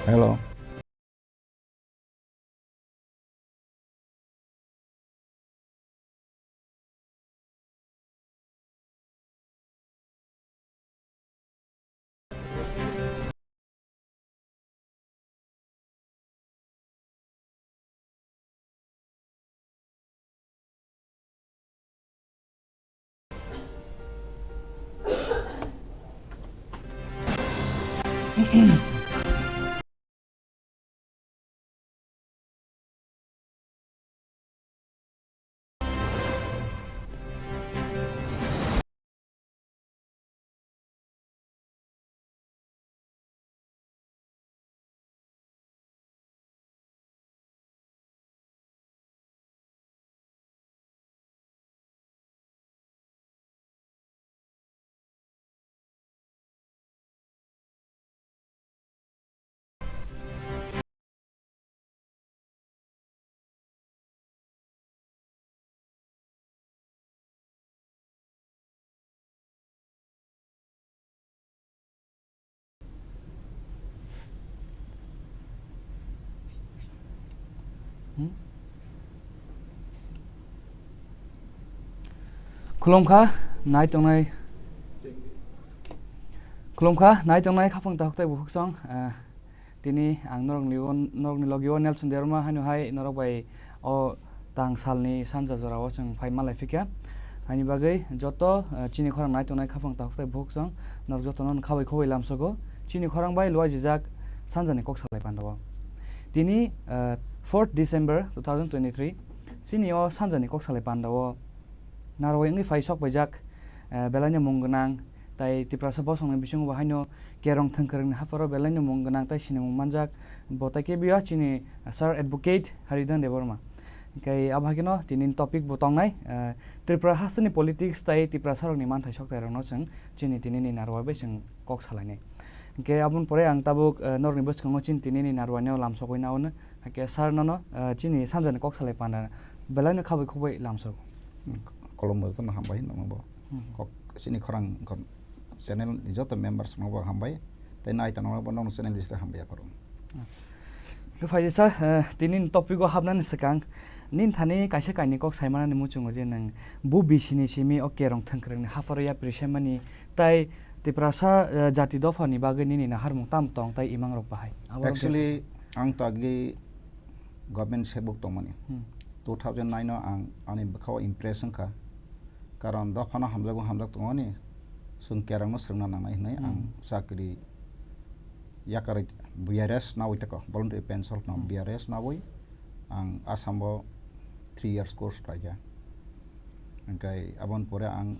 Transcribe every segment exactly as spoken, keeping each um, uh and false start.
Hello. Khulumkha, nai tongnai. Khulumkha, nai tongnai, khapang tahok tei bukhuk song. Ah, tini ang norokni o, norokni logi o Nelson Debbarma haino hai norok bai o tang salni sanja jorao chwng phai malai phikha. Haini bagwi joto, ah, chini khorang nai tongnai khapang tahok tei bukhuk song norok jotono khabai khoboi lamsogo. Chini khorang bai luai jijak sanjani kok salai pandao. Tini, ah, fourth December two thousand twenty-three, chini o sanjani kok salai pandao narwai wngwi phai sok paijak, eh, belaino mung gwnang, tai Tiprasa bosongni bisingo bo haino kerong thwngkwrwngni hapharo belaino mung gwnang tai sinimung manjak, bo tai kebio chini Sir Advocate Haridhan Debbarma. Hwnkhe abo hai kheno tini topic bo tongnai, eh, Tripura hasteni politics tai Tiprasarokni manthai soktairokno chwng chini tinini narwai bai chwng kok salainai. Hwnkhe aboni pore ang tabuk, eh, norokni bwskango chini tinini narwaino lamsogwi naono. Hwnkhe sir nono, eh, chini sanjani kok salai panda belaino khabai khubui lamsogo. Kolombo jotono hambai nokno bo. Hmm. Kok chini khorang kon channel ni joto members no bo hambai. Tei nai tongo bo nokno channel bising hambai aphuru. Khe phaidi sir, eh, tini topic o hapnani swkang nini thani kaisa kainwi kok saimanani muchungo je nwng bu bisini simi o kerong thwngkwrwngni hapharo yapri semani tai Tiprasa, eh, jati dophani bagwi nini naharmung tamo tong tai imangrok bahai? Abo rok Actually, ang to agi government sebuk tongmani. Hmm. Two thousand nine o ang ani bwkhao impress wngkha. Karon dophano hamjakgo hamjak tongmani, chwng kerongno swrwngna nangnai hwnwi ang Hmm. chakri yakarwi B R S nawi tako, voluntary pension no Hmm. B R S nawi ang Assam o three years course khlaikha. Hwnkhe aboni pore ang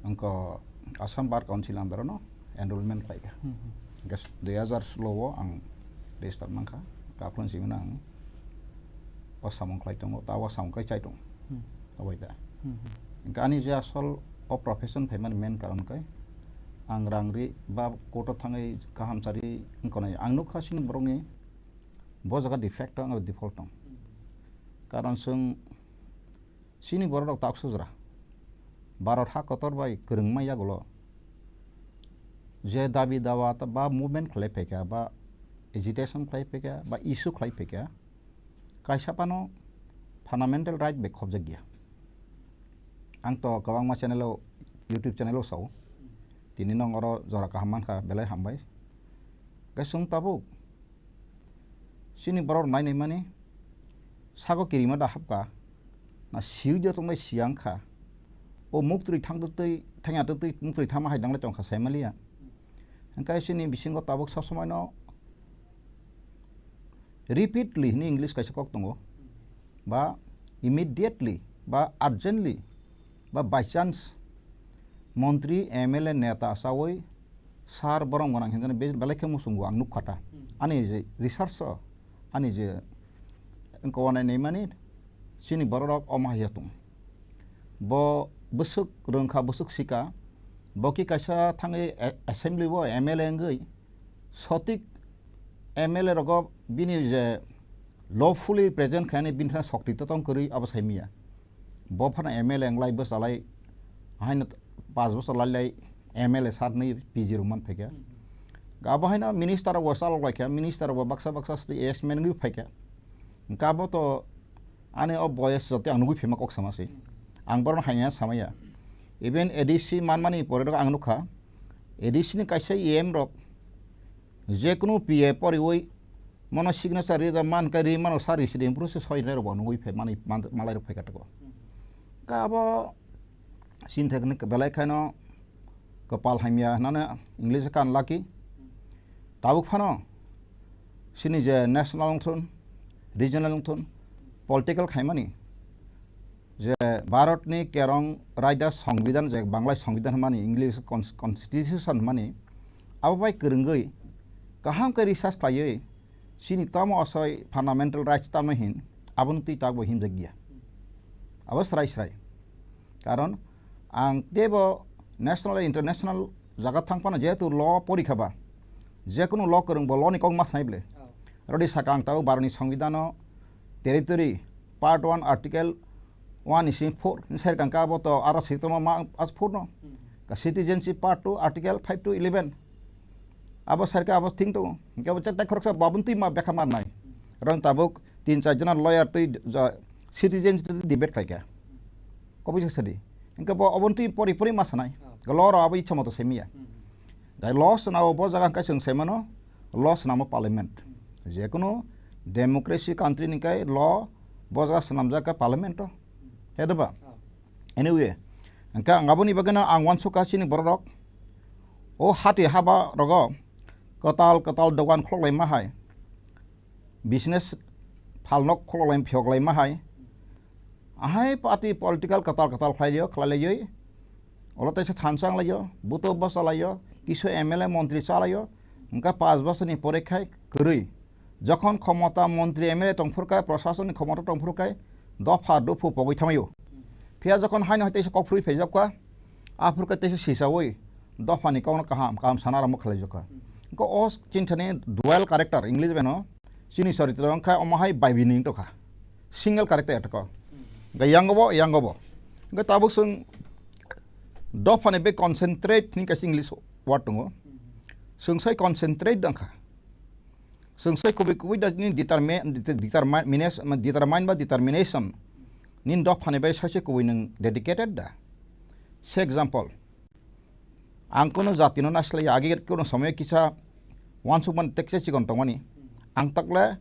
wngkha Assam Bar Council under no enrollment khlaikha. Hmm, hmm. Hwnkhe dui hazar solo o ang register mankha. Kaphun simi no ang o samung khlai tongo, ta o samung kai chai tongo. Hmm. Obai da. Hmm, hmm. Hwnkhe ani je asol o profession phaimani main karon khe ang rang ri ba court o thangwi kaham chari wngkha nai. Ang nukha chini borokni bo jaga defect tong, default tong. Karon chwng chini borok rok tak sujra. Bharat ha kotor bai kwrwngma yagulo je dabi dawa ta ba movement khlai phaikha, ba agitation khlai phaikha, ba issue khlai phaikha, kaisa phano fundamental right bai khobjak ya. Ang to kwbangma channel o, YouTube channel o sao. Tini nwng oro jora kaham mankha, belai hambai. Khe chwng tabuk chini borok nainai mani sago kirima da hapka, na siwi de tongnai siyang kha. O muktwi thang twi, thangya twi, muktwi thangma hai danglai tongkha saimaliya. Hwnkhe chini bisingo tabuk sob somai no repeatedly hwnwi English kaisa kok tongo, ba immediately, ba urgently, ba by chance montri, M L A, neta achawi sir borok gwnang hinkhe be-, belai khe muchungo ang nukha ta. Hmm. Ani je research o, ani je wngkha wanai naimani chini borok rok omo hai ya tong. Bo bwswk rwngkha, bwswk sika, bo ki kaisa thangwi a-, assembly o M L A wngwi sotik M L A rogo bini je lawfully present khainai bini thani sokti totong kwrwi abo saimiya. Bo phano M L A wnglai bwchalai haino paanch bochor lailai M L A sir nwi P G rwng man phaikha. Abo haino minister rok bo chalok lai kha, minister rok bo baksa baksa sri yes men gwi phai kha. Hwnkhe abo to ani o boyes joto ang nugwi phaima kok sama se. Ang borok no hamya samaya. Even A D C manmani pore rok ang nukha. A D C ni kaisa E M rok jekunu P A poriwi mono signature ri da man khe ri mano sa ri sri bro se soi rok bo nugwi phai mani man-, malai rok phai kha toko. Ka abo sinthek ni belai khaino kwpal hamya hwnano English kan lucky. Tabuk phano chini je national wngthun, regional wngthun, political khaimani je Bharat ni kerong raida songbidan je Bangla songbidan hwnmani English cons-, constitution hwnmani abo bai kwrwngwi kaham khe research khlaiwi chini tamo asai fundamental rights tamo hin aboni twi tak bo himjak ya. Abo srai srai. Karon ang teibo national international jaga thang phano jehetu law porikha ba, jekunu law kwrwng bo law ni kok ma sanai ble. Oh. Rodi saka ang tabuk Bharat ni Songbidan o territory part one article one ni simi four ni sai kang ka abo to aro sik tongma ma as four no. Hmm. Ka citizenship part two article five to eleven. Abo sai ka abo thing tongo. Hingke abo chak tak khoroksa babun twi ma bekha ma nai. Hmm. Ron tabuk tin char jona lawyer twi ja-, citizenship debate khlai kha. Kobui se sadi. Hingke bo oboni twi pori pori ma sanai. Oh. Ga law rok abo ichha moto semiya. Hmm. Ga law swnabo bo jaga hingke chwng sai mano, law swnamo parliament. Hmm. Jekunu democracy country ni kai law bo jaga swnamjak kha parliament o. Hmm. He da ba? Oh. Anyway, hingke ang aboni bagwi no ang uansuk kha chini borok rok. O hati haba rogo kwtal kwtal dogan khulok lai ma hai. Business phalnok khulok lai phiyok lai ma hai. Ahai party political kwtal kwtal khlai liyo, khlai liyo. Olo teisa thansa wng liyo, buto bwsa liyo, kisu M L A montri cha liyo. Hingke paanch bosor ni pore khai kwrwi. Jokhon khomota montri M L A tong phur kha, prosason ni khomota tong phur kha, dopha dophu pogwi thangwi o. Phiya jokhon haino hai teisa kok phurwi phaijak kha, aphuru khe teisa sisaui dophani kokno kaham kaham sana rwma khlaijakha. Hwnkhe o chinthani dual character English bai no chini choritro wngkha omo hai bai bini wngtokha. Single character wngtokha. Hwnkhe yango bo, yango bo. Hwnkhe tabuk chwng dophani bai concentrate hwnwi kaisa English word tongo. Chwng sai concentrate wngkha. Chwng sai kubui kubui da nini determi-, determi-, determine ba determination. Nini dophani bai sai se kubui nwng dedicated da. Se example, ang kono jati no nasilai agi kono somoy kisa wansuk man tekse chikon tongmani. Ang takle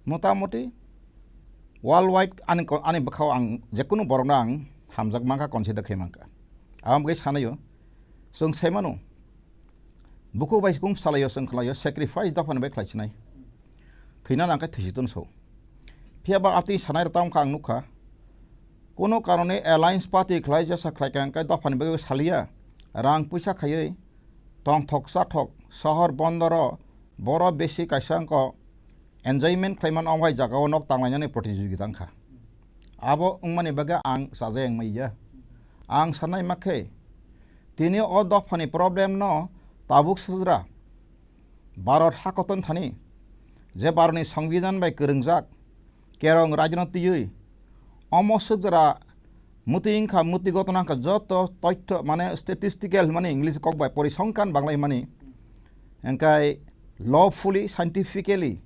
motamoti worldwide ani ko-, ani bwkhao ang jekunu borokno ang hamjak mankha, consider khai mankha. Aboni bagwi sanayo, chwng sai mano. Bukhuk bai kung salaio, chwng khlaio, sacrifice dophani bai khlai sinai. Thwina nang khe thwisi tun so. Phiya ba atwi sanai rok tamo kha ang nukha. Kono karone alliance party khlai jesa khlai kha hwnkhe dophani bai saliya. Rang puisa khaiwi tongthok chathok sohor bondoro boro besi kaisa wngkha. Enjoyment khlaimani omo hai jagao nok tanglainani protijogita wngkha. Abo wngmani bagwi ang chajai wngmaya. Ang sanai ma khe, tini o dophani problem no tabuk sujra Bharat hakoton thani je Bharatni Songbidan bai kwrwngjak kerong rajno twiwi omo sujra Muti wngkha, muti gotona wngkha joto toitho, mane statistical hwnmani English kok bai porisongkhan Bangla hwnmani. Hwnkhe lawfully, scientifically,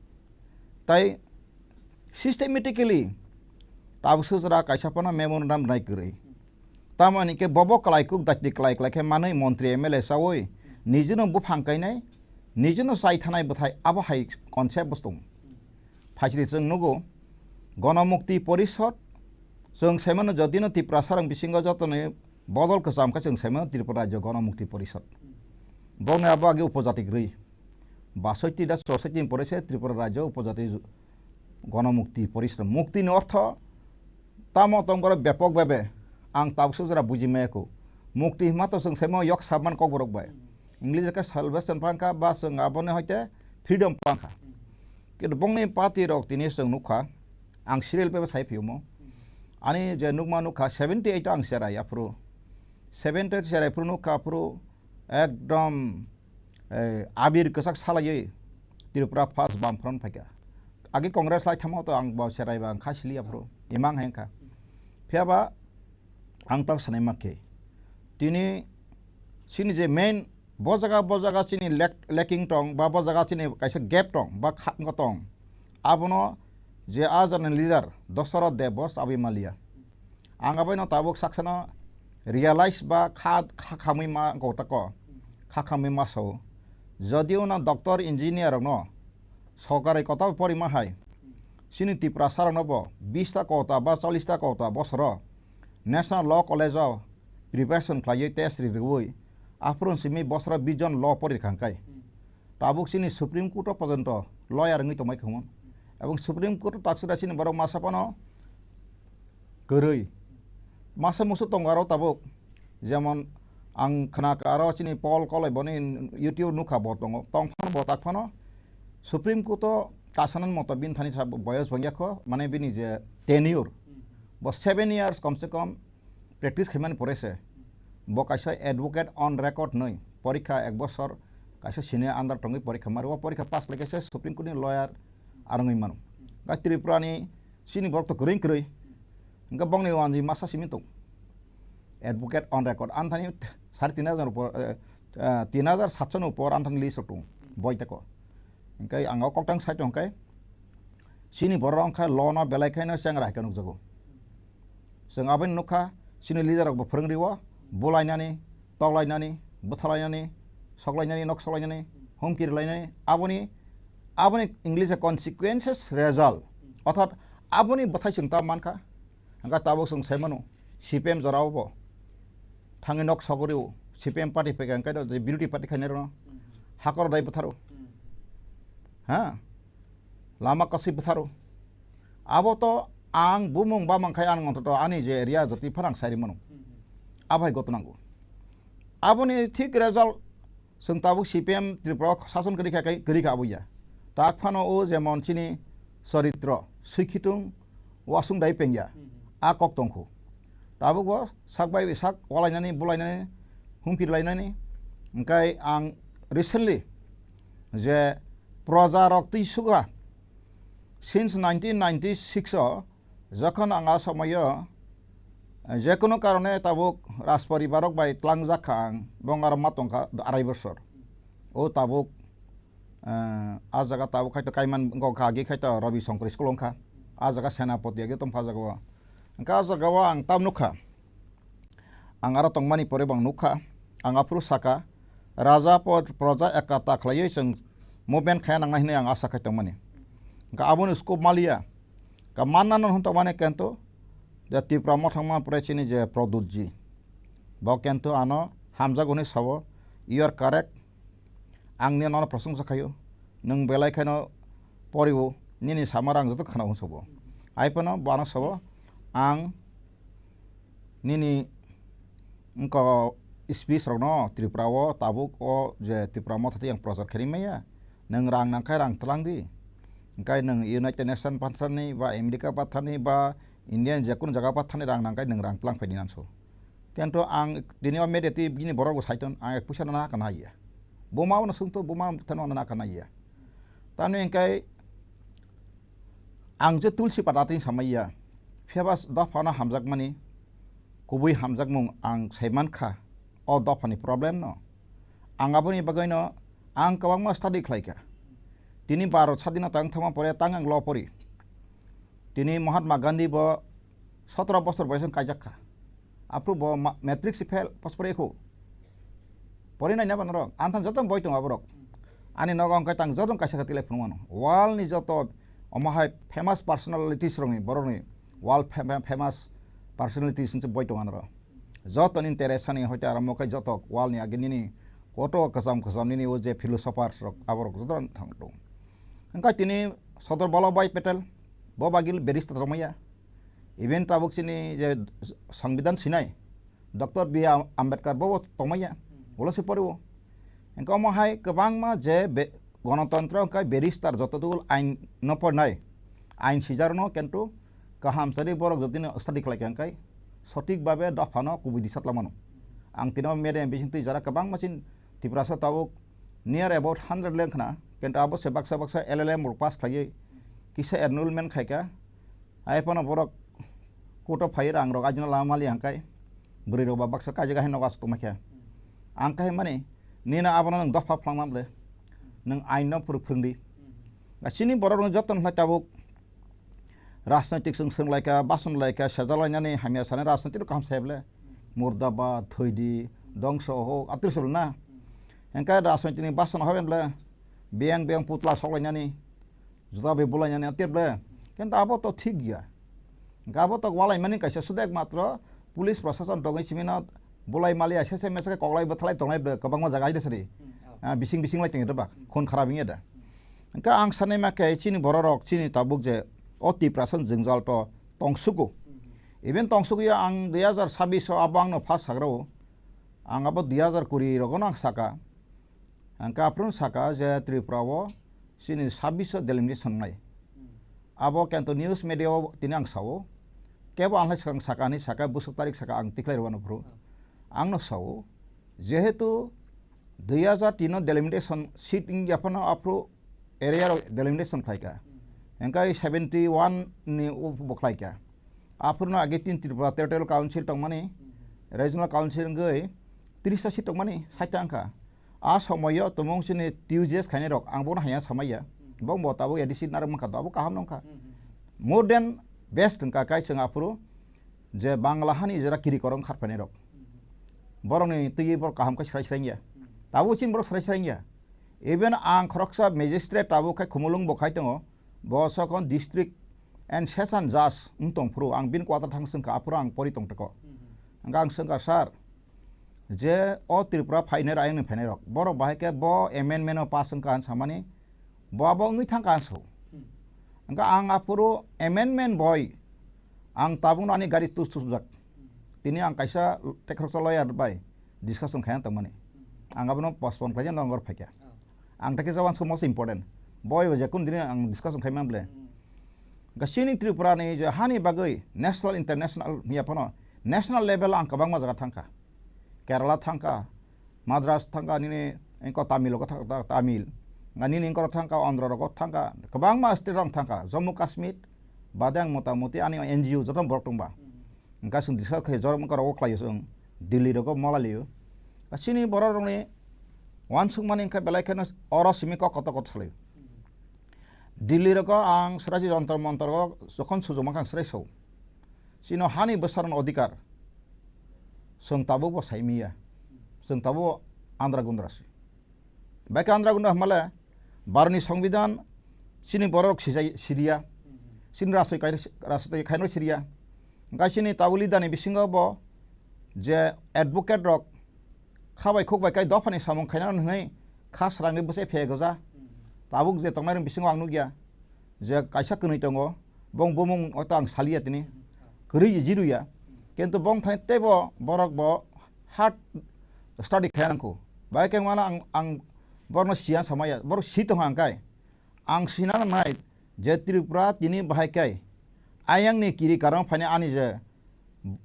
tai systematically tabuk sujra kaisa phano memorandum rwnai kwrwi. Tamoni khe bobo kwlai kuk dakti kwlai kwlai khe manwi montri M L A chawi nijino buphang kainai, nijino chai thanai bwthai abo hai concept bo tong. Phaisri chwng nugo, Gonomukti Porishod, chwng saimano jodino Tiprasarang bisingo jotoni bodol kwcham khe chwng saimano Tripura Rajyo Gonomukti Porishod. Bokni abo age upojati kwrwi. Basoiti da sosoiti ni pore se Tripura Rajyo Upojati Ju-, Gonomukti Porishod. Mukti ni ortho tamo tong borok bepok bebe. Ang tabuk sujra buji maya kho. Mukti hima to chwng saimano yok sabman kokborok bai. English khe salvation phang kha ba chwng abono hoite freedom phang kha. Kintu bongni party rok tini chwng nukha, ang serial pebo sai phiyumo. Ani je nukma nukha seventy eight o ang cherai aphuru. Seventy eight cherai phuru nukha aphuru ekdom, eh, abir kwchak salaiwi Tripura first Bamfront phaikha. Agi Congress lai thamo to ang bo cherai ba ang kha sili aphuru. Imang hai wngkha. Phiyaba ang tak sanai ma khe. Tini chini je main Bo jaga, bo jaga chini lek-, lacking tong, ba bo jaga chini kaisa gap tong, ba kha-, wngkha tong. Abono je a jani leader Dosarot Deb bo chabwi manliya. Ang aboino tabuk saksano realize ba kha, kha khamwi ma kotako, kha khamwi ma sao. Jodio no doctor, engineer rokno sorkari kota pori ma hai, chini Tiprasa rokno bo bish ta kota ba chollish ta kota bosoro National Law College o preparation khlaiwi test ri rwui aphuru simi bosoro bish jon law pori rwkha hwnkhe. Tabuk chini Supreme Court o porjonto lawyer wngwi tongbai khumon. Ebong Supreme Court o taksida chini borok masa phano kwrwi. Masa musu tongo aro tabuk. Jemon ang khna ka aro chini Paul Koloi boni YouTube nukha bo tongo. Tong phano bo tak phano Supreme Court o kasanan moto bini thani sa boyos bangya kho, mane bini je tenure. Bo seven years kom se kom practice khaimani pore se bo kaisa advocate on record nwi porikha ek bosor kaisa senior under tongwi porikha mari. O porikha pass khlaikhe se Supreme Court ni lawyer arwngwi mano. Ga Tripura ni chini borok to kwrwi kwrwi. Hwnkhe bongni wanji masa simi tong. Advocate on record. Anthani sare tin hajar upor, eh, eh, tin hajar satso ni upor anthani list rok tong. Boi teko. Hwnkhe ang o koktang sai tong khe. Chini borok wngkha law no belai khaino chengra hai khe nukjago. Chwng aboni nukha, chini leader rok bo phwrwngri o, bulainani, toklainani, bwthalainani, soklainani, nok soklainani, humki rwlainani, aboni, aboni English o consequences result. Orthat aboni bwthai chwng ta mankha. Hwnkhe tabuk chwng sai mano, C P M jora o bo thangwi nok sogori o, C P M party phaikha hwnkhe birothi party khainai rokno hakor dai bwtharo. Ha? Lama kasui bwtharo. Abo to ang bumung bamang khai ang ontoto ani je area jotoni pharang sai rimano. Abai goto nango. Aboni thik result chwng tabuk C P M Tripura o sason kwrwi kha kai kwrwi kha abo ya. Tak phano o jemon chini choritro, swikhitung, wasung dai pengya. A kok tongkhu. Tabuk bo sak bai sak walainani, bulainani, humkirlainani. Hwnkhe ang recently je proja rok twi suga since nineteen ninety-six o jokhon ang a somoyo, eh, jekunu karone tabuk rajporibar rok bai tlangjak kha ang, bong aro ma tongkha arai bosor. O tabuk, eh, a jaga tabuk khai to Kaiman wngkha, agi khai to Ravi Shankar school wngkha. A jaga Senapati agi tongkha a jaga o. Hwnkhe a jaga o ang tam nukha. Ang aro tongmani pore bo ang nukha, ang aphuru saka, Raja po-, Proja Ekata khlaiwi chwng movement khaya nangnai hwnwi ang asa khai tongmani. Hwnkhe aboni scope maliya, ka manna no hwn tongmani kento, je Tipra Motha wngma pore chini je Pradyut ji, bo kento ano hamjago hwnwi sao, "You are correct, ang nini nono prosongsa khaio, nwng belai khaino porio, nini samara ang joto khwnao," hwn sabo. Ai phano bo ano sabo, ang nini wngkha speech rokno Tripura o tabuk o je Tipra Motha tei ang prochar khairi maya, nwng rang nangkhai rang twlang di, hwnkhe nwng United Nation pathani ba America pathani ba Indian jekunu jaga pathani rang nangkhai nwng rang twlang phai di nanso. Kento ang tini o media twi bini borok bo saiton, ang ek puisa no nana kana ya. Buma no sungto, buma no tano nana kana ya. Tamni hwnkhe ang je Tulsi Pada twi samaiya, phiyaba dophano hamjakmani kubui hamjakmung ang sai mankha o dophani problem no. Ang aboni bagwino ang kwbangma study khlaikha. Tini Bharat sadinota wngthangma pore tang ang law pori. Tini Mahatma Gandhi bo sotoro bosor boyosong kaijak kha. Aphuru bo ma-, matric se fail, pass pore ekho. Pori nai naba norok. Anthang joto boi tongo aborok. Ani nogo hwnkhe tang joto kaisa khe tilai phunukmano. World ni joto omo hai famous personalities rokni, borokni world fam-, famous personalities ni boi tongo norok. Jotoni Teresa ni hoite aro mo khe joto world ni age nini koto kwcham kwcham nini o je philosophers rok aborok joto thang tongo. Hwnkhe tini Sardar Vallabhbhai Patel bo bagil barrister tongmaya. Even tabuk chini je Sangbidan sinai Doctor B R Ambedkar bo tongmaya. Ulo se poriwo. Hwnkhe omo hai kwbangma je be-, gonotontro hwnkhe barrister joto dugul ain no pornai. Ain sijarno kintu kaham sari borok jotino study khlai kha hwnkhe sothik babe dophano kubui disa tlamano. Ang tino media bising twi jara kwbangma chin Tiprasa tabuk near about hundred lengkhna, kintu abo se baksa baksa L L M rok pass khlaiwi kisa enrollment khaikha. Ai phano borok court o phai rang rok ajino lama mali hangkai bwrwi rok ba baksa kaijak hai nogo asuk tongma khe. Ang khe mani Nini abono nwng dopha phlangma ble. Nwng ain no phwrwng phwrwng di. Chini borok rok joto no tabuk rajnaitik chwng swrwng lai kha, bason lai kha, sejak lainani hamya sanai rajnaitik rok kaham sai ble. Murdabad, thwidi, dongso ho, atwrwswrwng na. Hengkhe rajnaitik ni bason hoben ble. Biyang biyang putla sok lainani. Juda bai bulai nani tir ble. Kintu abo to thik ya. Hingke abo to walai mani kaisa sudu ekmatro police prosason tongwi simi no bulai mali aise se mesa koklai bwthalai tonglai ble kwbangma jaga aide sari. Ah, bising bising lai tongya bak. Khun kharap wngya da. Hingke ang sanai ma khe chini borok rok chini tabuk je o Tiprasa jwngjal to tongsuku. Even tongsuku ya ang dui hazar sabbish o abo ang no first sagra o. Ang abo dui hazar kuri rogo no ang saka. Ang kaprung saka je Tripura o chini sabbish o delimitation wngnai. Abo kento news media o tini ang sao. Kebo ang hai swkang saka hinwi saka, bwswk tarik saka ang tikhlai rwano phuru. Ang no sao, jehetu dui hazar tin o delimitation seat wngya phano aphuru area rok delimitation khlaika. Hingke seventy one ni bo khlaika. Aphuru no age tin Tripura Territorial Council tongmani, Regional Council wngwi tris ta seat tongmani, sait ta wngkha. A somoyo tumung chini T U J S khainai rok, ang bono haya samaya. Bong bo tabuk A D C narwk mankha, tabuk kaham nongkha. More than best wngkha kai chwng aphuru je Bangla hani jora kiri korong kharphainai rok. Borokni twi borok kaham khe srai srai ya. Tabuk chini borok srai srai ya. Even ang khoroksa magistrate tabuk khai Khumulwng bo khai tongo. Bo sokon district and session judge wng tong phuru ang bini kwtal thang swngkha, aphuru ang pori tong toko. Hingke ang swngkha, "Sir, je o Tripura phainai rok, ayang ni phainai rok, borok bahai khe bo amendment o pass wngkha," hinwi samani, bo abo wngwi thangkha hinwi sao. Hingke ang aphuru amendment boi ang tabukno ani gari tus tus jak. Tini ang kaisa tekhoroksa lawyer bai discussion khaina tongmani. Ang abono postpone khlaina nongor phaikha. Ang takhe jawan so most important. Boi bo je kun dini ang discussion khaima ble. Ga chini Tripura ni je hani bagwi national international hiya phano national level ang kwbangma jaga thangkha. Kerala thangkha, Madras thangkha, nini engko Tamil rogo thangkha, Tamil. Nga nini engko thangkha, Andhra rogo thangkha. Kwbangma state rok thangkha. Jammu Kashmir, bade ang mota moti ani N G O joto borok tongba. Hingke chwng discuss khe jorok wngkha rogo khlaio chwng Delhi rogo malaliyo. Chini borok rokni wansukmani hingke belai kheno oro simi kok kotor kotor salaio. Delhi rogo ang sraji jontor montor rogo jokhon sujuma khe ang srai sao. Chini hani bwsarokni odhikar chwng tabuk bo sai miya. Chwng tabuk andra gundra se. Bai khe andra gundra hwnmale, Bharotni Songbidan chini borok rok sijai, siriya, chini rajsoi kai-, rajsoi khaino siriya. Hingke chini tabuk leader ni bisingo bo je advocate rok kha bai khuk bai kai dophani samung khaina hwnwi kha srangwi bwsai phe goja. Tabuk je tongnai rok bisingo ang nukya. Je kaisa kwnwi tongo, bong bumung o ta ang saliya tini, kwrwi jiruya, kintu bong thani teibo borok bo hard study khaina nangkho. Bai khe wngmano ang, ang borokno siya samaya, borok si tongkha ang kai. Ang sina nangnai je Tripura tini bahai kai ayangni kiri karang phaina ani je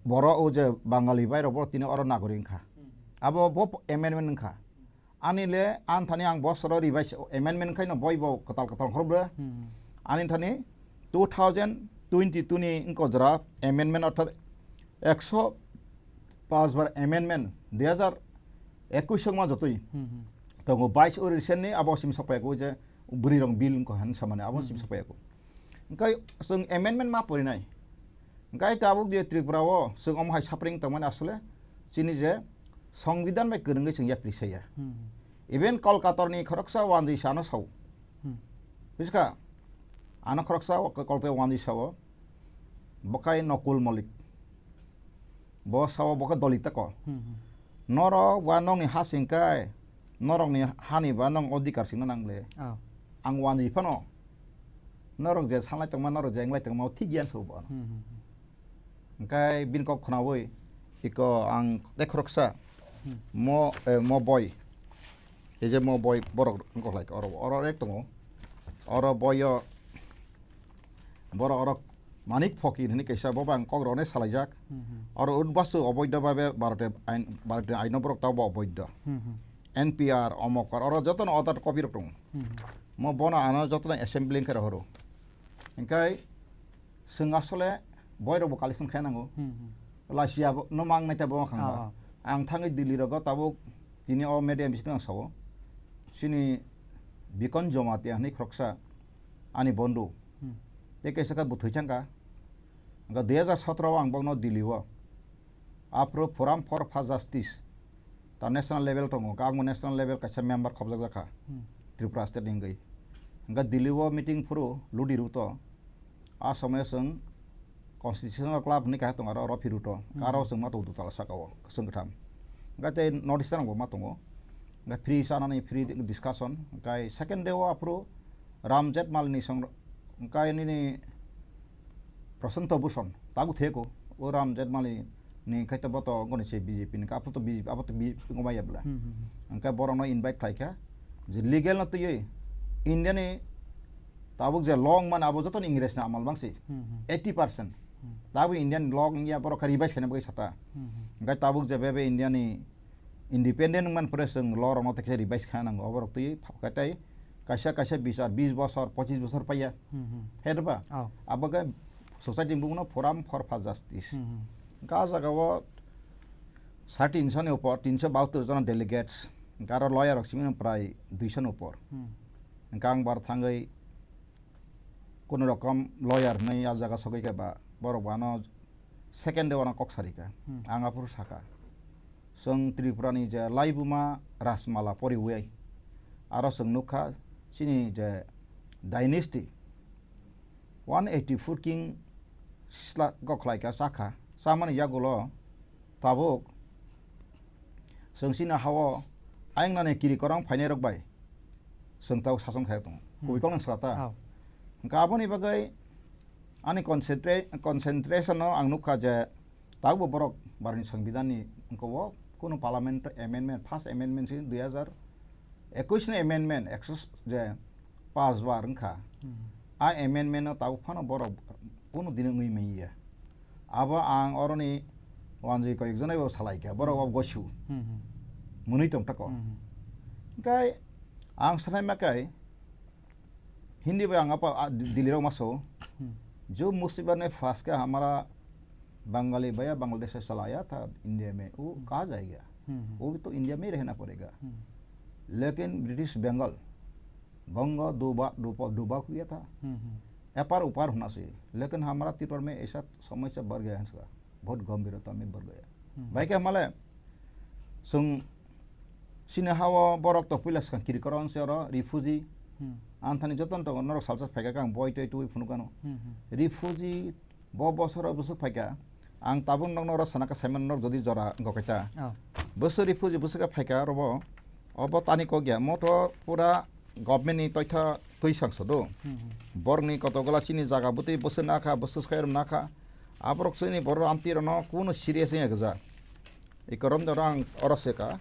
borok o je Bangali bai rok borok tini oro nagori wngkha. Abo bo amendment wngkha. Ani le, ani thani ang bosoro revise amendment khaino boi bo kwtal kwtal khorok ble. Hmm. Ani thani two thousand twenty-two ni wngkha jora amendment orthat ekso paanch bar amendment dui hazar ekush wngma jotoi. Hmm, hmm. Tongo bais o recent ni abo sim sokpaiyaku je bwrwi rok bill wngkha han samani abo sim Hmm. sokpaiyaku. Hingke chwng amendment ma porinai. Hingke tabuk je Tripura o chwng omo hai suffering tongmani asole chini je Songbidan bai kwrwngwi chwng yapri saya. Hmm. Even Kolkata ni khoroksa wanjwi sa ano sao. Hmm. Bujiska? Ano khoroksa o Kolkata wanjwi sao. Bokai Nokul Malik. Bo sao bokai Dalit tako. Hmm, hmm. Norok ba nokni ha singkai, norokni hani ba nong odhikar singna nangle. Oh. Ang wanjwi phano. Norok je sanlai tongma, norok je wnglai tongma, o thik yan so bo. Hmm, hmm, hmm. Hingke bini kok khnaui, iko ang tei khoroksa, Hmm. mo, eh, mo boi. Ei je mo boi borok wngkok lai oro, oro rek tongo. Oro boyo, borok oro Manik Phokir hinwi kaisa bo bang kok rok nai salaijak. Hmm, hmm. Oro utbasu oboidho babe Bharote ain, Bharote aino borok tabo oboidho. Hmm, hmm. N P R, omokar, oro jotono order copy rok tongo. Hmm, hmm. Mo bono ano jotono assembly wngkhe rohoro. Hingke chwng asole boirokbo collection khaina nango. Hmm, hmm. Lachiya bo, no mang nai ta bo wngkha ba. Ah, ah. Ang thangwi Delhi rogo tabuk Tini o media bising ang sao. Chini Bikon Jamatia hwnwi khoroksa ani bondhu. Hmm. Tei kaisa khe bo thwi thangkha. Hwnkhe dui hajar sotoro o ang bokno Delhi o aphuru Forum for Fast Justice ta national level tongo, hwnkhe ang bo national level kaisa member khobjak jakha Hmm. Tripura state ni wngwi. Hwnkhe Delhi o meeting phuru Ludi road o, a somoyo chwng Constitutional Club hwnwi kaisa tongo, aro, aro phiruto. Hmm. Aro chwng ma tongo dutala saka o, kwchwng kwtham. Hwnkhe tei North Eastern bo ma tongo. Hwnkhe free chanani, free discussion. Hwnkhe second day o aphuru Ram Jetmalni song, hwnkhe nini Prashanto Bhushan, tabu theko, o Ram Jetmali ni khai to boto goni se B J P ni, aphuru to B J P, abo to B J P ngomai ya bwla. Hmm, hmm, hmm. Hwnkhe borokno invite khlaikha, je legal no twiwi India ni tabuk je law wngmani abo jotono Ingres ni amal bangsi, Hmm, hmm. eighty percent. Hmm. Tabuk Indian law wngya, borok khe revise khaina bagwi sata. Hmm, hmm. Hwnkhe tabuk je bebe India ni independent wngmani pore chwng law rokno tekhe revise kha nango. Oborok twi pha-, khe tei kaisa kaisa bichar bish bosor, pochis bosor paiya. Hmm, hmm. He ba? Oh. Abo khe society ni bukuno Forum for Fast Justice. Hmm, hmm. Hwnkhe a jaga o sare tinsho ni upor, tinsho bahattor jona delegates, hwnkhe aro lawyer rok simi prai duisho ni upor. Hmm. Hwnkhe ang bar thangwi kuno rokom lawyer hwnwi a jaga sogwi khe ba borok bo ano second day o ano kok sarikha. Hmm. Ang aphuru sakha, chwng Tripura ni je laibuma Rajmala poriwi aro chwng nukha chini je dynasty one eighty four king sla kok khlaikha, chakha, chamani yagulo tabuk chwng chini ha-o ayang nani kiri korang phainai rok bai chwng tabuk sason khai tongo. Hmm. Kubui kok nang saka ta. Oh. Hwnkhe aboni bagwi ani concentra-, concentration no ang nukha je tabukbo borok barani songbidan ni wngkha o, kunu parliament amendment, first amendment se dui hajar ekush ni amendment, ekso je pas bar wngkha. Hmm. A amendment no tabuk phano borok kunu dino wngwi manya. Abo ang oroni wanjwi koi ekjon bai bo salai kha, borok bo gosu. Hmm, hmm. Mwnwi tong tako. Hmm, hmm. Hwnkhe ang sanai ma kai, Hindi bai ang apa, a, Di-, Delhi rok maso. Hmm. जो मुसीबत में फंस के हमारा बंगाली भैया बांग्लादेश से चला आया था इंडिया में, वो कहाँ जाएगा? Hmm, hmm. वो भी तो इंडिया में ही रहना पड़ेगा। Hmm. लेकिन ब्रिटिश बंगाल, बंग डूबा, डूबा, डूबा हुआ था। Hmm, hmm. एपार ओपार होना चाहिए। लेकिन हमारा त्रिपुरा में ऐसा समस्या बढ़ गया है इसका। बहुत गंभीरता में बढ़ गया। Hmm. Bai khe hamale, chwng chini ha-o borok tok puila swkang kiri koron se oro refugee. Hmm. Ang thani jotono tongo, norok salsa phaikha khe ang boi toi twi phunukgano. Hmm, hmm. Refugee bo bosoro bwswk phaikha, ang tabuk nokno oro sana khe saiman norok jodi jora wngkha khe ta. Oh. Bwswk refugee bwswk khe phaikha oro bo, obo tani kok ya, moto pura government ni toitha twi sang sodo. Hmm, hmm. Borokni kotogola chini jaga bwtwi bwswk nakha, bwswk swkairom nakha. Aborok chini borok amtwi rokno kuno serious wngya gwja. Ikorom de rang oro seka.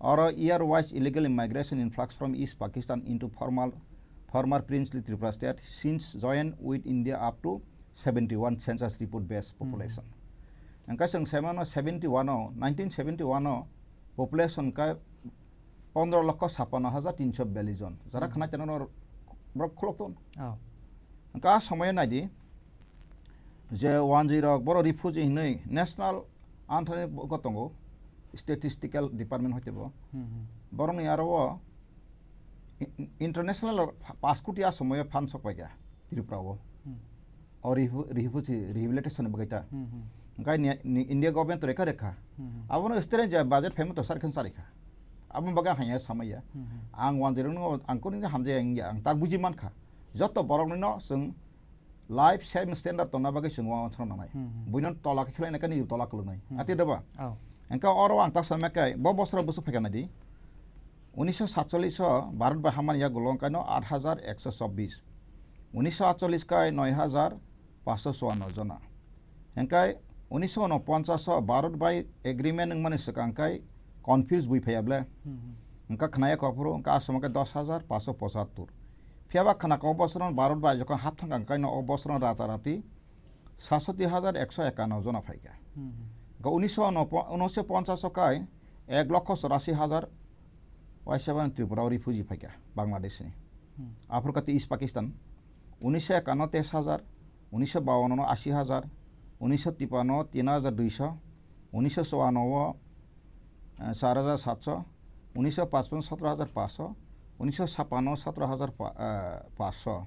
Oro year wise illegal immigration influx from East Pakistan into formal, former princely Tripura state since join with India up to seventy one census report based Hmm. population. Engka seng semano seventy one o, nineteen seventy one o population ka pondro lokho sapano hajar tinso biyallis jon. Jara Hmm. khna chano no borok khulok ton. Oh. Engka somoyo naidi je wanjwi rok boro refugee hinwi national anthani bo tongo, statistical department hoite bo. Hmm, hmm. Borokni aro o i-, i-, international pa-, pas koti a somoyo phan sok paikha Tripura o. Hmm. O refu-, refugee rehabilitation ni bagwi ta. Hmm, hmm. Engkai ni, ni India government to rekha rekha. Hmm, hmm. Abono stranger budget payment to sarikha sarikha. Abo bagwi ang hanya samaya. Hmm, hmm. Ang wanjwi rokno ang kunu hamjaya wngya, ang tak buji mankha. Joto borok no chwng life same standard tongna bagwi chwng uansukna nangnai. Hmm, hmm. Buino tola khe khwlaina khe nini tola kwlwngnai. Hmm. Ati doba? Oh. Engka oro ang tak sama khe bo bosoro bwswk phaikha naidi. Unisho satchollish o Bharat bai hamani yagulo wngkha no aat hajar ekso chobbish. Unisho atchollish kai noi hajar paanso chuanno jona. Engkai unisho unoponchas o Bharat bai agreement wngmani swkang kai confuse bui phaiya ble. Hmm, hmm. Engka khnaya kok phuru engka aswk khe dos hajar paanso pochattor. Phiya ba khna kok bosoro Bharat bai jokhon hap thangkha, engkai no o bosoro ratarati satsoti hajar ekso ekanno jona phaikha. Hmm, hmm. Engka unisho unopo-, unisho ponchas o kai ek lokho chorasi hajar waisa bani Tripura o refugee phaikha Bangladesh ni. Hmm. Aphuru kati East Pakistan, unisho ekanno teis hajar, unisho bawanno no asi hajar, unisho tipanno tin hajar duisho, unisho chuanno o, eh, char hajar satso, unisho pachpanno sotro hajar paanch sho, unisho chhappanno sotro hajar pa-, eh, paanch sho,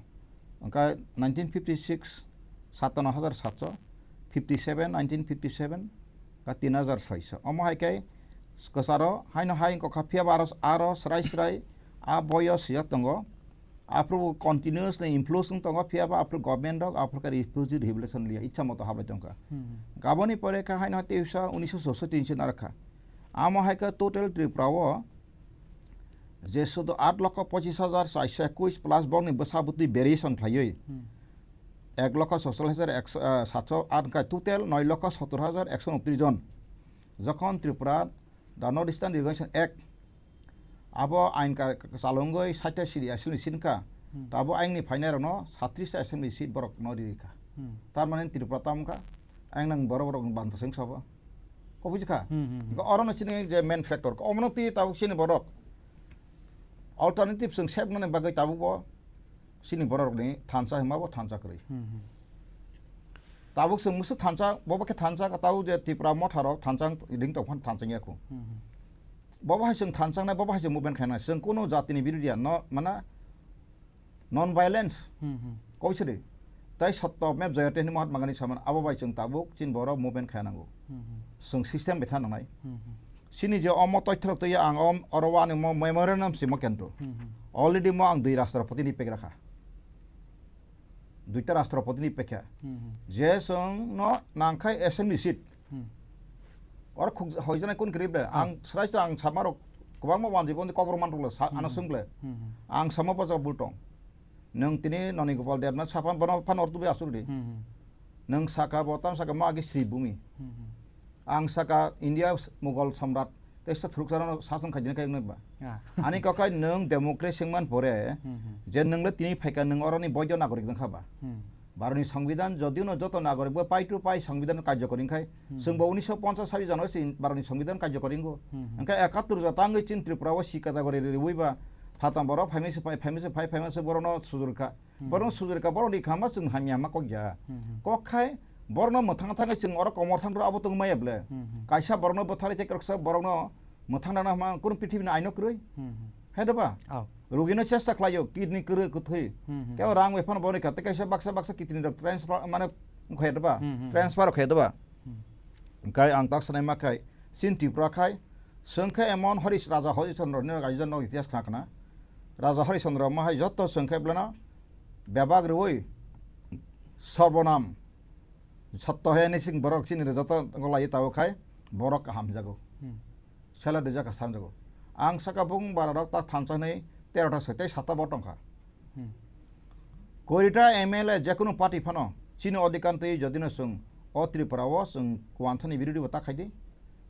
hwnkhe nineteen fifty six sattanno hajar saat sho, fifty seven, nineteen fifty seven ka tin hajar soi sho. Omo hai khe kwcharo haino hai wngkha, phiya ba aro, aro srai srai a boyo swijak tongo. Aphuru continuously influence wng tongo, phiya ba aphuru government rok aphuru khe refugee rehabilitation liya, ichha moto habai tongkha. Hmm. Gaboni pore kha haino teisa unisho soso tin se narwkha. Amo hai khe total Tripura o je sudu aat lokho pochis hajar charsho ekush plus bongni bwsa bwtwi variation khlaiwi Hmm. ek lokho socholish hajar ekso, ah, satsho aat wngkha, total noi lokho sottor hajar ekso unotris jon. Jokhon Tripura The North Eastern Reorganization Act, abo ain ka, ka, chalungwi site sidi assembly seat wngkha. Hmm. Tabo aini phainai rokno satris ta assembly seat borok no ri kha. Hmm. Tar mane Tripura tam wngkha, ang nang borok borok banta seng sabo. Ko buji kha? Hmm, hmm, hmm. Ko oro no chini je main factor, ko omono twi tabuk chini borok alternative seng sep nani bagwi tabuk bo chini borok ni thansa hima bo thansa kwrwi. Hmm, hmm. Tabuk chwng musu thansa, bobo khe thansa ka tabuk je Tipra motha rok thansa ring tong phan thansa ya khu. Hmm, hmm. Bobo hai chwng thansa nai, bobo hai chwng movement khaina. Chwng kuno jati ni birodhi ya, no, mana non violence. Hmm, hmm. Koi sidi. Tai sotto map joyote ni Mahatma Gandhi saman abo bai chwng tabuk chin borok movement khaina nango. Hmm, hmm. Chwng system betha nangnai. Hmm, hmm. Chini je omo toithorok twi ang om, oro wani mo memorandum simo kento. Hmm, hmm. Already mo ang dui rashtrapati ni pek rakha. Duita rashtrapati ni pekha. Hmm, hmm. Je chwng no nangkhai assembly seat. Hmm. Oro khuk hoijanai kun kwrwi ble. Ah. Ang srai srai ang sama rok kwbangma wanjwi bondi kokborok man rok le sa-, ano Hmm, hmm. Swng ble. Hmm, hmm. Ang sama bwsa bul tong. Nwng tini noni Gopal Debnath saphan bono phan ortubui asuri di. Hmm, hmm. Nwng saka bo tam saka ma agi Sri Bhumi. Hmm, hmm. Ang saka India s-, Mughal Samrat, tei sa thuruk sarano sason khaijani khaijak nai ba. Ah. Ani kokai nwng democracy wngman pore, Hmm, hmm. Je nwng le tini phaika nwng oroni boido nagorik wngkha ba. Hmm. Bharoni Songbidan jodiu no joto nagorik bo pai to pai Songbidan karjokori wngkhai, Hmm. Chwng bo unisho ponchas sabi jano se Bharoni Songbidan karjokori wngo. Hmm, hmm. Wngkha ekattor jotangwi chin Tripura o si category riwi ba, phatam borok phaimase phai, phaimase phai, phaimase borokno sujurkha. Hmm. Borokno sujurkha, borokni khama chwng hamya hama kok ya. Hmm, hmm. Kok khai, borokno mwthang thangwi chwng oro komor thang abo tong maya ble. Hmm, hmm. Kaisa borokno bwtharwi tei kwrwksa borokno mwthang rana hama kunu prithibi ni aino kwrwi. Hmm, hmm. Hai da ba? Oh. Rugino chesta khlaio, kidney kwrwi kwthwi. Hmm, hmm. Kebo rang bai phano borokni kha, tei kaisa baksa baksa kidney rok transfer, mane, wngkha da ba? Hmm, hmm. Transfer wngkha da ba? Hmm. Hwnkhe ang tak sanai ma khai, chin Tripura khai, Chwng khe emon Horish, Raja Horish Chandra ni raijak no itihas khna khna. Raja Horish Chandra ma hai joto chwng khe belano bebak rwui sorbonam sotto he ni sing borok chini rw joto golai tabo khai borok kaham jago. Hmm. Sela dujak ka sam jago. Ang saka bung bara rok ta thansa nei tero ta soi tei sata bo tongkha. Hmm. Kurita M L A jekunu party phano chini odhikar twi jodino chwng o Tripura o chwng kuansani birodhi bo ta khaidi.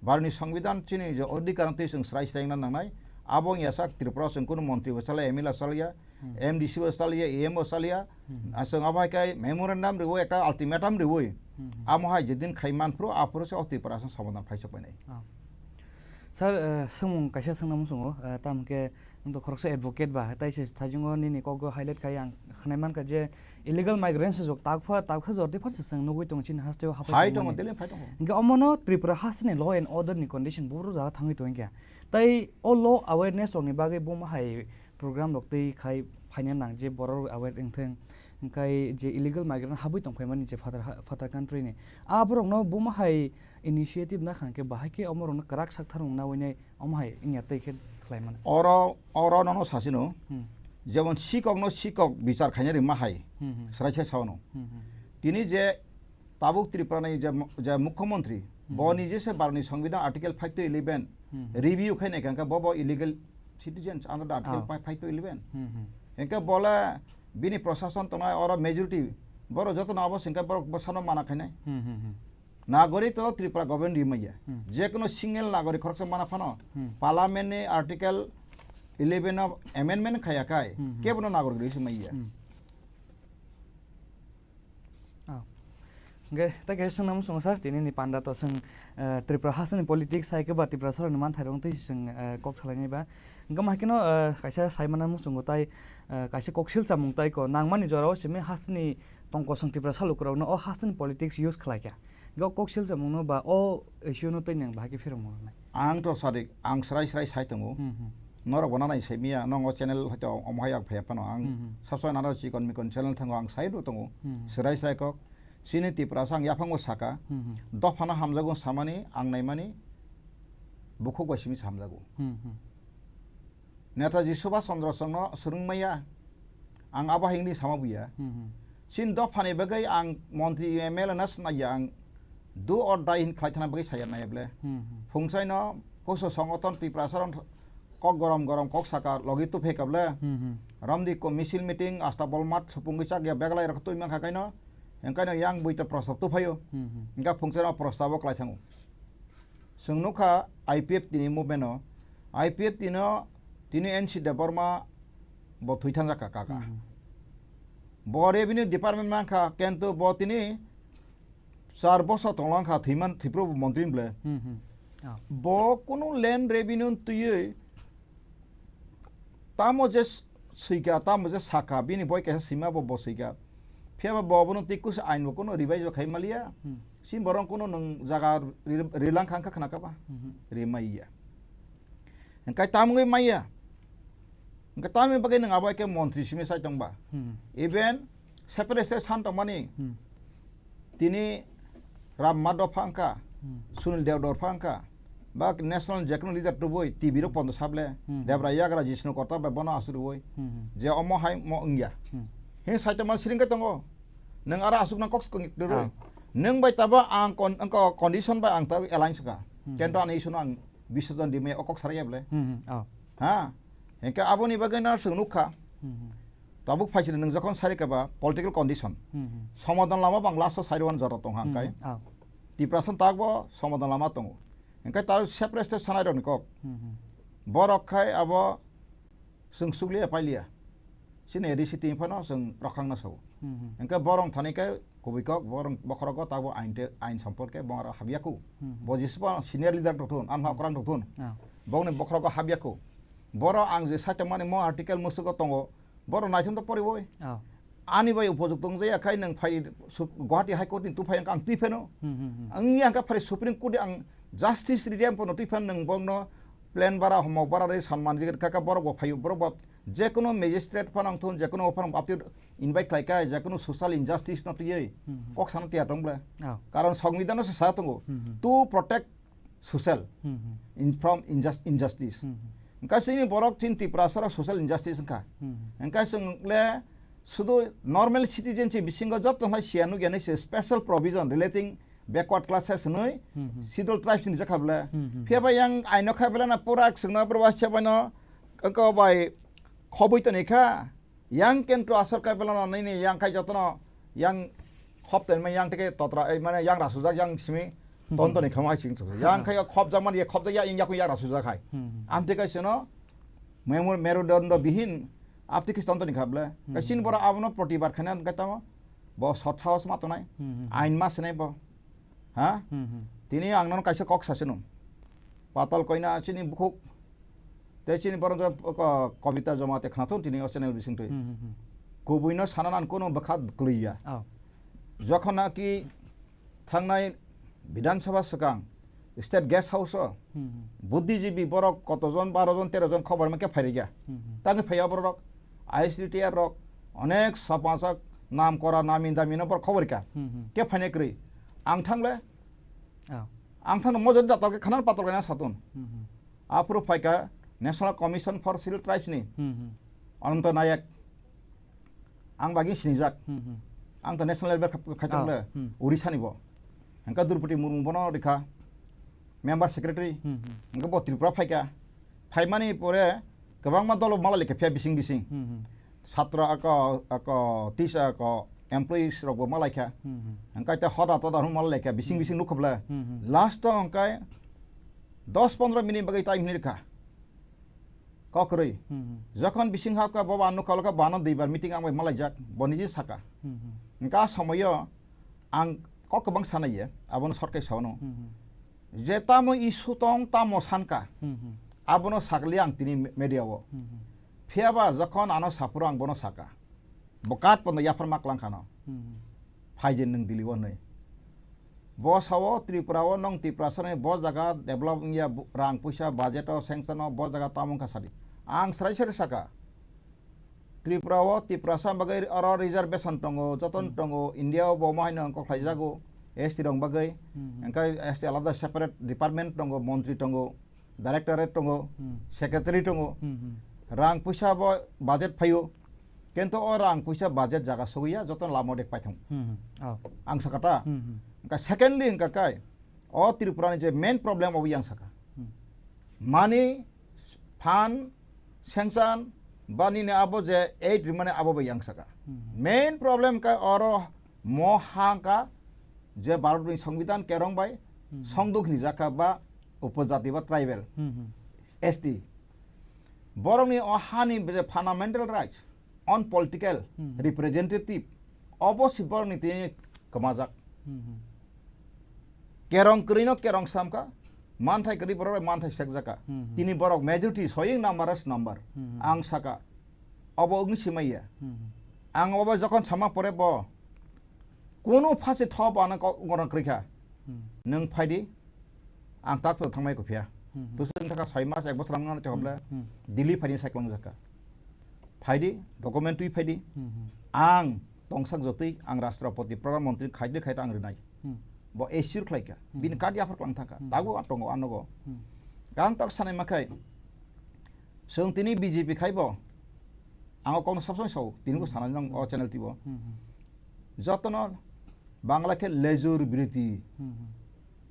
Bharoni Songbidan chini je odhikar twi chwng srai srai wngna nangnai. Abo wngya sak Tripura o chwng kunu montri bo chalya, M L A chalya, Hmm. M D C bo chalya, E M bo chalya. Hmm. A chwng abo hai khe memorandum rwui ekta ultimatum rwui. Hmm. Amo hai jedin khai man phuru aphuru se o Tripura chwng somadan phai sok painai. Ah. Sir, eh, swngmung kaisa swngna muchungo, eh, tamo khe nwng to khoroksa advocate ba, tai se thajingo nini kokgo highlight khai ang khnai mankha je illegal migrants se jok takpha, takpha jor tei phan se chwng nugui tongo chini hasteo hapai Phai tongmani. Tongo, daily phai tongo. Hingke omono Tripura hasteni law and order ni condition boro jaga thangwi tongkha. Tai o law awareness rokni bagwi buma hai program rok twi khai phaina nang je borok aware wngthang. Hingkai je illegal migrant habwi tongphaimani je phatar ha-, phatar country ni. A borokno buma hai initiative nakha hingke bahai khe omo rokno kwrak sak tharmung nawi nai omo hai wngya tei khe khlai mano. Oro, oro nono sasino, Hmm. jemon sikok no sikok bichar khaina ri ma hai, Hmm, hmm. Srai sai sao no. Hmm, hmm. Tini je tabuk Tripura ni je mu-, je mukhyamantri, Hmm. bo ni je se Bharot ni Songbidan Article five to eleven Hmm, hmm. review khai nai kha, bo bo illegal citizens under the Article Ah. five, five to eleven. Hmm, hmm. Hingke bole bini prosason tongnai oro majority, borok joto no abo singkhe borok bwsano mana khainai. Hmm, hmm, hmm. Nagorik to Tripura government rimaya. Hmm. Je kono single nagorik khoroksa mana phano Hmm. parliament ni Article eleven o amendment khaya khai Hmm, hmm. kebono nagorik risi maya. Hmm. Ah. Hingke, tei kaisa swngna muchungo sir, tini ni panda to swng, eh, Tripura hasteni politics hai khe ba Tripura saroni manthairok twi swng, eh, kok salainai ba. Hingke ma haikhe no, eh, kaisa saimana muchungo tai, eh, kaisa koksil chamung tai ko nangmani jorao simi hasteni tongkosong Tripura salukurokno o hasteni politics use khlai kha. Go kok sil chamung no ba o issue no tei nang bahai khe phirong mo nai. Ang to sadik, ang srai srai sai tongo. Hmm, hmm. Norok bo nanai sai miya, nongo channel hoito omo hai yak phaya phano ang Hmm, hmm. Sabsai nano chikon mikon channel thango ang sai do tongo. Hmm, hmm. Srai srai kok. Chini Tiprasa ang yaphango saka. Hmm, hmm. Dophano hamjago samani, ang naimani bukhuk bai simi samjago. Hmm, hmm. Netaji Subhash Chandra Bose no swrwng maya, ang abo hai hwnwi sama buya. Hmm, hmm. Chini dophani bagwi ang montri M L A no swnaiya, ang do or die hin khlai thana bagwi saya naiya ble. Hmm, hmm. Phungsaino koso songoton Tiprasa rok kok gorom gorom kok saka logi tuphe kable. Hmm, hmm. Romdi ko misil meeting asta bolmat supungwi chakya beglai rok twi mankha kaino. Engkaino yang buita prostab tuphaio. Hmm, hmm. Engka phungsaino prostab o klai thango. Chwng nukha I P F T ni movement o, I P F T no tini N C Debbarma bo thwi thangjak kha kaka. Hmm. Bo revenue department mankha, kintu bo tini char bosor tonglang kha thwiman thwipro bo montri ni ble. Hmm, hmm. Oh. Bo kunu land revenue twiwi tamo je s-, swika, tamo je saka, bini boi kaisa sima bo, bo swika. Phiya ba bo abono tei kusu ain bo kuno revise bo khai maliya. Hmm. Sim borong kuno nwng jaga ri-, rilang kha wngkha khna kha ba? Mhm. Rimaiya. Hingkai tamungwi maiya. Hingkai tamni bagwi nwng abo hai khe montri simi sai tong ba? Hmm. Even separate state san tongmani Hmm. tini Ram Madhov pha wngkha, Hmm. Sunil Dev Dor pha wngkha, ba national jekunu leader tubui T V rok Hmm. pondo sable, Hmm. Debra Yagra Jishnu Kotor bai bono asuriui, Hmm. je omo hai mo wngya. Hmm. Hini saitama siring khe tongo, nwng aro asuk nang kok swkang rwi. Ah. Nwng bai tabo ang kon-, ang ko condition bai ang tabo alliance ka. Hmm. Kento ani isuno ang bishojon di me o kok sarai ya ble. Hmm, hmm. Ah. Ha? Hingke aboni bagwi no chwng nukha. Hmm, hmm. Tabuk phaisini nwng jokhon sari khe ba political condition. Hmm, hmm. Somadhan lama bang last o sari wan jora tong hang Hmm, kai. Hmm. Ah. Tiprasa tak bo somadhan lama tongo. Hingke ta separate state sanai rokni kok. Hmm, hmm. Borok khai abo chwng sukliya pailiya. Chini A D C team phano chwng rokhangna sao. Hmm, hmm. Hingke borok thani khe kubui kok, borok bokhorogo tabo ain te, ain sompor khe bongaro habyaku. Hmm, hmm. Bo jisbo senior leader tongthun, anha Hmm. okrang tongthun. Ah. Bongni bokhorogo habyaku. Borok ang je saitongmani mo article musugo tongo, borok naithok to poriwi. Oh. Ani bai upojukto wngjaya khai nwng phai su-, Guwahati High Court ni tu phai ang twi phano. Hmm, hmm, hmm. Ang yang kha phai Supreme Court ni ang justice riyam pono twi phano nwng bongno plan bara homok bara rwi sanmani kaka borok bo phaio borok bo jekunu magistrate phano ang thun jekunu phano apni invite khlai kai jekunu social injustice no twiwi Hmm, hmm. kok sana tiya tong ble. Oh. Karon songbidhan no se sa tongo Hmm, hmm. to protect social Hmm, hmm. in, from injust-, injustice. Hmm, hmm. Hingke chini borok chini Tiprasa rok social injustice wngkha. Hmm, hmm. Hingke chwng le sudu normal citizen si bisingo joto hai siya nugya nai se special provision relating backward classes hinui Hmm, hmm. Scheduled tribes ni jakha bole. Hmm, hmm. Phiya bai yang aino khai bole na pura chwngno bro wasia bai no ko bai khobui toni kha. Yang kentro asor kai belano nini yang kai jotono yang khop tenma yang teke totra, eh, mane yang rasujak yang simi Hmm. Ton toni khama hai sing. Yang kai khop jak man ye khop jak ya yang yakung ya rasujak hai. Hmm. Amte kai sino memor merudondo bihin apti kis ton toni khable. Hmm. Kai sin bora abono protibad khana kai tamo. Bo sot saos ma tonai. Hmm. Ain ma senai bo. Ha? Hmm, hmm. Tini ang nono kaisa kok sasino. Patal koina chini bukhuk. Tei chini borok jo ko-, Kobita Joma te khnathun tini o channel bising twi. Hmm, hmm, hmm. Kubui no sana nan kono bwkha kwlwi ya. Oh. Jokhon naki thangnai Bidhan Sabha swkang State Guest House o Hmm, hmm. Buddhijibi borok koto jon, baro jon, tero jon khobor ma khe phai rikya. Hmm, hmm. Tangwi phaiya borok I S D T R rok onek sapasak nam kora nami dami no borok khobor rikha. Hmm, hmm. Khe phainai kwrwi. Ang thangle Oh. Ang thano mojo jatal khe khanan patal khe satun. Hmm, hmm. Aphuru phaikha National Commission for Scheduled Tribes ni Hmm, hmm. Ananta Nayak. Ang bagwi sinijak. Hmm, hmm. Ang to national level kha-, khaitong Ah, le hmm. Orissa ni bo. Hingke Drupadi Murmu bono rikha member secretary. Hmm, hmm. Hingke bo Tripura phaikha. Phaimani pore kwbangma dolo malai khe phiya bising bising. Hmm, hmm. Satra ako, ako, tisa ako, employees rokbo malai kha. Hmm, hmm. Hingke ta hoda toda hwn malai kha, bising Hmm. bising nukha bwle. Hmm, hmm. Last o hingke dos pondro minute bagwi time hinwi rikha. Kokrwi. Hmm, hmm. Jokhon bising hapkha, boba nukha lokha, bano duibar meeting ang bai malaijak, bo niji saka. Hmm, hmm. Hingke a somoyo ang kok kwbang sanaiya, abono short khe saono. Hmm, hmm. Je tamo issue tong, tamo sanka, Hmm, hmm. Abono sakliya ang tini me-, media o. Hmm, hmm. Phiyaba jokhon ano saphuru ang bono saka. Bo kat pono yaphar maklangkhano. Hmm, hmm. Phaijin nwng Delhi o hinwi. Bo sao Tripura o nong Tiprasa ni bo jaga develop wngya bu-, rang puisa budget o sanction o bo jaga tamo wngkha sadi. Ang srai srai saka. Tripura o Tiprasa bagwi oro reservation tongo, joton Hmm. tongo, India o bo ma haino kok khlai jago, S T rok bagwi. Hmm, hmm. Engkai S T alada separate department tongo, montri tongo, directorate tongo, Hmm. secretary tongo. Hmm, hmm. Rang puisa bo budget phaio. Kento o rang puisa budget jaga sogwi ya, joto lama dek paithang. Hmm, hmm. Oh. Ang sakata. Hmm, hmm. Engka secondly engka kai, o Tripura ni je main problem obo yang saka. Hmm. Money, fund, sanction, ba nini abo je aid rimani abo bai yang saka. Hmm. Main problem ka oro mo hangka je Bharat ni Songbidan kerong bai Hmm. songduk ni jaka ba upojati ba tribal Hmm, hmm. S T. Borok ni o hani je fundamental rights, on political Hmm. representative, obo si borok ni tini kwmajak. Hmm, hmm. Kerong kwrwi no kerong samka, manthai kwrwi borok bai manthai sekjaka. Hmm, hmm. Tini borok majority soying number as number. Hmm, hmm. Ang saka, obo wngwi simaiya. Hmm, hmm. Ang obo jokhon sama pore bo, kunu phasi tho bo ano kok gorok kwrwi kha. Hmm. Nwng phaidi, ang tak thangmai ko phiya. Hmm, hmm. Bwswk wng thaka soi mas, ek bosor ang nang Hmm, hoble, hmm. Delhi phaidi cyclone jaka. Phaidi, document twi phaidi. Hmm, hmm. Ang tongsak jotwi ang Rashtrapati, Pradhan Mantri khaidi khai ta ang rinai. Hmm. Bo assure khlai kha. Hmm. Bini card yaphar klang thangkha. Hmm. Tago ang tongo anogo. Hmm. Ang tak sanai ma khai. Chwng tini B J P khai bo. Ang o kokno sab samai sao. Tini bo Hmm. sanai nang o channel tibo. Hmm, hmm. Jotono Bangla khe lejur biriti. Hmm, hmm.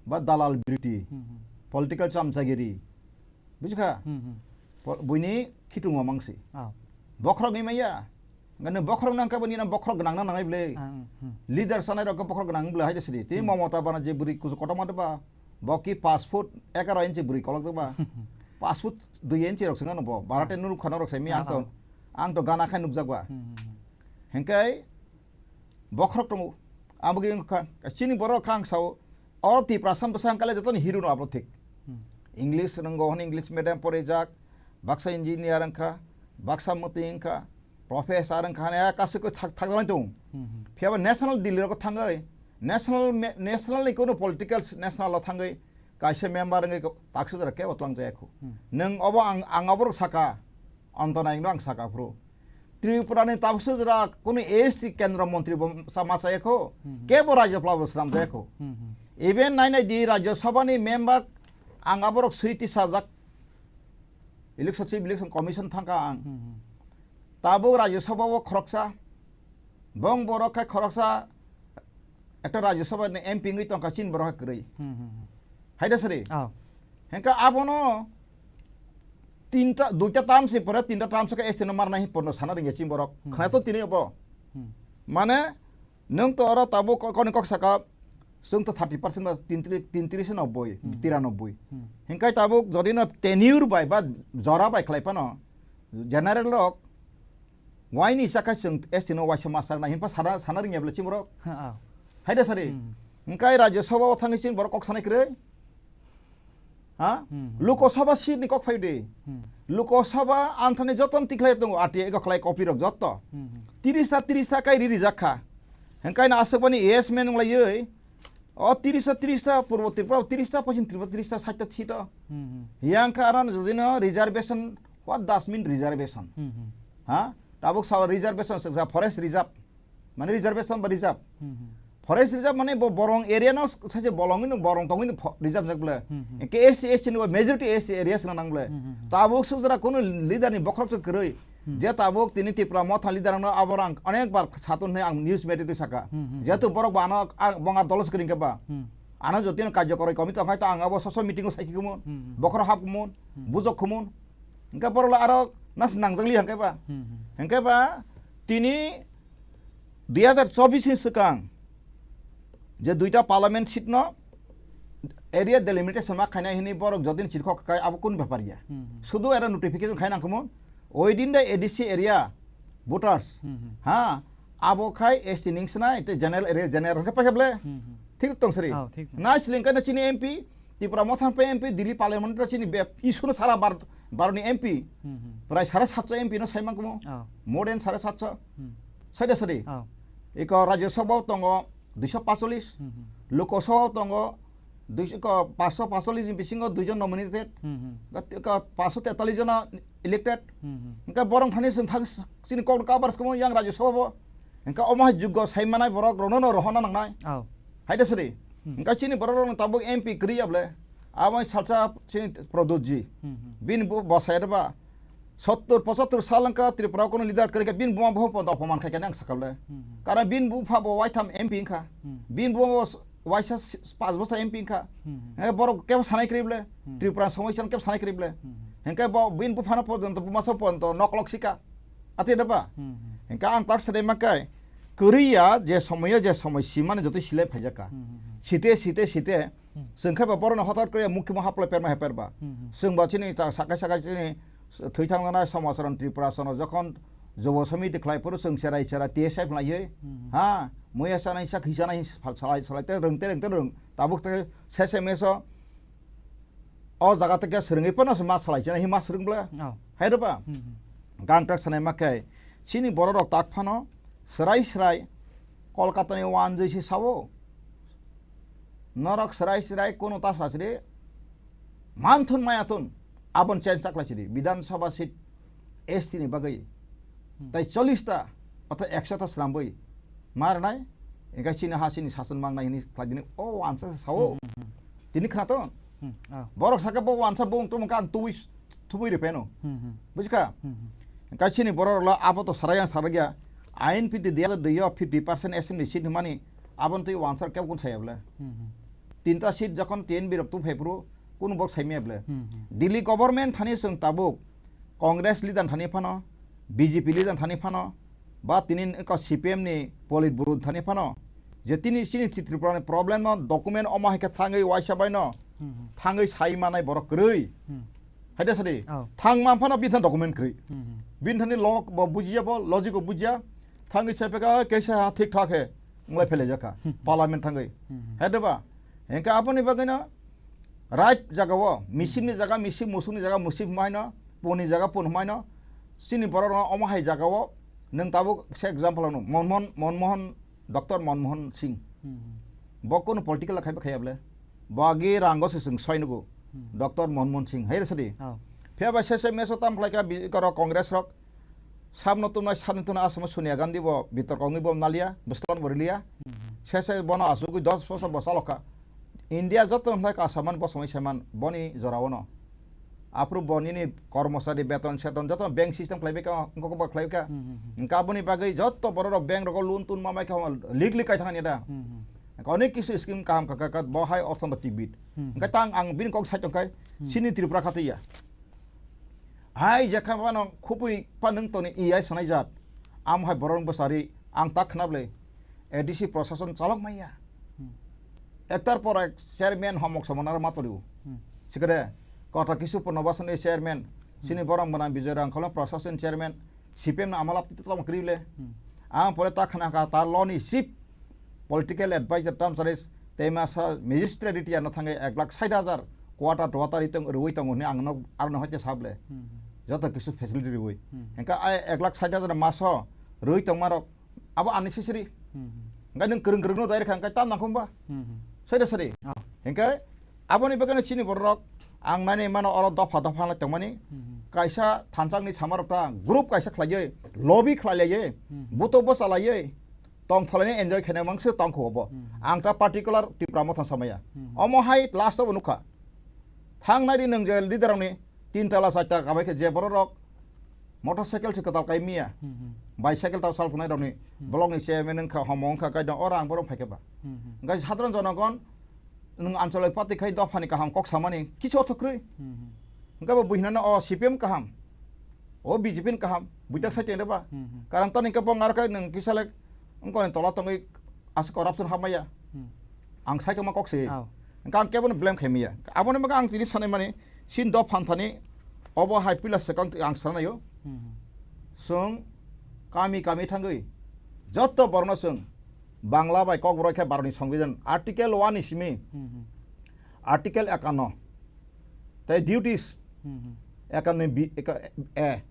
Ba dalal biriti. Hmm, hmm. Political chamchagiri. Bujikha? Hmm, hmm. Po-, buini khitung mamang si. Ah. Bokhorok ni maya. Ngano bokhorok nang kabo nina bokhorok gnang nang nangai ble. Ah, hmm, hmm. Leader sanai rok bokhorok gnang ble hai sidi. Tini Hmm. Mamata bana je buri kusu kotor mate ba. Bo ki paanch foot egaro inchi buri kolok ba. Paanch foot dui inchi rok sengano bo. Barate Ah. Nuru khana rok semi Ah, ang to. Ah. Ang to gana khai nukjak ba. Hmm, hmm, hmm. Hengkai bokhorok tongo. Abo ge wngkha. Chini borok kha ang sao. Oro Tiprasa bwsa ang kale jotoni hero no abo thik. Hmm. English rwngo hwn English medium porijak. Baksa engineer wngkha. Baksa mwtwi wngkha. Professor wngkha. Hwnwi kasui ko thak, thak jalai tongo. Hmm, hmm. Phiya ba national Delhi rogo thangwi. National me-, national ni kono political national o thangwi. Kaisa member wngwi ko-, taksa jora kebo twlang jaya kho. Hmm. Nwng obo ang, ang oborok saka, Antonai no ang saka phuru. Tripura ni tabuksa jora kunu S T kendra montri bo sa-, ma saya kho. Hmm, hmm. Kebo Rajya Sabha bo swnam jaya kho. Hmm, hmm. Even nai nai di Rajya Sabha ni member ang aborok swi tisajak. Election, Chief Election Commission thangka ang. Hmm, hmm. Tabuk Rajya Sabha o khoroksa, bong borok khai khoroksa, ekta Rajya Sabha ni M P wngwi tongkha chini borok hai kwrwi. Hmm, hmm, hmm. Hai da sari? Oh. Hengka abono tinta, duita term se pore tinta term se ka S T no marnai hin porno sana ringya chini borok. Hmm. Khna to tini obo. Hmm. Mane, nwng to oro tabuk ko-, koni kok saka, chwng to thirty percent ba tintri-, tintris nobboi, Hmm. tiranoboi. Hmm. Hingkai tabuk jodi no tenure bai ba jora bai khlai phano, general rok, waini chakha chwng S T no waisa ma saknai hinpha sana, sana ringya bwle chimorok. Ha, ah. Hai da sari. Hmm. Hingkai Rajya Sabha o thangwi chini borok kok sanai kwrwi. Ha? Hmm, hmm. Lok Sabha seat ni kok phai de. Hmm. Lok Sabha anthani joto ni tikhlai tongo, R T I kok khlai copy rok joto. Hmm, hmm. Tiris ta, tiris ta kai ri rijak kha. Hengkai na aswk bani yes man wng lai oi. O tiris ta, tiris ta, Purbo Tripura, tiris ta, Pachim Tripura, tiris ta, sait ta seat o. Hmm, hmm. Yang kha aran jodi no reservation, what does mean reservation? Hmm, hmm. Ha? Tabuk sa reservation, sa forest reserve. Mane reservation ba reserve. Hmm, hmm. Forest reserve mane bo borong area no saje bolong ino borong tong ino fo-, reserve jak ble. Hmm, hmm. Ke S C, S T ni bo majority S C area sina nang ble. Hmm, hmm, hmm. Tabuk sujra kono leader ni bokhorok se kwrwi. Hmm. Je tabuk tini Tipra Motha leader no abo rang onek bar satun hai ang news media te saka. Hmm, hmm, hmm. Jehetu borok ba ano a-, bonga dolos kring ke ba. Hmm. Ano jotino karjokorai komiti tong hai ta ang abo soso meeting o saiki kumun. Hmm, hmm. Bokhorok hap kumun. Hmm. Bujok kumun. Hingke borok la aro nas nangjak li hingke ba. Hmm, hmm. Hingke ba tini dui hazar chobbish ni swkang je duita parliament seat no area delimitation ma khainai hinwi borok jodin chirkhok khai abo kun bepar ya. Hmm, hmm. Sudu era notification khai nangkhamu within the A D C area voters. Hmm, hmm. Ha, abo khai S T ning swnai te general area general khe paikha ble. Hmm, hmm. Thik tong sari. Oh, thik tong. Nai sling kana chini M P, Tipra Motha ni M P, Delhi parliament chini be issue no sara bar, baroni M P. Hmm, hmm. Prai sare satso M P no saimang kumo. Oh. More than sare satso. Hmm. Saida sari. Oh. Iko Rajya Sabha tongo duiso pacholis. Hmm, hmm. Lok Sabha tongo duiso, ko, paanso pacholis ni bisingo duijon nominated. Hmm, hmm. Ga-, ka-, paanso tetalis jona elected. Hmm, hmm. Hingke borok thani chwng thang s-, chini kokno cover se kwmwi yang Rajya Sabha bo. Hingke omo hai juggo sai manai borok rokno no rohorna nangnai. Oh. Hai da sadi. Hmm. Hingke chini borok rokno tabuk M P kwrwi ya bole. Abo salsa chini Pradyut ji. Hmm, hmm. Bini bo bwsai rwba. Sottor pochattor sal wngkha Tripura o kono leader kwrwi khe bini buma bo pon-, opoman khai khe ang sakha le. Hmm, hmm. Karon bini bupha bo waitham M P wngkha. Hmm. Bini buma bo s-, waisa s-, panch bosor M P wngkha. Hmm, hmm. Hingke borok kebo sanai kwrwi bole. Hmm. Tripura somosya no kebo sanai kwrwi bole. Hmm, hmm. Hingke bo bini buphano porjonto buma so porjonto noklok sika. Ati da ba? Hmm, hmm. Hingke ang tak sade makai kwrwi ya je somoyo je somoi simani joto silai phaijakha. Hmm, hmm, hmm. Site, site, site. Hmm. Chwng khe ba borokno hothar kwrwi ya mukti mo haplai perma heper ba. Hmm, hmm. Chwng ba chini ta sakai sakai chini thwi thangna somaj ron Tripura sono jokhon jobo samiti khlai phuru chwng cherai cherai T S F lai ye. Hmm, hmm. Ha, muya sanai sak hi sanai salai salai te rwng te rwng te rwng. Tabuk te sese meso o jaga te khe swrwngwi phano se ma salai chana hi ma swrwng bole. Oh. Hai rwba? Hmm, hmm. Gang tak sanai ma khe chini borok rok tak phano srai srai Kolkata ni wanjwi se sao. Norok srai srai kono ta sachiri manthun mayathun abon change chaklai chiri Bidhan Sabha seat S T ni bagwi. Hmm. Tai chollish ta, oto ekso ta swnambwi ma rwnai, engkhe chini ha chini sachon mangnai hwnwi khlai dini, o wansa se sao. Hmm, hmm, hmm. Tini khna to? Hmm, ah. Borok saka bo wansa bo wng tongmung kha ang tubui, tubui rw pheno. Hmm, hmm. Bujikha? Hmm, hmm. Engkhe chini borok rok lo abo to sarai ang sarai ya. Ain piti diya do yo fifty percent assembly seat hwnmani abon twi wansa kebo kun saya bole. Hmm, hmm. Tinta seat jokhon T N B rok tu phai phuru kunu bok saimaya bole. Hmm, hmm. Delhi government thani chwng tabuk Congress leader thani phano, B J P leader thani phano, ba tini wngkha C P M ni Politburo thani phano, je tini chini Tripura ni problem no document omo hai khe thangwi waisa bai no, hmm, hmm, thangwi sai manai borok kwrwi. Hmm. Hai da sadi? Oh. Thang man phano bini thani document kwrwi. Hmm, hmm. Bini thani log bo bujiya bo, logic bo bujiya. Thangwi sai peka, "Kaisa ha thik thak he." Wngwi phelaijak kha. Hmm, hmm. Parliament thangwi. Hmm, hmm. Hai da ba? Hingkhe aboni bagwino right jaga o, misim ni jaga misim, musuk ni jaga musuk hwnmai no, pon ni jaga pon hwnmai no, chini borok rok omo hai jaga o, nwng tabuk se example ano, Monmohan, Monmohan, Doctor Monmohan Singh. Hmm, hmm. Bo kunu political khai ba khaya bole. Bo agi rango se chwng soi nugo. Hmm. Doctor Monmohan Singh, hai rw sadi. Oh. Phiya bai se se meso tam khlai kha bi-, koro Congress rok, Sabno tumnai, sabno tumnai, asamo Sonia Gandhi bo bitorko wngwi bo maliya, bwslan bo riliya. Mhm. Sese bono asugwi dos bosor bo chalokha. India joto hwnkhai kasaman bo somoi saiman boni jorao no. Aphuru bo nini kormosari beton seton joto bank system khlaibai kha, wngkok bo khlaibai kha. Mhm, mhm. Hwnkhe aboni bagwi joto borok rok bank rogo loan tun ma mai kha, lik lik kai thangani da. Mhm. Hwnkhe onek kisu scheme kaham kha kha, kha bo hai orthono tibit. Mhm. Hwnkhe tang ang bini kok sai tongkhai, mhm, chini Tripura kha twiya. Hai jekha phano khupui pha nwng toni E I sanai jat. Am hai borok bwsari ang tak khna bwle. A D C prosason chalok maya. Hmm. Ektar por ek chairman homok somonaro ma torio. Hmm. Sikere kota kisu Purnobasan ni chairman. Hmm. Sini borok mwnam Bijoy Rangkholo prosason chairman. C P M no amalap tito tamo kri bwle. Hmm. Ang pore tak khna kha ta loni chief political advisor Tamsari Teimasa magistrate retire no thangwi ek lakh sait hajar quarter to water itong rwi tongo hwnwi ang no, aro no hoite sable. Hmm, hmm. Joto kisu facility rwi. Hmm. Hengka ai ek lakh sait hajar maso rwi tongma rok abo unnecessary. Hmm, hmm. Hengka nwng kwrwng kwrwng no dai rwkha hengka tam nangkhung ba? Hmm, hmm. Soi da sari. Oh. Hengka aboni bagwi no chini borok ang nani mano oro dopha dopha no tongmani. Hmm, hmm. Kaisa thanchang ni sama rok ta group kaisa khlaiwi lobby khlaiwi, hmm, hmm, buto bwsa laiwi tong thalaini enjoy khaina mangse tong kho bo. Hmm. Ang ta particular Tipra Motha samaya. Hmm. Omo hai last o nukha. Thang nai di nwng je leader rokni tin tala char ta kabai khe je borok rok motorcycle se kwtal kai miya. Hmm, hmm. Bicycle ta sal phunai rokni, hmm, block ni chairman wngkha, homo wngkha, kai dong, ora ang borok phai khe ba. Hmm, hmm. Hwnkhe sadharon jonogon nwng anchalik party khai dophani kaham kok samani kichu ortho kwrwi. Hmm, hmm. Hwnkhe bo buhinano o C P M kaham, o B J P ni kaham, buitak, hmm, sai tengre ba. Hmm, hmm. Karon toni hwnkhe bo ngar khe nwng kisa le wngkoni tola tongwi aswk corruption hapmaya. Hmm. Ang sai tongma kok se. Oh. Hwnkhe ang kebono blame khai maya. Aboni bagwi ang tini sanai mani, sin dopha thani obo hai puila swkang twi ang sanai o. Hmm, hmm. Chwng kami kami thangwi joto borokno chwng Bangla bai Kokborok khe Bharatni Songbidan Article one ni simi, hmm, hmm, Article ekanno tei duties, hmm, hmm, ekanno B, eka-, A.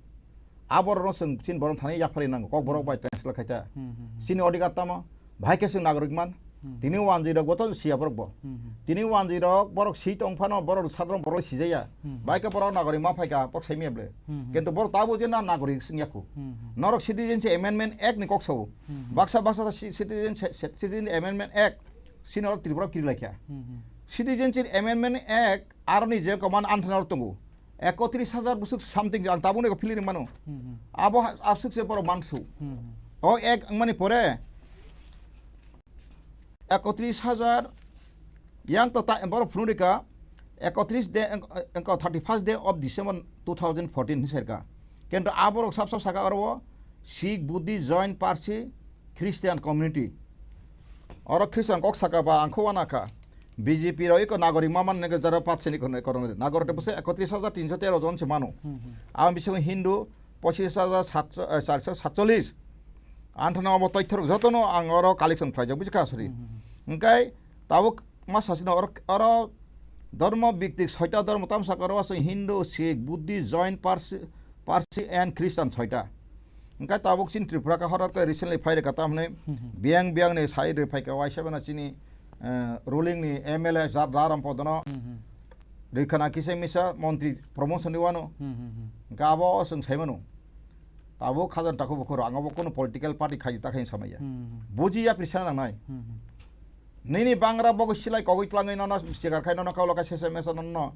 Aborokno chwng chini borok thani yapharwi nango, Kokborok bai translate khai ta. Hmm, hmm, hmm. Chini odhikar tamo, bahai khe chwng nagorik man, Hmm. Tini wanjwi rok bo to siya borok bo. Hmm, hmm. Tini wanjwi rok borok si tong phano borok sadron borok sijaya. Hmm, hmm. Bai khe borok nagorik ma phai kha borok sai miya ble. Hmm, hmm. Kintu borok tabuk je na nagorik wng ya khu. Hmm, hmm. Norok Citizenship Amendment Act ni kok sao. Hmm, hmm. Baksa baksa si-, Citizen, Citizen Amendment Act sini oro Tripura kiri lai kha. Hmm, hmm. Citizenship Amendment Act aroni je command anthana oro tongo. Ekotris hajar busuk something ang tabuk ni philiri mano. Hmm, hmm. Abo ha-, absuk se borok mansu. Hmm, hmm. O ek wngmani pore ekotris hajar yang to ta borok phunukha ekotris de engko thirty first day of December two thousand fourteen hinwi serka. Kintu aborok sab sab saka oro Sikh, Buddhist, Jain, Parsi, Christian community. Oro Christian kok saka ba ang kho wana kha. B J P rok iko nagorik ma man nege jara pat sini kono kono nagorik te bose ekotris hajar tinso tero jon se mano. Hmm, hmm. Ang bisingo Hindu pochis hajar satso, eh, charso satchollis. Anthano abo toithorok jotono ang oro collection khlaijak, buji kha sri. Hmm, hmm, hmm. Hingkai tabuk ma sasino oro, oro dhormo biktik soita dhormo tamsa koro aswng Hindu, Sikh, Buddhist, Jain, Parsi, Parsi and Christian soita. Hingkai tabuk chini Tripura ka horat khe recently phai rwkha tamhwnwi Hmm, hmm. biyang biyang ni sai rwi phai kha waisa bana chini, eh, ruling ni M L A ja-, Raram Podono Hmm, hmm. rwkhana kisa misa montri promotion ni wano. Hmm, hmm, hmm. Hingkhe abo chwng sai mano. Tabuk khajang takhuk bukhuk rok, ang abo kunu political party khai ta khai samaya. Hmm. Buji ya prisa nangnai. Hmm, hmm. Nini bangra bogo silai kogwi tlangwi nono sikar khai nono kaulo khai sese mesa nono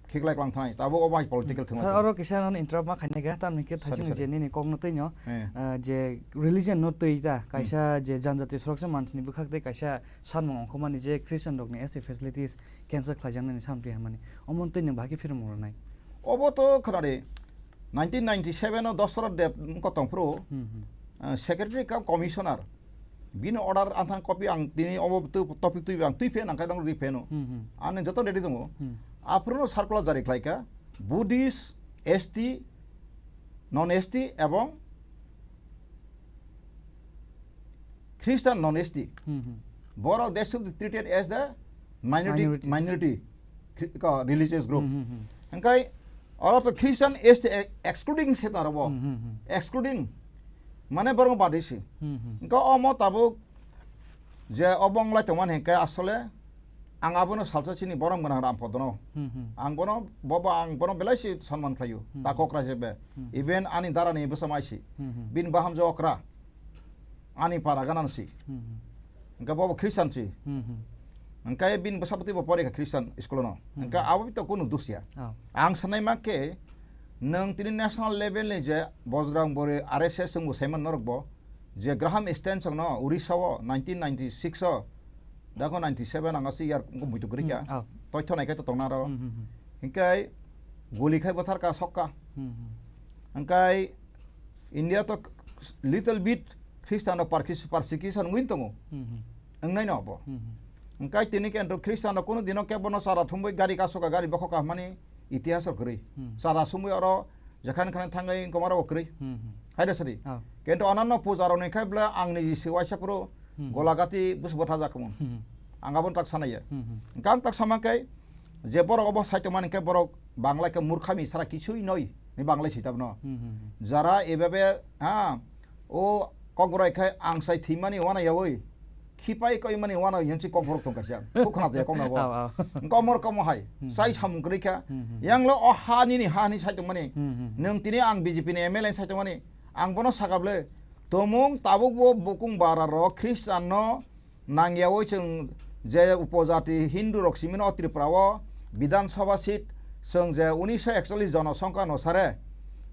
khiklai klang thanai. Tabuk obo hai political Hmm. thwngmai Sir, tong. Oro kisa nono interrupt ma khainai kha, tamni khe Sorry, thaising sorry. Je nini kokno twi no, Eh. ah, je religion no twi ta, Hmm. kaisa je janjati sorok se mansini bwkhak tei kaisa sanmung ongkhormani je Christian rokni S T facilities cancel khlaijaknani samtwi hamani. Omo twi nwng bahai khe phirmung rwnai. Obo to khwnadi, nineteen ninety-seven o Dasarath Deb wngkha tongphuru, Hmm, hmm. ah, secretary cum commissioner. Bini order anthang copy ang tini obo twi-, topic twi ang twi phe nang khe nang ri pheno. Hmm, hmm. Ani joto ready tongo. Hmm. Aphuru no circular jari khlai kha Buddhist, S T, non S T ebong Christian non S T. Hmm, hmm. Borok they should be treated as the minority, Minorities. Minority, Khri-, ko, religious group. Hmm, hmm, hmm. Hingkai oro to Christian S T e-, excluding se taro bo. Hmm, hmm, hmm. Excluding. Mane borok badi si. Hmm, hmm. Hingka omo tabuk je obo wng lai tongmani hingke asole ang abono salsa chini borom gwnang Ram Podono. Hmm, hmm. Ang bono, bobo ang bono belai si sonman khlaio. Hmm. Takok raje be. Hmm. Even ani dara ni bwsa mai si. Hmm, hmm. Bini bahamjak okra. Ani para ganan si. Hmm, hmm. Hingke bobo Christian si. Hmm, hmm. Hingke bini bwsa bwtwi bo pori kha Christian school no. Hmm. Hingke abo to kunu dus ya. Oh. Ang sanai ma ke, nwng tini national level ni je Bojrang Bori R S S chwng bo saiman norok bo, je Graham Staines no Orissa o nineteen ninety-six o, dakho ninety-seven ang asi yar wngkha muitu kwrwi kha. Hmm, oh. Toitho nai khe to tongna ro. Hmm, hmm, hmm. Hingke guli khai bwthar ka sok ka. Hmm, hmm. Hingke India to little bit Christian rok parkis-, persecution wngwi tongo. Hmm, hmm. Wngnai no bo. Hmm, hmm. Hingke tini khe Christian rok kunu dino kebo no chara thumwi gari kasoka gari bokhok kahmani itihas rok kwrwi. Hmm. Chara sumwi oro Jekhane khane thangwi komaro bo kwrwi. Hmm, hmm. Hai da sadi. Oh. Kento ananno puja rok ni khai bla ang ni si waisa phuru Hmm. golagati bus botha jak mon. Hmm. Ang abon tak sanaya. Hmm, hmm. Gang tak sama kai je borok obo sai tongmani kai borok Bangla ke murkhami sara kisui noi. Ni Bangla si tabno. Hmm, hmm, hmm. Jara ebabe ha o kokborai khai ang sai thimani wana yawi. Khipai koi mani wano yangchi kok borok tong kaisa. Khuk khna de kok na bo. Aw, aw. Komor komo hai. Hmm. Sai samung kwrwi kha. Hmm, hmm. Yang lo o ha ni ni ha ni sai tong mani. Hmm, hmm. Nwng tini ang B J P ni M L A sai tong mani. Ang bono sakable. Tomung tabuk bo bukung bara ro Christian no nangyawi chwng je upojati Hindu rok simino Tripura o Bidhan Sabha seat chwng je unisho ekchollis jonosongkha no sare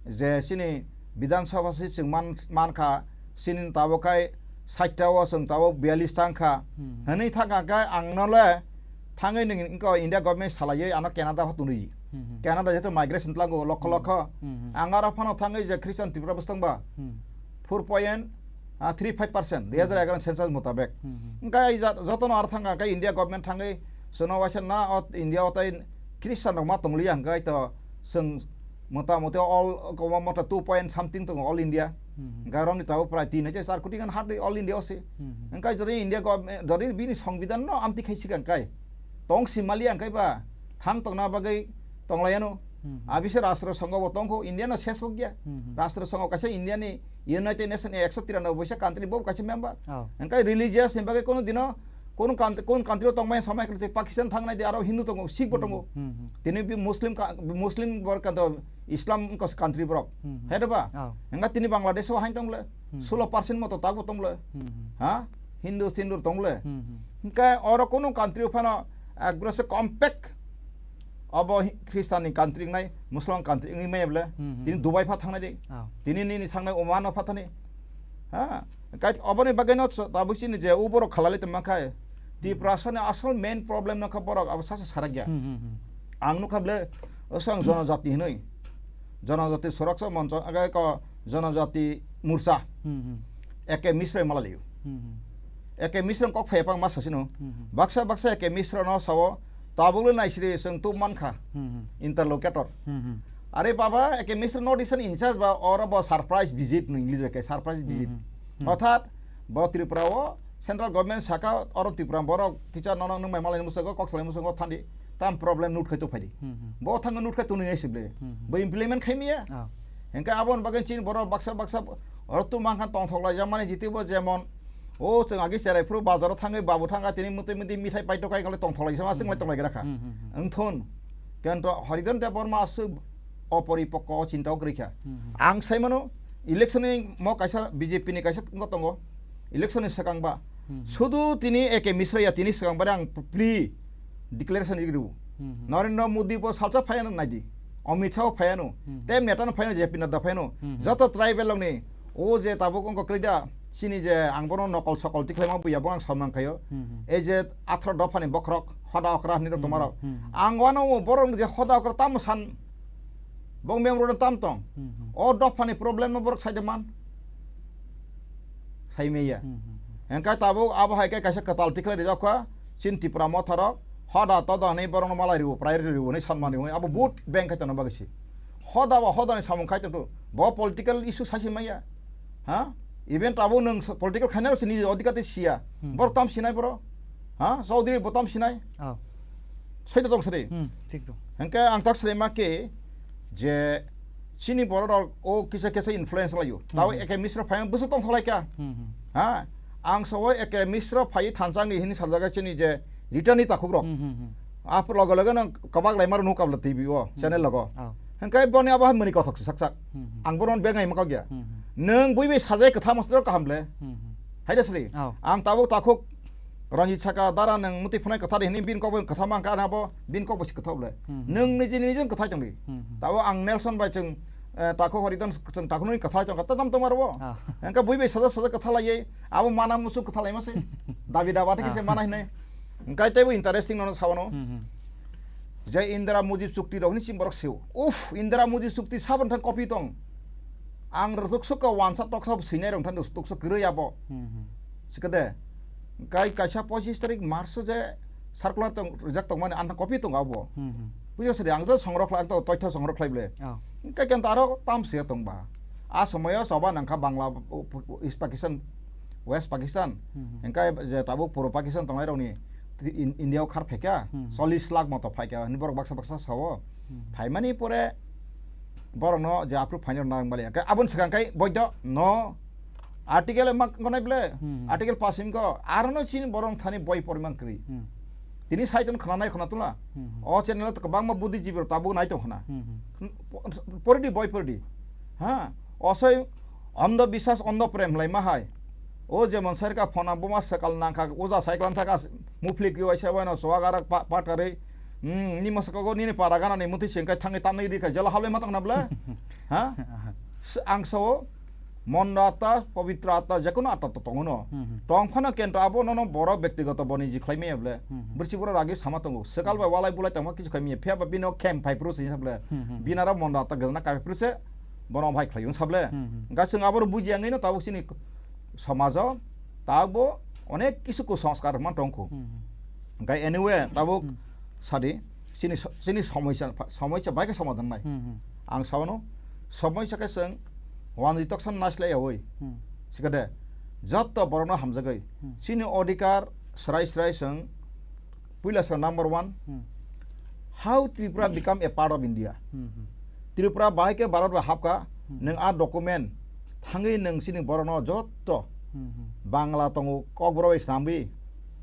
je chini Bidhan Sabha seat chwng man, mankha chini tabuk khai sait ta o chwng tabuk biyallis tang kha. Hmm. Hwnwi thang kha khe ang no le thangwi nwng wngkha India government salaiwi ano Canada pho twnwi. Hmm, hmm. Canada jeto migration tlango lokho Hmm. lokho. Hmm, hmm. Ang aro phano thangwi je Christian Tripura bwswk tongba. Hmm. Four point three five percent, Hmm. dui hazar egaroh census mutabek. Hmm, hmm. Hwnkhe ja-, jotono aro thang kha khe India government thangwi chwngno waisa na o India o tai Christian rok ma tongliya hwnkhe to chwng mota moti all kobangma ta two point something tongo all India. Hmm. Hwnkhe romni tabuk prai tin hai char koti gan hardly all India o se. Hmm. Hwnkhe jodi India government, jodi bini songbidan no amtwi khai sikha hwnkhe tong simaliya hwnkhe ba thang tongna bagwi tonglaiano. Hmm. Abise Rashtra Sangha bo tongkho, India no ses hokya. Hmm. Rashtra Sangha kaisa India ni United Nation ni ekso tiranoboi sa country bo kaisa member. Oh. Hwnkhe religious ni bagwi kono dino Kono country, kono country o tongmai samai kwrwi, Pakistan thangnai di, aro Hindu tongo, Sikh bo tongo. Hmm, hmm. Tini bi Muslim ka-, Muslim borok kanto Islam wngkha country borok. Hmm, hmm. Hai da ba? Oh. Hwnga tini Bangladesh o hain tongle. Hmm. Sulo percent moto tagbo tongle. Hmm, hmm. Ha? Hindu Sindur tongle. Hmm, hmm. Hwnkhe oro kono country o phano, ah, ekboro se compact obo hi-, Christian ni country wngnai, Muslim country wngwi maya bole. Hmm, hmm. Tini Dubai pha thangnai di. Oh. Tini nini thangnai Oman o pha thani. Ha? Kai oboni bagwi no tabuk chini je uboro khalali tongma khai. Tiprasa ni asol main problem no kha borok abo sasa sarak ya. Hmm, hmm, hmm. Ang nukha bole osang jonojati hinui. Jonojati soroksa moncho aga ko jonojati mursa. Hmm, hmm. Eke Misra malaliyo. Hmm, hmm. Eke Misra kok phai pang masa sino. Hmm, hmm. Baksa baksa Eke Misra no sawo tabuk le naisri seng tu mankha. Hmm, hmm. Interlocutor. Hmm, hmm. Are baba, Eke Misra North Eastern in charge ba, oro bo surprise visit no English bai kai surprise visit. Hmm, hmm. Hmm. Orthat bo Tripura o central government saka oro Tripura borok kicha nono nung mai malai musugo kok salai musugo thandi tam problem note khai to phaidi. Hmm, hmm. Bo thango note khai to nung sible. Hmm, hmm. Bo implement khai miya. Ah. Hengka abon bagan chin borok baksa baksa oro tu mangkhan tongthok lai jamani jiti bo jemon o chwng agi cherai phuru bazaro thangwi babu thanga tini muti muti mithai paito kai kale tongthok lai sama sing lai tong lai gra kha. Hmm, hmm, hmm. Wngthun. Kento Haridhan Debbarma aswk oporipokko o chinta o kwrwi kha. Hmm, hmm. Ang sai mano, election ni mo kaisa B J P ni kaisa wngkha tongo, election ni swkang ba. Hmm, hmm. Sudu tini Eke Misra ya tini swkang bare ang pre declaration rig rw. Hmm, hmm. Narendra Modi bo salsa phayano naidi, Amit Shah phayano, hmm, hmm, tem neta no phayano, J P Nadda phayano, hmm, hmm, joto tribal rok ni O je tabuk wngkha kwrwi da, chini je ang bono nokol sokol tikhlaima buya bo ang samnang khaio. Hmm, hmm. Ei je athro dopha ni bokhorok, hoda okra hinwi rok tongmarok. Hmm, hmm. Ang wano borok je hoda okra tamo san, bong mem rok tam tong. Hmm, hmm. O dopha ni problem no borok saida man. Sai meya. Hmm, hmm, hmm. Engkai tabuk abo hai khe kaisa kwtal tikhlai rijak kha, chini Tipra motha rok, hoda toda hinwi borok no malai rwo, priority rwo hinwi sanmani hinwi abo vote bank khai tongna bagwi se. Hoda ba hoda ni samung khai tongthu. Bo political issue saisi maya. Ha? Even tabuk nwng s-, political khainai rok se nini odhikar tei siya. Hmm. Borok tam sinai borok. Ha? Chaudhary bo tam sinai. Oh. Soito tong sadi. Hmm, thik tong. Hengke ang tak sadi ma ke je chini borok rok o kisa kisa influence laio. Tabuk hmm, Eke Misra phai bwswk tong thalai kha. Hmm, hmm. Ha? Ang sawi Eke Misra phai thansa ni hini saljaga chini je return ni takhuk rok. Hmm, hmm, hmm. Aphuru loge loge no kwbak lai maro nuk kabla T V o, hmm, channel logo. Oh. Hengkai boni abo hai mani kothok si sak sak. Hmm, hmm. Ang bono beng ai makok ya. Hmm, hmm. Nwng bui bai sajai kwtha mastor kaham le. Hmm, hmm. Hai da sri. Oh. Ang tabuk takhuk Ranjit Saka dara nwng muti phunai kwtha de hini bin kok bai kwtha mang ka na bo bin kok bai si kwtha le. Hmm, hmm. Nwng niji niji kwtha chang di. Hmm, hmm. Tabuk ang Nelson bai chwng, eh, takhuk Horidon chwng takhuk nwi kwtha chang ka tam tong maro bo. Oh. Hengkai bui bai sajak sajak kwtha lai ye. Abo mana musu kwtha lai ma se. Dabi daba te kise ah, mana hinai. Hengkai teibo interesting nono sawano. Hmm, hmm. Je Indra Mujib chukti rok ni chim borok seo. Uf, Indra Mujib chukti sabon thang copy tong. Ang rwthwk sukha wansa toksa bo swinai rok thang rwthwk sukha kwrwi abo. Hmm, hmm. Sikade. Hengkai kaisa pochis tarik March o je circular tong rijak tongmani ang thang copy tong abo. Hmm, hmm. Bujo sadi ang to songrok khlai, ang to toitho songrok khlai ble. Oh. Hengkai kento aro tam se tong ba. A somoyo soba nangkha Bangla, East Pakistan, West Pakistan. Hmm, hmm. Hengkai je tabuk Puro Pakistan tongnai rokni ti-, in-, India o khar phaikha, hmm, hmm, chollish lakh moto phaikha, hwnwi borok baksa baksa sao. Hmm. Phaimani pore borokno je aphuru phainai rok narwk maliya. Hengkai aboni swkang kai boido no article ma gonai ble, hmm, hmm, article pass himko arono chini borok thani boi porimang kwrwi. Hmm. Tini saiton khwnanai khwna tula. Hmm, hmm. O channel o to kwbangma buddhijibi rok tabuk nai tong khwna. Hmm, hmm. Poridi boi poridi. Ha? Osoi Andho biswas, andho prem hwlai ma hai. O jemon sai kha phona buma swkal nang kha, uja cycle thang kha, muflik yo waisa bai no chuwak arak pa-, pat karwi. Hmm, nini mwswk o nini para gana ni mwtwi se hwnkhe thangwi tanwi ri kha, jela halwi ma tong na bwle? Ha? S-, ang sao mondo atta, pabitra atta, jekono atta to tongo no. Hmm, hmm. Tong phano kento abo nono borok bektigoto boni ji khlai maya bwle. Hmm, hmm. Bwrwi borok ragi sama tongo. Swkal bai walai bulai tongma kichu khai maya. Phiya ba bino khem phai phuru se hwnsa bwle. Hmm, hmm. Bini aro mondo atta gana kai phuru se bono bai khlai wng sable. Hmm, hmm. Hingkhe chwng aboro buji yangwi no tabuk chini somajo tabukbo onek kisu kusanskar rwma tongkhu. Hmm, hmm. Hingkhe anyway tabuk hmm, sadi chini so-, chini somoisa, somoisa bai khe somadhan nai. Hmm, hmm. Ang sawano somoisa khe chwng wanjwi toksa naislai yaui. Hmm. Sikade jotto borokno hamjagwi hmm, chini odhikar srai srai chwng Puila sa number one, hmm, how Tripura become a part of India? Hmm, hmm. Tripura bahai khe Bharat bai hapkha, hmm, nwng a document thangwi nwng chini borokno jotto hmm, hmm, Bangla tongo, Kokborok bai snamwi,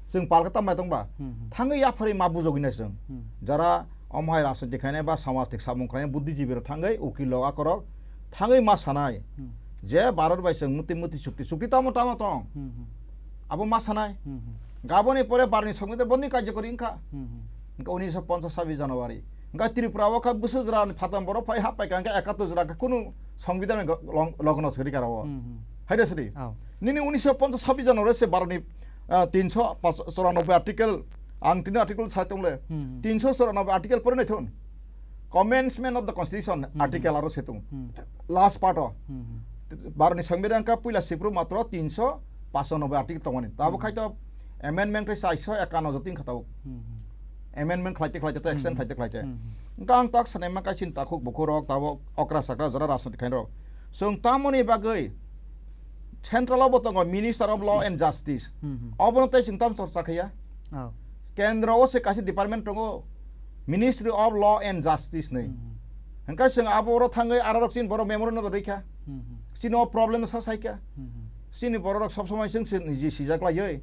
Chwng palka tambai tongba. Hmm, hmm. Thangwi yapharwi ma bujogwina chwng. Hmm. Jara omo hai rajniti khainai ba samajtik samung khainai buddhijibi rok thangwi ukil rok akorok thangwi ma sanai. Hmm. Je Bharat bai chwng muti muti chukti, chukti tamo tamo tong. Hmm, hmm. Abo ma sanai. Hmm, hmm. Gaboni pore Bharatni songbidan boni karjokori wngkha. Hmm, hmm. Wngkha unisho ponchas sabis January. Wngkha Tripura o kha bwswk jora ni phatam borok phai hap paikha, wngkha ekattor jora khe kunu songbidan ni go-, long-, logno sri kara o. Hmm, hmm. Hai da sri. Oh. Nini unisho ponchas sabis January se Bharatni, ah, tinsho choranobboi article, ang tini article sai tongle. Hmm, hmm. Tinsho choranobboi article pore naithon. Commencement of the Constitution Hmm, hmm. article aro se tong. Hmm. Last part o. Hmm, hmm. Bharatni songbidan kha puila sipru matro tinsho pachanobboi article tongmani. Tabo Hmm. khai to amendment khe chaisho ekano jotting kha tabuk. Hmm, hmm. Amendment khlaite khlaite to extend Hmm, hmm. khlaite khlaite. Hmm, hmm. Wngkha ang tak sanai ma kaising takhuk bukhuk rok tabo okra sakra jora rajniti khainai rok. Chwng tamoni bagwi central o bo tongo Minister of Law and Justice. Hmm, hmm. Obono tei chwng tam chorcha khaiya. Oh. Kendro o se kaisa department tongo, Ministry of Law and Justice ni. Hmm, hmm. Hwnkhe chwng abo oro thangwi aro rok chini borok memorandum rwkha. Hmm, hmm. Chini o problem sa saikha. Hmm, hmm. Chini borok rok sob somoi chwng se niji sijak laiwi.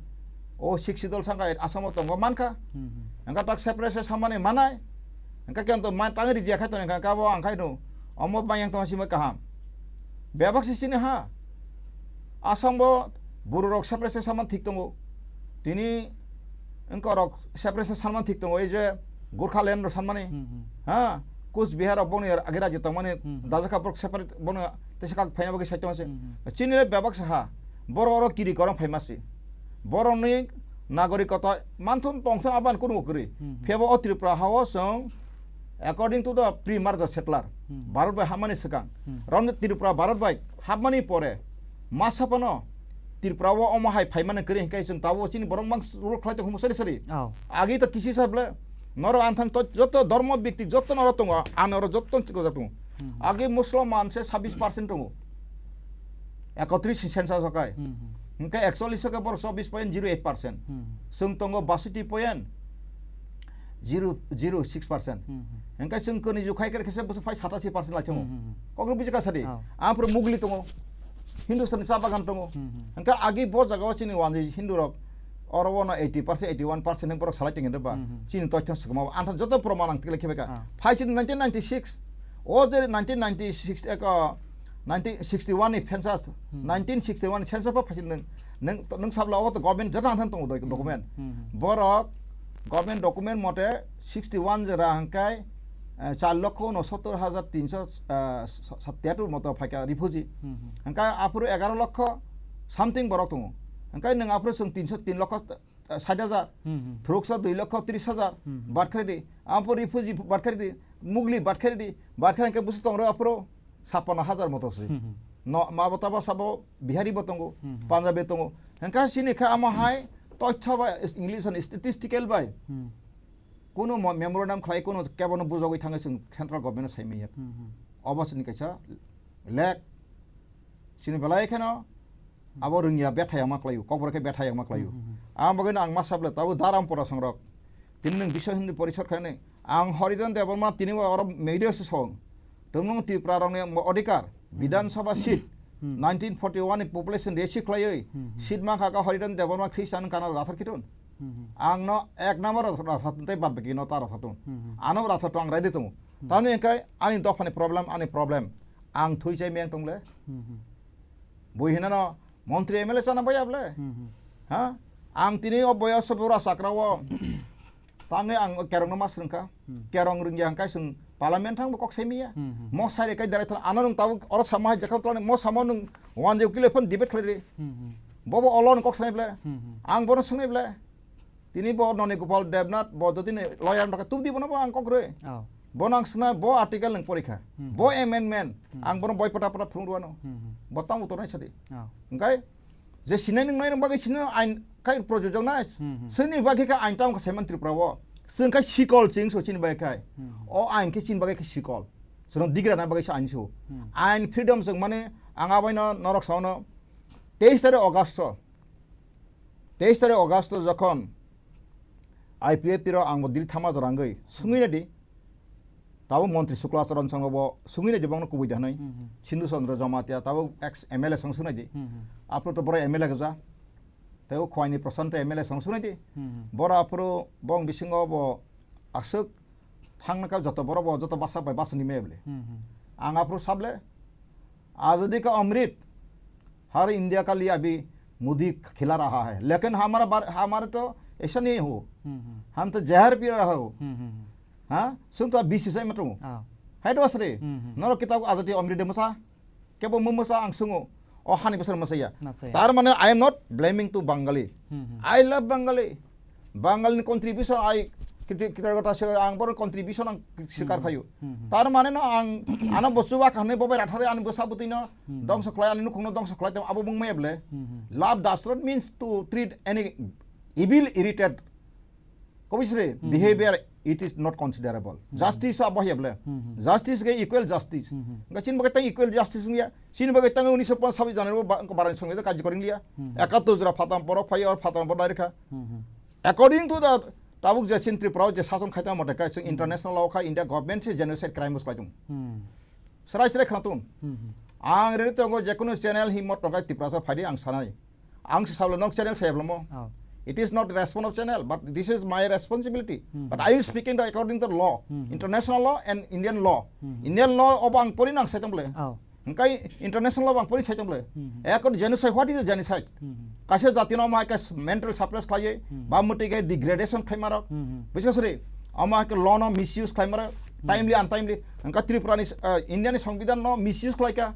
O Sixth Schedule sangkha Assam o tongo mankha. Hmm, hmm. Hwnkhe tak separate se samani manai. Hwnkhe kento mai tangwi rijak khai tongkha, hwnkhe abo ang khai no. Omo bai yang tongma simi kaham. Bebak se chini ha. Assam bo buru rok separate se saman thik tongo. Tini wngkorok separate se sanman thik tongo, ei je Gurkhaland rok sanmani, Hmm, hmm. ha, Kuch Bihar rok boni age rajyo tongmani, Hmm, hmm. dajak kha borok separate bono teisa kak phaina bagwi sai tongma se. Hmm, hmm. Chini le bebak se ha, borok oro kiri korong phaima se. Borokni nagorikota manthun tongsa aban kunu kwrwi. Hmm, hmm. Phiyaba o Tripura ha o chwng according to the pre-merger settler, Hmm. Bharat bai hamani swkang, Hmm. romni Tripura Bharat bai hapmani pore masa phano Tripura o omo hai phaimani kwrwi hinkhe chwng tabuk chini borok mang rule khlai tongmung sari sari. Oh. Agi to kisi sa ble norok anthang to joto dhormo bikti joto norok tongo, ano oro joto chikojak tongo. Hmm. Agi Muslim man se sabbish percent tongo. Ekotris census o kai. Hmm, hmm. Hinkhe ekchollis o khe borok chobbish point zero eight percent. Hmm. Chwng tongo basiti point zero zero six percent. Hmm, hmm. Hinkhe chwng kwnwi ju khai khe khe se bwswk phai satasi percent lai thango. Hmm, hmm, hmm. Kokno buji ka sadi. Oh. Aphuru Mugli tongo. Hindustani cha bagan tongo. Hmm, hmm. Hinkhe agi bo jaga o chini wanjwi Hindu rok oro bono eighty percent, eighty one percent borok salai tongwi ba. Hmm, hmm. Chini toithang swkma bo. Antha joto proman ang tikle khebe ka. Ah. Phai chini nineteen ninety six. O je nineteen ninety six eko nineteen sixty one ni census, Hmm. nineteen sixty one ni census pa phai chini nang, nang, nang sabla o to government joto anthan tongo doi Hmm. document. Hmm, hmm. Borok government document mote sixty one jora hangkai, eh, char lokho unosottor hajar tinso, eh, sa-, sa-, tiyattor moto phaikha refugee. Hmm, hmm. Hangkai aphuru egaro lokho something borok tongo. Hangkai nwng aphuru chwng tinso tin lokho, eh, sait hajar, Hmm, hmm. thuruksa dui lokho tris hajar, Hmm, hmm. Bad khaidi, aphuru refugee bad khaidi, Mugli bad khaidi, bad khai hangkai busu tongrok aphuru sappanno hajar moto se. Hmm, hmm. No, ma bo tabo sabo Bihari bo tongo, Hmm, hmm. Punjabi tongo. Hangkai sini kha amo hai toithyo bai, is-, English and statistical bai. Hmm. Kuno mo-, memorandum khlai kuno kebono bujogwi thangwi chwng central government no sai manya. Hmm, hmm. Obo chini kaisa lek. Chini belai kheno abo rwngya bethai ma khlaio, kokborok khe bethai ma khlaio. Hmm, hmm, hmm. Ang bagwino ang ma sable tabo Darampura songrok. Tini nwng Biswa Hindu Porishad khainai. Ang Harijan Debbarma tini bo oro media se song. Tumung Tripura rokni mo-, odhikar, Hmm. Bidhan Sabha seat, Hmm. nineteen forty one ni population ratio khlaiwi, Hmm, hmm. Seat mankha ka Harijan Debbarma Christian kana rathar kitun. Hmm, hmm. Ang no ek number rathar tei bad baki no ta rathar tun. Hmm, hmm. Ano rathar tong ang ready tongo. Hmm. Tamni hwnkhe ani dophani problem, ani problem. Ang thwi chai meng tongle. Hmm, hmm. Bui hinano montri M L A chana baya ble. Hmm, hmm. Ha? Ang tini o boyos bura sakra o. Tangwi ang kerong no mas rwngkha. Hmm. Kerong rwngya hwnkhe chwng parliament thang bo kok saimiya. Hmm, hmm. Mo sai rwkha director ano nwng tabuk oro sama hai jakha twlani mo samo nwng one zero kilo phone debate khlai ri. Hmm, hmm. Bobo olo nwng kok sanai ble. Hmm, hmm. Ang bono swngnai ble. Tini bo Noni Gopal Debnath bo jodi ni lawyer no tubdi bono bo ang kok rwi. Oh. Bono ang swngnai bo article nwng porikha. Hmm. Bo amendment. Hmm. Ang bono boi pata pata phung rwano. Hmm, hmm. Bo tamo tornai sadi. Oh. Hwnkhe je sinai nwng nai rwng bagwi sino ain kai projojok na. Hmm, hmm. Sini bagwi kha ain tamo kha saiman Tripura o. Chwng khai sikol chwng so chini bagwi khai. Hmm. O ain khe chini bagwi khe sikol. Chwng digra na bagwi se ain so. Hmm. Ain freedom chwng mane ang abaino norok saono teis tarik August o. Teis tarik August o jokhon I P F T rok ang bo Delhi thangma jora wngwi swngwi nadi. Tabuk montri Shukla Charan Sangma bo swngwi nadi bangno kubui da hwnwi. Hmm, hmm. Sindhu Chandra Jamatia tabuk ex M L A song swngwi nadi. Hmm, hmm. Aphuru to borok M L A gwja. Tei o Khowai ni Prashant M L A song sunai di. Hmm. Boro aphuru bong bisingo bo aswk thangna kha joto boro bo joto basa bai basa ni mebli. Hmm. Ang aphuru sable, "Azadi ka amrit har India ka liya abhi Modi khila raha hai. Lekin hamara bar, hamare to aisa nahi ho. Hmm. Hum to zahar pi raha ho." Hmm. Ha? Sung to B C C I matung. Ah. Hai do asri. Hmm. Noro kitab Azadi Amrit de masa. Kebo mo masa ang sungo. O hani besar masa ya. Masa ya. Tar mane I am not blaming to Bangali. Hmm. I love Bangali. Bangali ni contribution I kita kita kata se ang bor contribution ang sikar Hmm. khayu. Hmm. Tar mane no ang ano bosu wa khane bobai rathare ani bosa butino Hmm. dongso khlai ani nukhungno dongso khlai tem abo bung meble. Hmm. Love does not means to treat any evil irritate. Kobisre Hmm. behavior, it is not considerable. Hmm. Justice abo heble. Hmm. Justice ke equal justice. Hmm. Ga chin bagai tang equal justice ngiya. Chin bagai tang unisho pon sabi jana ba baran song da kaji koring liya. Hmm. Ekatto jora phatam porok phai or phatam porok nairikha. Hmm. According to the tabuk je chin Tripura je sason khaita mote kai chwng Hmm. international law kha India government se genocide crime bus kaitung. Hmm. Srai srai khana tun. Hmm. Ang rere tongo je kunu channel hi mot tongai Tiprasa phaidi ang sanai. Ang si sablo nok channel saya belamo. Oh. It is not response of channel, but this is my responsibility. Hmm. But I am speaking the according to law, Hmm. international law and Indian law. Hmm. Indian law obo ang pori nang sai tong bole. Oh. Engkai international law ang pori sai tong bole. Hmm. Ekor genocide, what is a genocide? Hmm. Kaisa jati no ma kaisa mental suppress khlaiye, Hmm. ba muti ke degradation khlai marok. Hmm. Bujiso sri? Ama ke law no misuse khlai marok. Hmm. Timely, untimely. Engka Tripura ni, uh, India ni Songbidan no misuse khlai ka.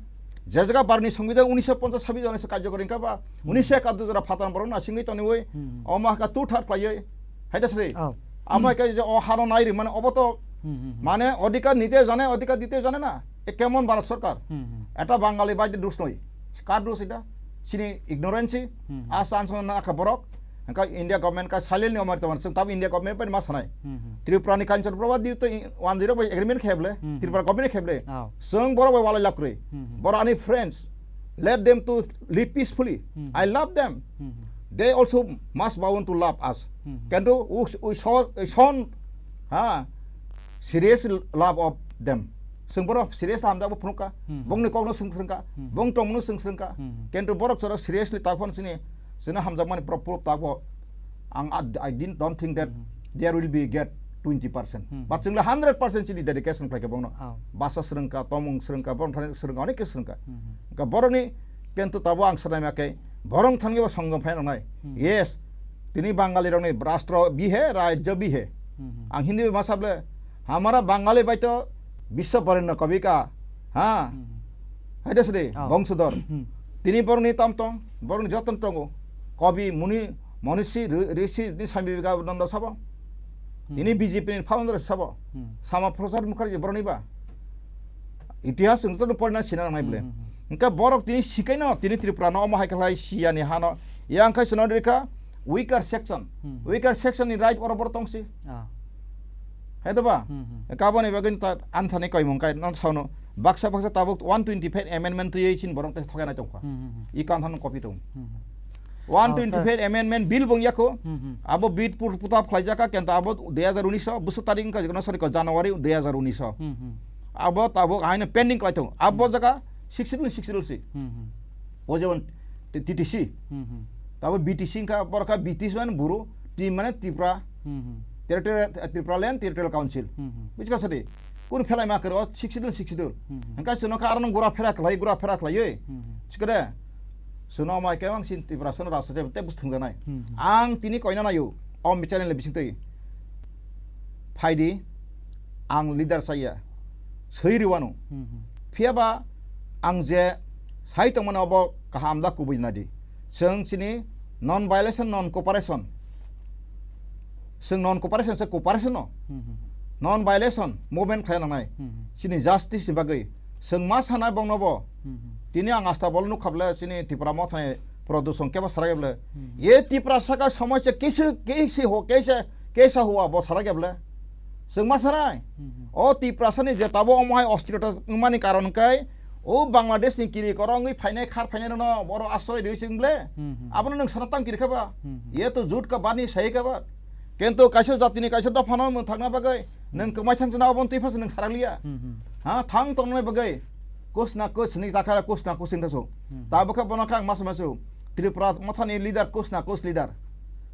Je jaga bar ni Songbidan unisho ponchas sabi jone se karjokori engka ba. Hmm. Unisho ekattor jora phatar borok na singwi toni oi. Hmm. Ama ke two third khlaiye. Hai da sri? Oh. Ama ke je o haro nai ri mane obo to Hmm, hmm, hmm. mane odhikar nite jane, odhikar dite jane na. E kemon Bharat Sarkar? Hmm, hmm. Eta Bangali bai de dus noi. Kar dus eta? Chini ignorance, Hmm. a chance na ka borok. Engka India government ka silent ni omar taman. Sung tab India government pai ma sanai. Hmm, hmm. Tripura ni Kanchan Prabha di to i-, one zero bai agreement kheble. Hmm, hmm. Tripura government kheble. Oh. Sung borok bai walai lab kri. Hmm, hmm. Borok ani friends. Let them to live peacefully. Hmm. I love them. Hmm, hmm. They also must bound to love us. Hmm, hmm. Kintu u, u so, u son, ha, serious love of them. Sung borok serious hamjak bo phunuk ka. Hmm. Bongni kokno sung sung ka. Hmm. Bong tongmano sung sung ka. Hmm. Kintu borok choro seriously ta phone sini, sini hamjakmani pro-, proof ta bo. Ang, I, I didn't, don't think that Hmm. there will be get twenty percent. Hmm. But chwngla hundred percent chini dedication khlai ka bongno. Oh. Basa srwng ka, tomung srwng ka, borok thani srwng ka, onek ke srwng ka. Hmm. Ka borokni kintu tabo ang sanai ma khe borok thani bo songom phai nai. Hmm. Yes. Tini Bangali rokni rastro bihe, rajyo bihe. Hmm. Ang Hindi bai ma sable, hamara Bangali bai to biswa barenno kabi ka. Ha? Hmm. Hai da sri, Oh. bongso dor. Hmm. Tini borokni tam tong, borokni joton tongo. Kabi muni, monisi, ri-, risi, ni Swami Vivekananda sabo. Hmm. Tini B J P ni founder sabo. Hmm. Sama Prasad Mukherjee borokni ba. Itihas wngto no porina sina nang nai bole. Hmm, hmm, hmm. Engka borok tini sikai no, tini Tripura no omo hai khlai siya ni hano. Yang khai sino rika weaker section. Hmm. Weaker section ni right oro borok tong si. Ah. Hai da ba? Hmm, hmm. Kaboni bagwi ta anthani koimung kai non sauno. Baksa baksa tabuk one twenty-five amendment twi chin borok te thokai nai tongkha. Hmm, hmm, hmm. I kan than copy tong. Hmm, hmm. Oh, sir. One twenty-five amendment bill bong yako. Hmm, hmm. Abo bill pur putap khlai jaka kenta abo dui hajar unis o busu tarik ka jikno sori ko January dui hajar unis o. Hmm, hmm. Abo tabuk aino pending khlai tong. Abo Hmm. jaka sixty rule, sixty rule si. Hmm, hmm. O jemon T T C. Hmm, hmm. Tabo B T C ka borok ka B T C mane buru, T mane Tripura. Hmm, hmm. Territorial, Tripura Land Territorial Council. Hmm, hmm. Buji ka sadi? Kun phelai ma kero sixty rule, sixty rule. Hmm, hmm. Engka sino ka arno gura phera khlai, gura phera khlai oi. Hmm, hmm. Chikade? Sino mai ke wang sin Tripura sino rasa te, te bus thang janai. Hmm, hmm. Ang tini koina nayo. Om bichani le bising tei. Phaidi, ang leader saya. Sui riwano. Hmm, hmm. Phiya ba ang je sai tongmani obo kaham da kubui nadi. Chwng chini non violation, non cooperation. Chwng non cooperation se cooperation no. Hmm, hmm. Non violation movement khlai nangnai. Hmm, hmm. Chini justice ni bagwi. Chwng ma sanai bongno bo. Hmm, hmm. Tini ang asta bol nuk khable chini Tipra Motha ni production kebo sarai bole. Hmm. Ye Tipra saka samai se kisi, kisi ho, kese, kesa hua bo sarai bole. Chwng ma sanai. Hmm, hmm. O Tiprasa ni je tabo omo hai ostirota wngmani karon kai o Bangladesh ni kiri korongwi phainai khar phainai no boro asroi rwi chwng ble. Hmm, hmm. Abono nwng sana tang kiri khaba. Hmm, hmm. Ye to jut ka bani sai khaba. Kento kaisa jatini kaisa dophano mwthangna bagwi nwng kwmai thang chana obon twi phasa nwng sarakliya. Hmm, hmm. Ha, thang tongnai bagwi kusna kusni dakha kusna kusing thasu. Hmm. Tabukha bono kha ang mas masu. Tripura Mothani leader, kus na kus leader.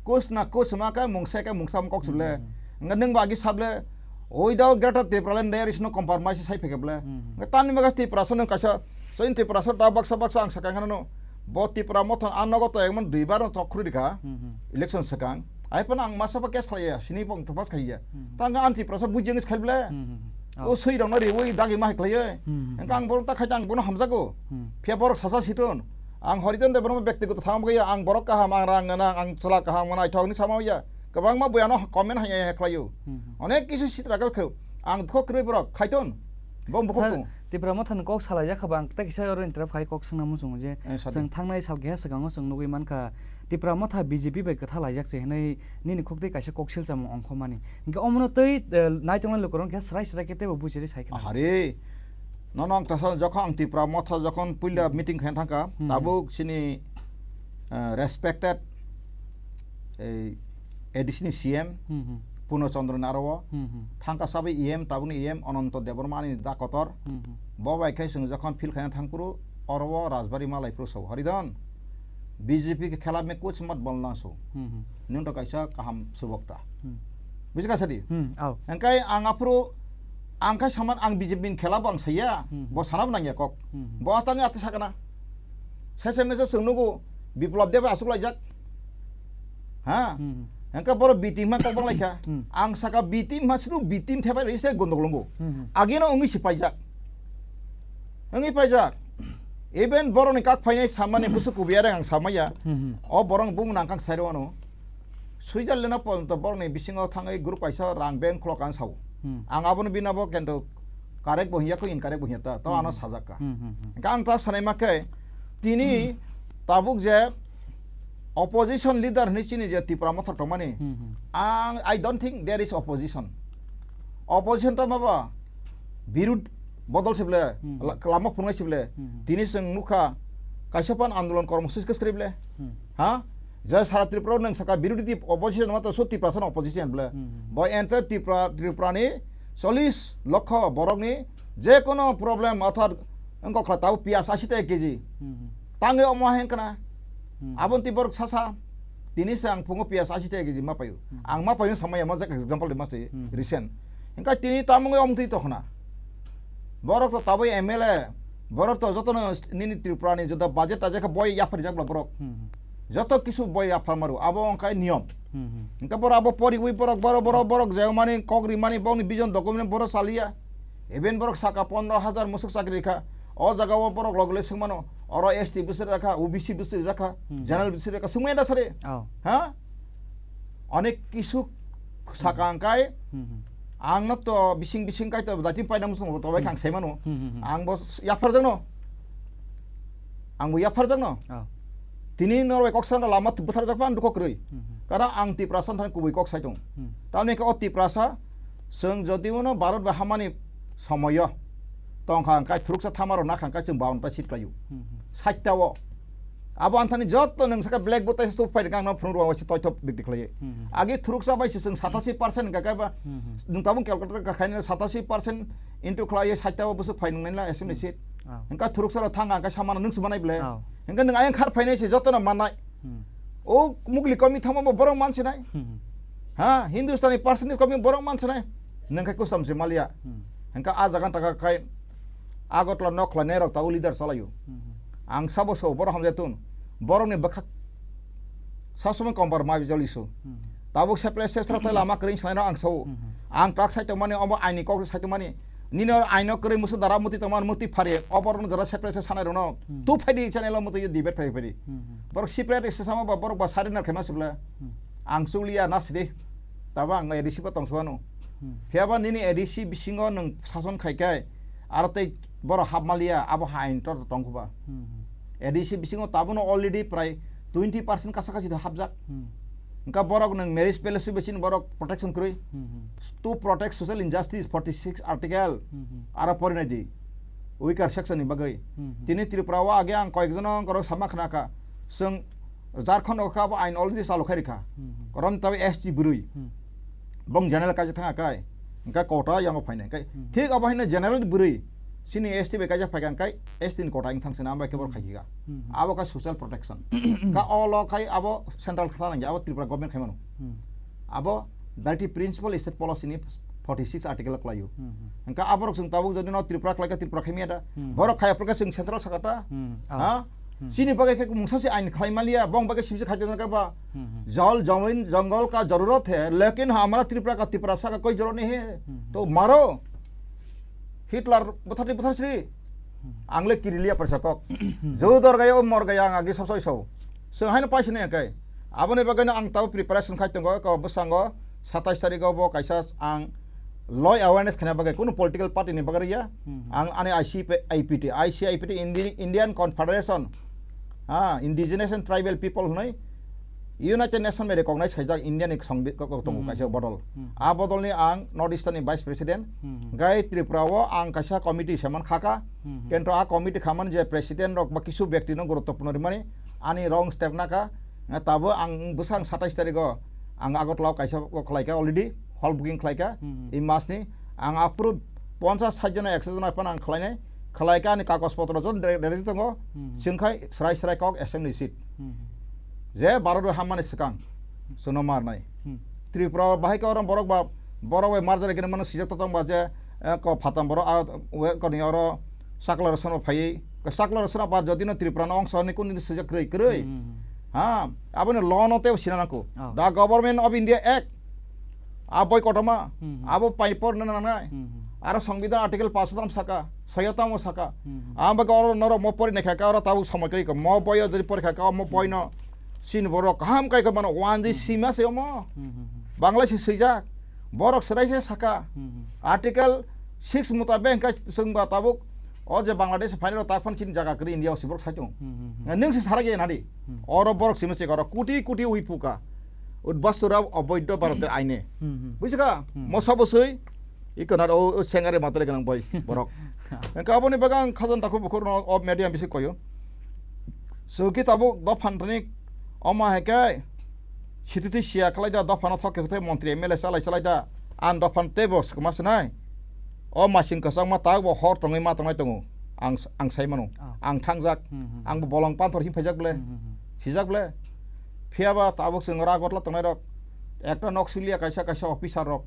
Kus na kus ma khe mungsa khe mungsa kok sable. Hmm. Nga nung ba agi sable, oi dao Greater Tipraland, there is no compromise sai pheke ble. Hmm. Nga tani baga Tiprasa nung kaisa, so in Tiprasa da baksa baksa ang sakang hano. Bo Tipra Mothan an nogo to emon dui bar no tok khuri dikha. Hmm. Election sakang. Ai pano ang masa pa case khlaiya, sini pong to pas khaiya. Hmm. Tang an Tiprasa bujeng is khaile. Hmm. O sui rok no riwi dagi ma khlaiya. Hmm. Engka ang borok ta khai ang bono hamjago. Hmm. Phiya borok sasa siton. Ang Horidon Debbarma bektigoto sama gaya, ang borok kaham, ang rang gana, ang chwla kaham gana, ithok ni sama ya. Kwbangma buyano comment hai hai khlaio. Hmm. Onek kisu sitra khe ang dukho kwrwi borok khaiton. Bo bukhuk Sir, tongo. Tipra Motha ni kok salai jak kha ba ang tei kisa oro interrupt khai kok swngna muchungo je Eh, sadi. Chwng thangnai sal keha swkango chwng nugwi mankha Tipra Motha B J P bai kwtha laijak se hinwi nini khuk tei kaisa kok silchamo ongkhomani. Hinkhe omono tei, eh, naitongnai lukurok khe srai srai khe teibo bujiri sai khna. Ahare. Nono ang tasa jokhon ang Tipra Motha jokhon puila Hmm. meeting khaina thangkha, Hmm. tabuk sini, eh, respected ei A D C ni C M Hmm, hmm. Purno Chandra ni aro o Hmm, hmm. thangkha sabai E M, tabukni E M Ananto Debbarma ni da kotor. Hmm, hmm. Bo bai khe chwng jokhon field khaina thangphuru oro o Rajbari malai phuru sao Horidon. B J P ke khela me kuch mat bolna so. Hmm, hmm. Nwng to kaisa kaham subok ta. Hmm. Buji ka sadi? Hmm, au. Engkai ang aphuru ang khai saman ang B J P ni khela bo ang saya. Hmm. Bo sana bo nangya kok. Hmm. Bo tang ati sakana. Sese mese chwng nugo Biplab Deb asuk laijak. Ha? Hmm. Engka boro B team ma kok bang laikha. Hmm. Ang saka B team ma sunu B team thebai ri se gondok longo. Hmm. Ageno ungui si paijak. Ungui paijak. Even boroni kak phainai samani busu kubiya reng ang samaya. Hmm, hmm. O borong bung nangkang sairo ano. Switzerland o ponto boroni bisingo thangwi group kaisa rang bank khulok ang sao. Hmm. Ang abono bina bo kento correct bo hiya ko incorrect bo hiya ta. To ano Hmm. sajak ka. Hmm, hmm, hmm. Engka ang ta sanai ma khe tini Hmm. tabuk je opposition leader hinwi chini je Tipra Motha tongmani. Hmm, hmm. Ang, I don't think there is opposition. Opposition ta maba birud bodol sible, Hmm. la-, lama phungai sible. Hmm. Tini chwng nukha kaisa pan andolon kormosuchi kwswk kwrwi ble. Hmm. Ha? Jai sara Tripura nang saka birudhi opposition ma to so Tiprasa opposition ble. Hmm. Bo enter Tripura, Tripura ni chollish lokho borok ni je kono problem orthat wngkok khla tabo piyas ashi taka K G. Hmm. Tangwi omo hengkana. Hmm. Abon ti borok sasa. Tini se ang phungo piyas ashi taka K G ma payo. Hmm. Ang ma payo samaya ma jak example de ma se Hmm. recent. Engka tini tamungwi omtwi tokhna. Borok to tabwi M L A, borok to jotono nini Tripura ni joto budget ta jekha boi yapharijak bla borok. Hmm. Joto kisu boi yaphar maru, abo wngkha niyom. Hmm. Engka borok abo poriwi borok, borok, borok, borok jemani kok rimani bokni vision document borok chaliya. Even borok saka pondro hajar musuk chakri kha. O jaga o borok logole swngmano, oro S T bwswk jakha, O B C bwswk jakha, Hmm. general bwswk jakha, swngmaya da sare. Oh. Ha? Onek kisu saka Hmm. angkai, Hmm, hmm. Ang no to bising bising kai to dating paina muchung to bai Hmm. kang sai mano. Hmm, hmm, hmm. Ang bo yapharjak no. Ang bo yapharjak no. Oh. Tini norbai kok sanga lama tu bwtharjak pan dukho kwrwi. Hmm, hmm. Karon ang Tiprasa thani kubui kok sai tong. Hmm. Tamni khe o Tiprasa chwng jodi uno Bharat bai hamani somoyo tongkha angkai thuruksa thamaro nakha angkai chwng baunta seat klaio. Hmm, hmm. Saitao. Abo anthani joto nwng saka black board taisa tu phai rwkha ang no phunuk rwang waisa toitho bikdi khlaiwi. Hmm, hmm. Agi thuruksa bai se chwng satashi percent hwnkha khe ba Hmm, hmm. nwng tabuk calculator ka khaina satashi percent into khlaiwi saitao bwswk phai nwngnai la assembly Hmm. seat. Oh. Hwnkha thuruksa rok thang ang khe samano nwng se manai ble. Oh. Hwnkha nwng ayang khar phainai se joto no mannai. Hmm. O mugli komi thangma bo borok man sinai. Hmm. Ha, Hindustani percentage komi borok man sinai. Nwng khe kusam se maliya. Hmm. Hwnkha a jaga taka khai Agartala nok khlainai rok tabuk leader chalaio. Hmm. Ang sabo sabo borok hamjai tun. Borokni bwkhak sab somoi compromise joli su. Hmm. Tabuk separate sestra tai lama kwrwi sanai rok ang sao. Hmm. Ang tak sai tongmani omo aini kok sai tongmani. Nini aino kwrwi musu dara muti tongmani muti phari. Oborok no jara separate sanai rok no. Hmm. Tu phaidi channel o muti debate khai phaidi. Hmm. Borok separate se sama ba borok ba surrender khaima sibla. Hmm. Ang chuliya na sidi. Tabo ang A D C bo tong suano. Hmm. Phiya ba nini A D C bisingo nwng sason khai khai, aro tei borok hap maliya, abo ha ain tor tong kho ba. Hmm, hmm. A D C bisingo tabono already prai twenty percent kasa kasi hapjak. Hmm. Hwnkha borok nwng marriage palace bai chini borok protection kwrwi. Hmm, hmm. To protect social injustice, forty six article. Hmm, hmm. Aro porinai di. Weaker section ni bagwi. Hmm, hmm. Tini Tripura o age ang koyekjono korok sama khna kha. Chwng Jharkhand o kha bo ain already chalu khai rikha. Hmm, hmm. Korom tabi S T bwrwi. Hmm. Bong general kaisa thang akai. Hwnkhe kota yango phainai. Hwnkhe Hmm. thik abo haino general bwrwi. Chini S T bai kaijak phaikha hwnkhe S T ni kota wng thang sini, abo khe bor khaikha. Hmm. Abo khe social protection. Ka o lo khai abo central kha nangya, abo Tripura government khaimano. Hmm. Abo thirty principle state policy ni forty six article khlaio. Hmm. Hwnkhe aborok chwng tabuk jodi no Tripura khlaikha, Tripura khaimya da. Hmm. Borok khaya phurkhe chwng central sakata. Hmm. Ha? Hmm. Chini bagwi khe mungsa se ain khlai maliya, bong bagwi sibse khai tongna khe ba. Hmm. Jal, jamin, jungle ka zarurat hai, lekin hamara Tripura ka Tiprasa ka koi zarurat nahi hai. Hmm. To maro. Hitler bwtharni bwthar sri. Hmm. Ang le kiriliya prasakok. Hmm. Jodor gaya, o mor gaya, ang agi sosoi so. Chwng haino paisini hwnkhe. Aboni bagwino ang tabo preparation khai tongo, ko bwskango satais tarigo bo kaisa ang law awareness khaina bagwi, kunu political party ni bagwi ya. Hmm. Ang ani I C P, I P T, I C I P T, Indi-, Indian Confederation, ha, Indigenous and Tribal People hwnwi United Nation bai recognize khaijak India ni songbi-, kok, kok tongo Hmm. kaisa bodol. Hmm. A bodol ni ang North Eastern ni Vice President, Hmm. gai Tripura o ang kaisa committee seman khaka, Hmm. kentro a committee khaman je president rok ba kisu byakti no guruttopurno rimani ani wrong step naka, tabo ang bwsang satais tarigo ang Agartala o kaisa khlaika already, hall booking khlaika, Hmm. i mas ni ang aphuru ponchas sait jona ekso jona phano ang khlainai, khlaika ani kagoj potro jon re-, ready tongo, Hmm. chwngkhai srai srai kok assembly seat. Hmm. Je Bharat bai hammani swkang chwngno marnai. Hmm. Tripura o bahai khe oro borok ba, borok bai marjari khe mano sijak totong ba je, eh, ko phatam borok a, we, koni oro sakla rosano phaiwi, sakla rosano ba jodi no Tripura no ongso ni kun sijak kwrwi, kwrwi. Hmm. Ha, aboni law no tei sina nangkho. Oh. The Government of India Act. A boi kotorma, Hmm. abo pai porna nangnai. Hmm. Aro Songbidan Article paso tam saka, soyo tamo saka. Hmm. Abo bagwi oro norok mo pori naikha khe oro tabuk somoi kwrwi kha. Mo boyo jodi pori kha khe, mo boino chini borok kaham kai khe mano one G Hmm. sima se omo. Hmm. Bangla se swijak. Borok serai se saka. Hmm. Article six mutabek hwnkhe chwng ba tabuk o je Bangladesh phainai rok tak phano chini jaga kwrwi India o se borok saichung. Hmm. Nwng se sarak ya nadi. Hmm. Oro borok sima se oro kuti kuti ui phuka. Udbasura oboidho Bharoter aine. Hmm, hmm. Buji kha? Hmm. Mosa bwswi, iko na o, o sengare matare ganang boi borok. Engka aboni bagang khajan takhu bukhur no o media bisi koyo. So ki tabuk dophan tani oma hekai. Sititi sia khalai da dophan o thok khe montri M L A chalai chalai da. An dophan tebo skma sinai. O masing kwchangma tak bo hor tongwi ma tongnai tongo. Ang, ang sai mano. Ah. Ang thangjak. Hmm, hmm. Ang bo bolong panthor him phaijak ble. Hmm, hmm, hmm. Sijak ble. Phiya ba tabuk chwng oro Agartala tongnai rok. Ekta nok siliya kaisa kaisa officer rok.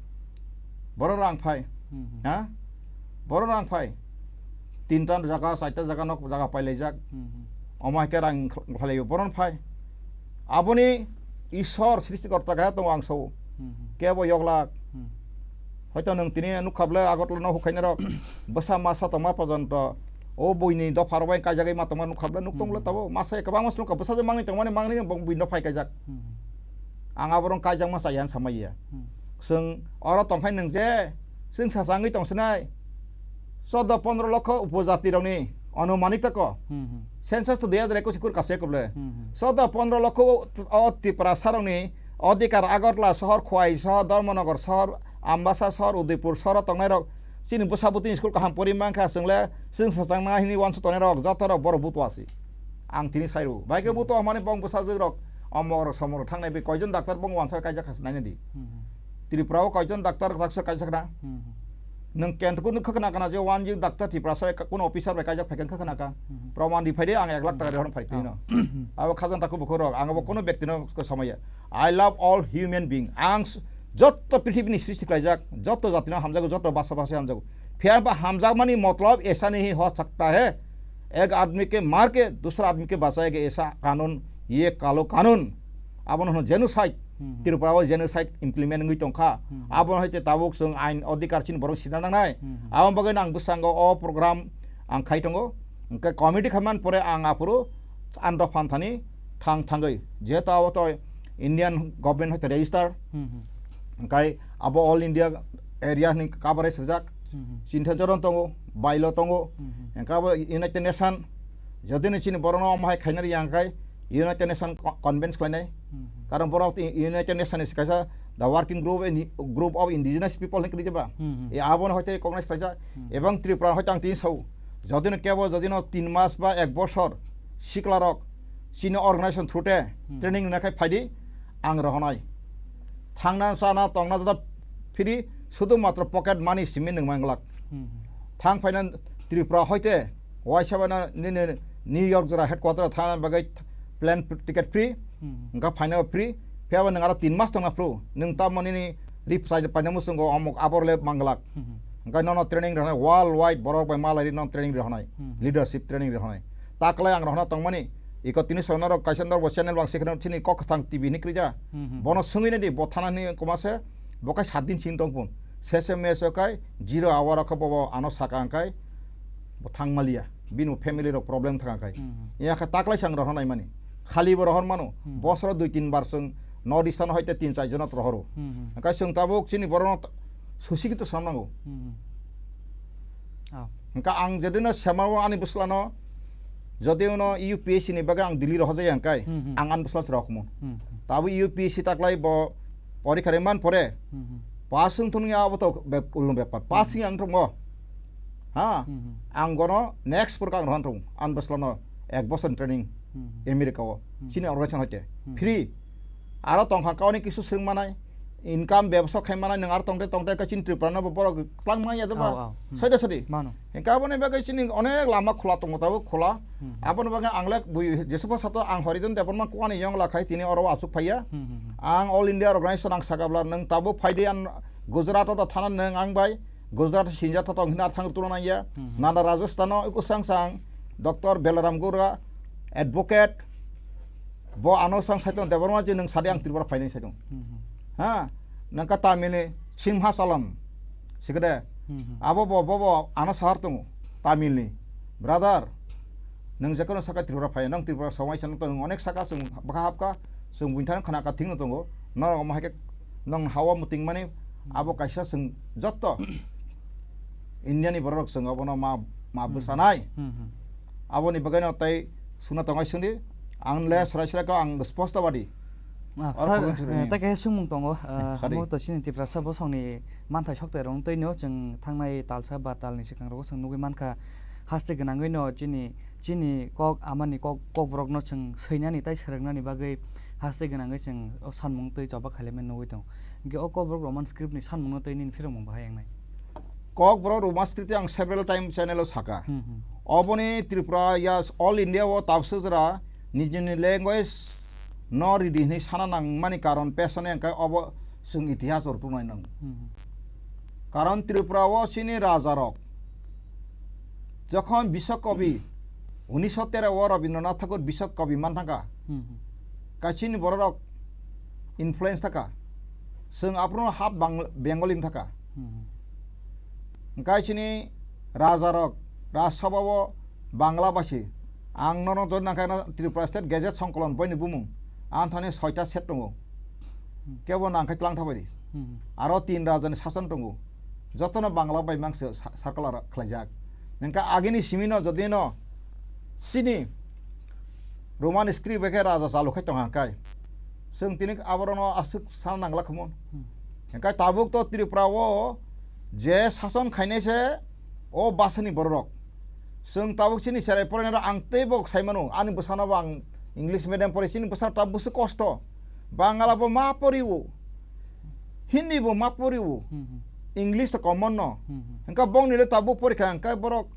Borok rang phai. Hmm, hmm. Ha? Borok rang phai. Tinta jaga, chaita jaga nok jaga pailaijak. Hmm, hmm. Omo hai khe rang khlai borok phai. Aboni Isor srishti korta khe tongo ang sao. Hmm, hmm. Kebo yoglak. Hmm. Hoito nwng tini nukha ble Agartala no hukhaina rok bwsa masa tongma pojonto o buini dopha rok bai kaijagwi ma tongma nukha ble nuk tong ble Hmm. tabo masa kwbangma se nukha bwsa je mangni tongmani mangni bong buino phai kaijak. Hmm. Ang aborok kaijakma chaya hinwi samaiya. Hmm. Chwng oro tongkhai nwng je chwng sachangwi tongsinai. Chordo pondro lokho upojati rokni anumanik tako. Hmm, hmm. Census to dui hajar ekush ikur kase kuble. Hmm, hmm. Chordo pondro lokho o Tiprasa rokni Adhikar Agartala sohor, Khowai sohor, Dharmanagar sohor, Ambasa sohor, Udaipur sohor o tongnai rok chini bwsa bwtwini school kaham pori mankha chwngle chwng sachangna hini uansuk tongnai rok joto rok borok butua si. Ang tini sai rw. Bai khe Hmm. butua hwnmani bong bwsajwk rok omok rok somok rok thangnai bai koijon doctor bong uansa kaijak kha naina di. Hmm, hmm. Tripura o koijon doctor kaijak kha na. Hmm, hmm. Nwng kentku nwkha khna kana je one G doctor Tiprasa bai ka-, kuno officer bai kaijak phaikha khna ka. Hmm. Proman ri phaidi ang ek lakh taka rihorna phai twi no. Oh. Abo khajan takhu bukhuk rok, ang abo kono byakti no ko samaya. I love all human being. Ang s-, jotto prithibini srishti khlaijak, jotto jatino hamjago, jotto basa basi hamjago. Phiya ba hamjakmani matlab aisa nahi ho sakta hai. Ek aadmi ke maar ke dusra aadmi ke bachayega aisa kanun, ye kalo kanun. Abono hono genocide. Hmm, hmm. Tripura o genocide implement wngwi tongkha. Hmm, hmm. Abono hai te tabuk chwng ain adhikar chini borok sina nangnai. Hmm, hmm. Aboni bagwi ang bwskango o program ang khai tongo. Hwnkhe committee khaimani pore ang aphuru andro phanthani thang thangwi. Jehetu abo to Indian government hai te register. Hmm, hmm. Hwnkhe abo all India area ni coverage rijak. Hmm, hmm. Chinta joron tongo, bailo tongo. Hmm, hmm. Hwnkhe abo United Nation, jodi ni chini borokno omo hai khainani yang khai United Nation co-, convince khlainai. Hmm, hmm. Karon borok i-, United Nation ni kaisa the working group in, group of indigenous people hinwi kwrwi ba. Hmm, hmm. E abono hoite recognize khlaijak. Hmm. Ebong Tripura hoite ang tini sao. Jodi no kebo jodi no tin mas ba ek bosor sikla rok chini organization through te Hmm. training rwna khai phaidi ang rohonai. Thangna chana tongna jada free, sudu matro pocket money simi nwng manglak. Hmm. Thang phaina Tripura hoite waisa bai no nini New York jora headquarter thana bagwi plane ticket free, Hmm. Hwnkha phaina free, phiya ba nwng aro tin mas tongna phru, nwng tamo nini rip sai paina muchungo omok abor le manglak. Hmm. Hwnkha nono training rwnai world wide borok bai malai nono training rwnai, Hmm. Leadership training rwnai. Taklai ang rwna tongmani, iko tini soi norok kaisa norok bo channel bang sekheno chini kok kwthang T V ni krija. Hmm. Bono swngwi nadi bo thana ni koma se, bo kai sat din sini tongpun. Sese mese kai zero hour khe bobo ano saka hwnkhe bo thang maliya. Bini family rok problem thang kai. Hmm. Ya khe taklai sang rohor nai mani. Khali bo rohor mano. Hmm. Bosoro dui tin bar sung North Eastern hoite tin char jonot rohoro. Hmm. Hwnkhe sung tabuk chini borok no susi kito sam nango. Hmm. Oh. Hwnkhe ang jodi no sema o ani bwsla no jodi no U P S C ni bagwi ang Delhi rohor jaya hwnkhe Hmm, hmm. ang ani bwsla se rohor kumun. Hmm. Tabuk U P S C taklai bo porikha re man pore. Hmm, hmm. Pass wng thung ya abo to be-, ulno bepar. Pass Hmm. wng ang thung bo. Ha? Hmm, hmm. Ang gono next purkang rohor thung. An bwsla no ek bosor training Hmm. America o. Hmm. Chini organization hoite. Hmm. Free. Aro tongkha kauni kisu swrwng manai. Income bebsa khai manai nwng aro tongte tongte khe chini Tripura no bo borok twlang manya jeba. Au, au. Hmm. Soide sadi. Mano. Hingke aboni bagwi chini onek lama khula tongo tabuk khula. Hmm. Aboni bagwi ang le bui jesupha sato ang Horijon Debbarma kuani yong lakhai tini oro asuk phaiya. Hmm, hmm, hmm. Ang All India Organization ang sakabla nwng tabuk phaidi an Gujarat o da thana nwng ang bai Gujarat sinja tha tong hina thang tuna nangya. Hmm. Nana Rajasthan o iku sang sang Doctor Balaram Gura advocate bo ano sang saiton Debbarma je nwng sadi ang Tripura phainai saiton. Hmm, hmm. Ha, nangka Tamil ni Simha Salam. Sikade. Hmm, hmm. Abo bo, bo, bo, ano sahar tongo. Tamil ni. Brother, nwng jekono saka Tripura phai, nang Tripura sawai chano to nwng onek saka sung baka hapka, sung buinthano khana ka thingno tongo. Norok omo hai khe nong hawa muting mani, abo kaisa sung jotto India ni borok sung abono ma, ma Hmm. bwsanai. Hmm, hmm. Aboni bagwi no tai suna tongai sungdi, ang le Hmm. srai srai ko ang sposto badi. Ah, Oro sir, khobor suri eh, ni. Ta kaisa sungmung tongo, eh, Hmm, sorry. Amo to chini Tiprasa bosongni manthai soktai rong twi no chwng thangnai talsa ba talni swkang rogo chwng nugwi mankha, haste gwnangwi no chini, chini kok amani kok, kokborok no chwng swinani tai swrwngnani bagwi haste gwnangwi chwng o sanmung twi choba khailaimani nugwi tongo. Hwnkhe o kokborok Roman script ni sanmung no twi nini phirokmung bahai wngnai. Kokborok Roman script ang several time channel o saka. Hmm, hmm. Oboni Tripura ya all India o tabswk jora nijini language no ridi hinwi sana nangmani karon pesone hwnkhe obo chwng itihas o rwphrwnai nango. Hmm. Karon Tripura o chini raja rok jokhon Biswa Kabi unisho tero o Rabindranath Thakur Biswa Kabi man thangkha. Hmm. Kachini borok rok influence thaka. Chwng aphuru hap Bang-, Bengali thaka. Hmm. Hwnkhe chini raja rok Rajya Sabha o Bangla basi. Ang nono jodi nangkha no Tripura State Gazette Songkolon boini bumung. Ang thani soita set tongo. Hmm. Kebo nangkhe tlang thabai di. Hmm. Aro tin raja ni sason tongo. Jotono Bangla bai mangse sa-, circular khlaijak. Hwnkhe agini simi no jodi no chini Roman script bai khe raja chalu khai tongha kai. Chwng tini aborokno aswk sana nangla khamun. Hmm. Hwnkhe tabuk to Tripura o je sason khainai se o basani bororok. Chwng tabuk chini cherai porainai rok ang teibo sai mano, ani bwsano bo ang English medium pori, chini bwsa tabuk bwswk kosto. Bangla bo ma pori o, Hindi bo ma pori o, Hmm, hmm. English to common no. Hmm, hmm. Hwnkhe bongni le tabuk porikha hwnkhe borok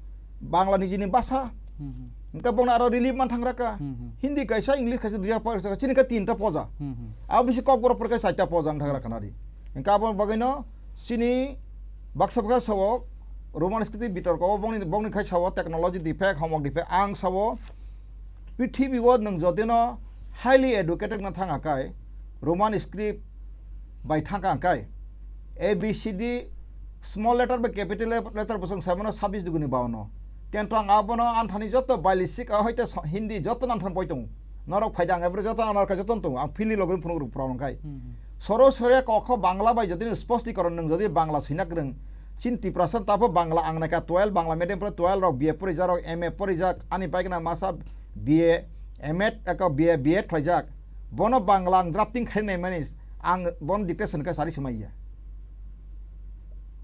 Bangla nijini basa. Hmm, hmm. Hwnkhe bongni aro relief man thang raka. Hmm, hmm. Hindi kaisa, English kaisa, duita porikha, chini khe tinta poja. Hmm, hmm. Abo bisi kokborok porikha chaita poja wng thang raka nadi. Hwnkhe abo bagwino chini baksa baksa sao Roman script bitorko o bongni, bongni khai sao technology defect, homok defect. Ang sao prithibi o nwng jodino highly educated wngna thang akai, Roman script bai thang kha akai, A B C D small letter bai capital letter bo chwng sai mano sabbish duguni bawanno. Kintu ang abono anthani joto bailishik a hoite so-, Hindi joto anthani boi tongo. Norok phaida ang ebro joto anarka joto tongo. Ang philni logi phunuk rok problem khai. Hmm. Soro sore kokho Bangla bai jodi sposti koron nwng jodi Bangla sina kwrwng. Chin Tiprasa tabo Bangla ang naikha twelve Bangla medium pore twelve rok B A porijak rok M A porijak ani baikna masa B A M Ed eko B A B Ed khlaijak. Bono Bangla ang drafting khainai mani ang bono dictation khe sari swmaiya.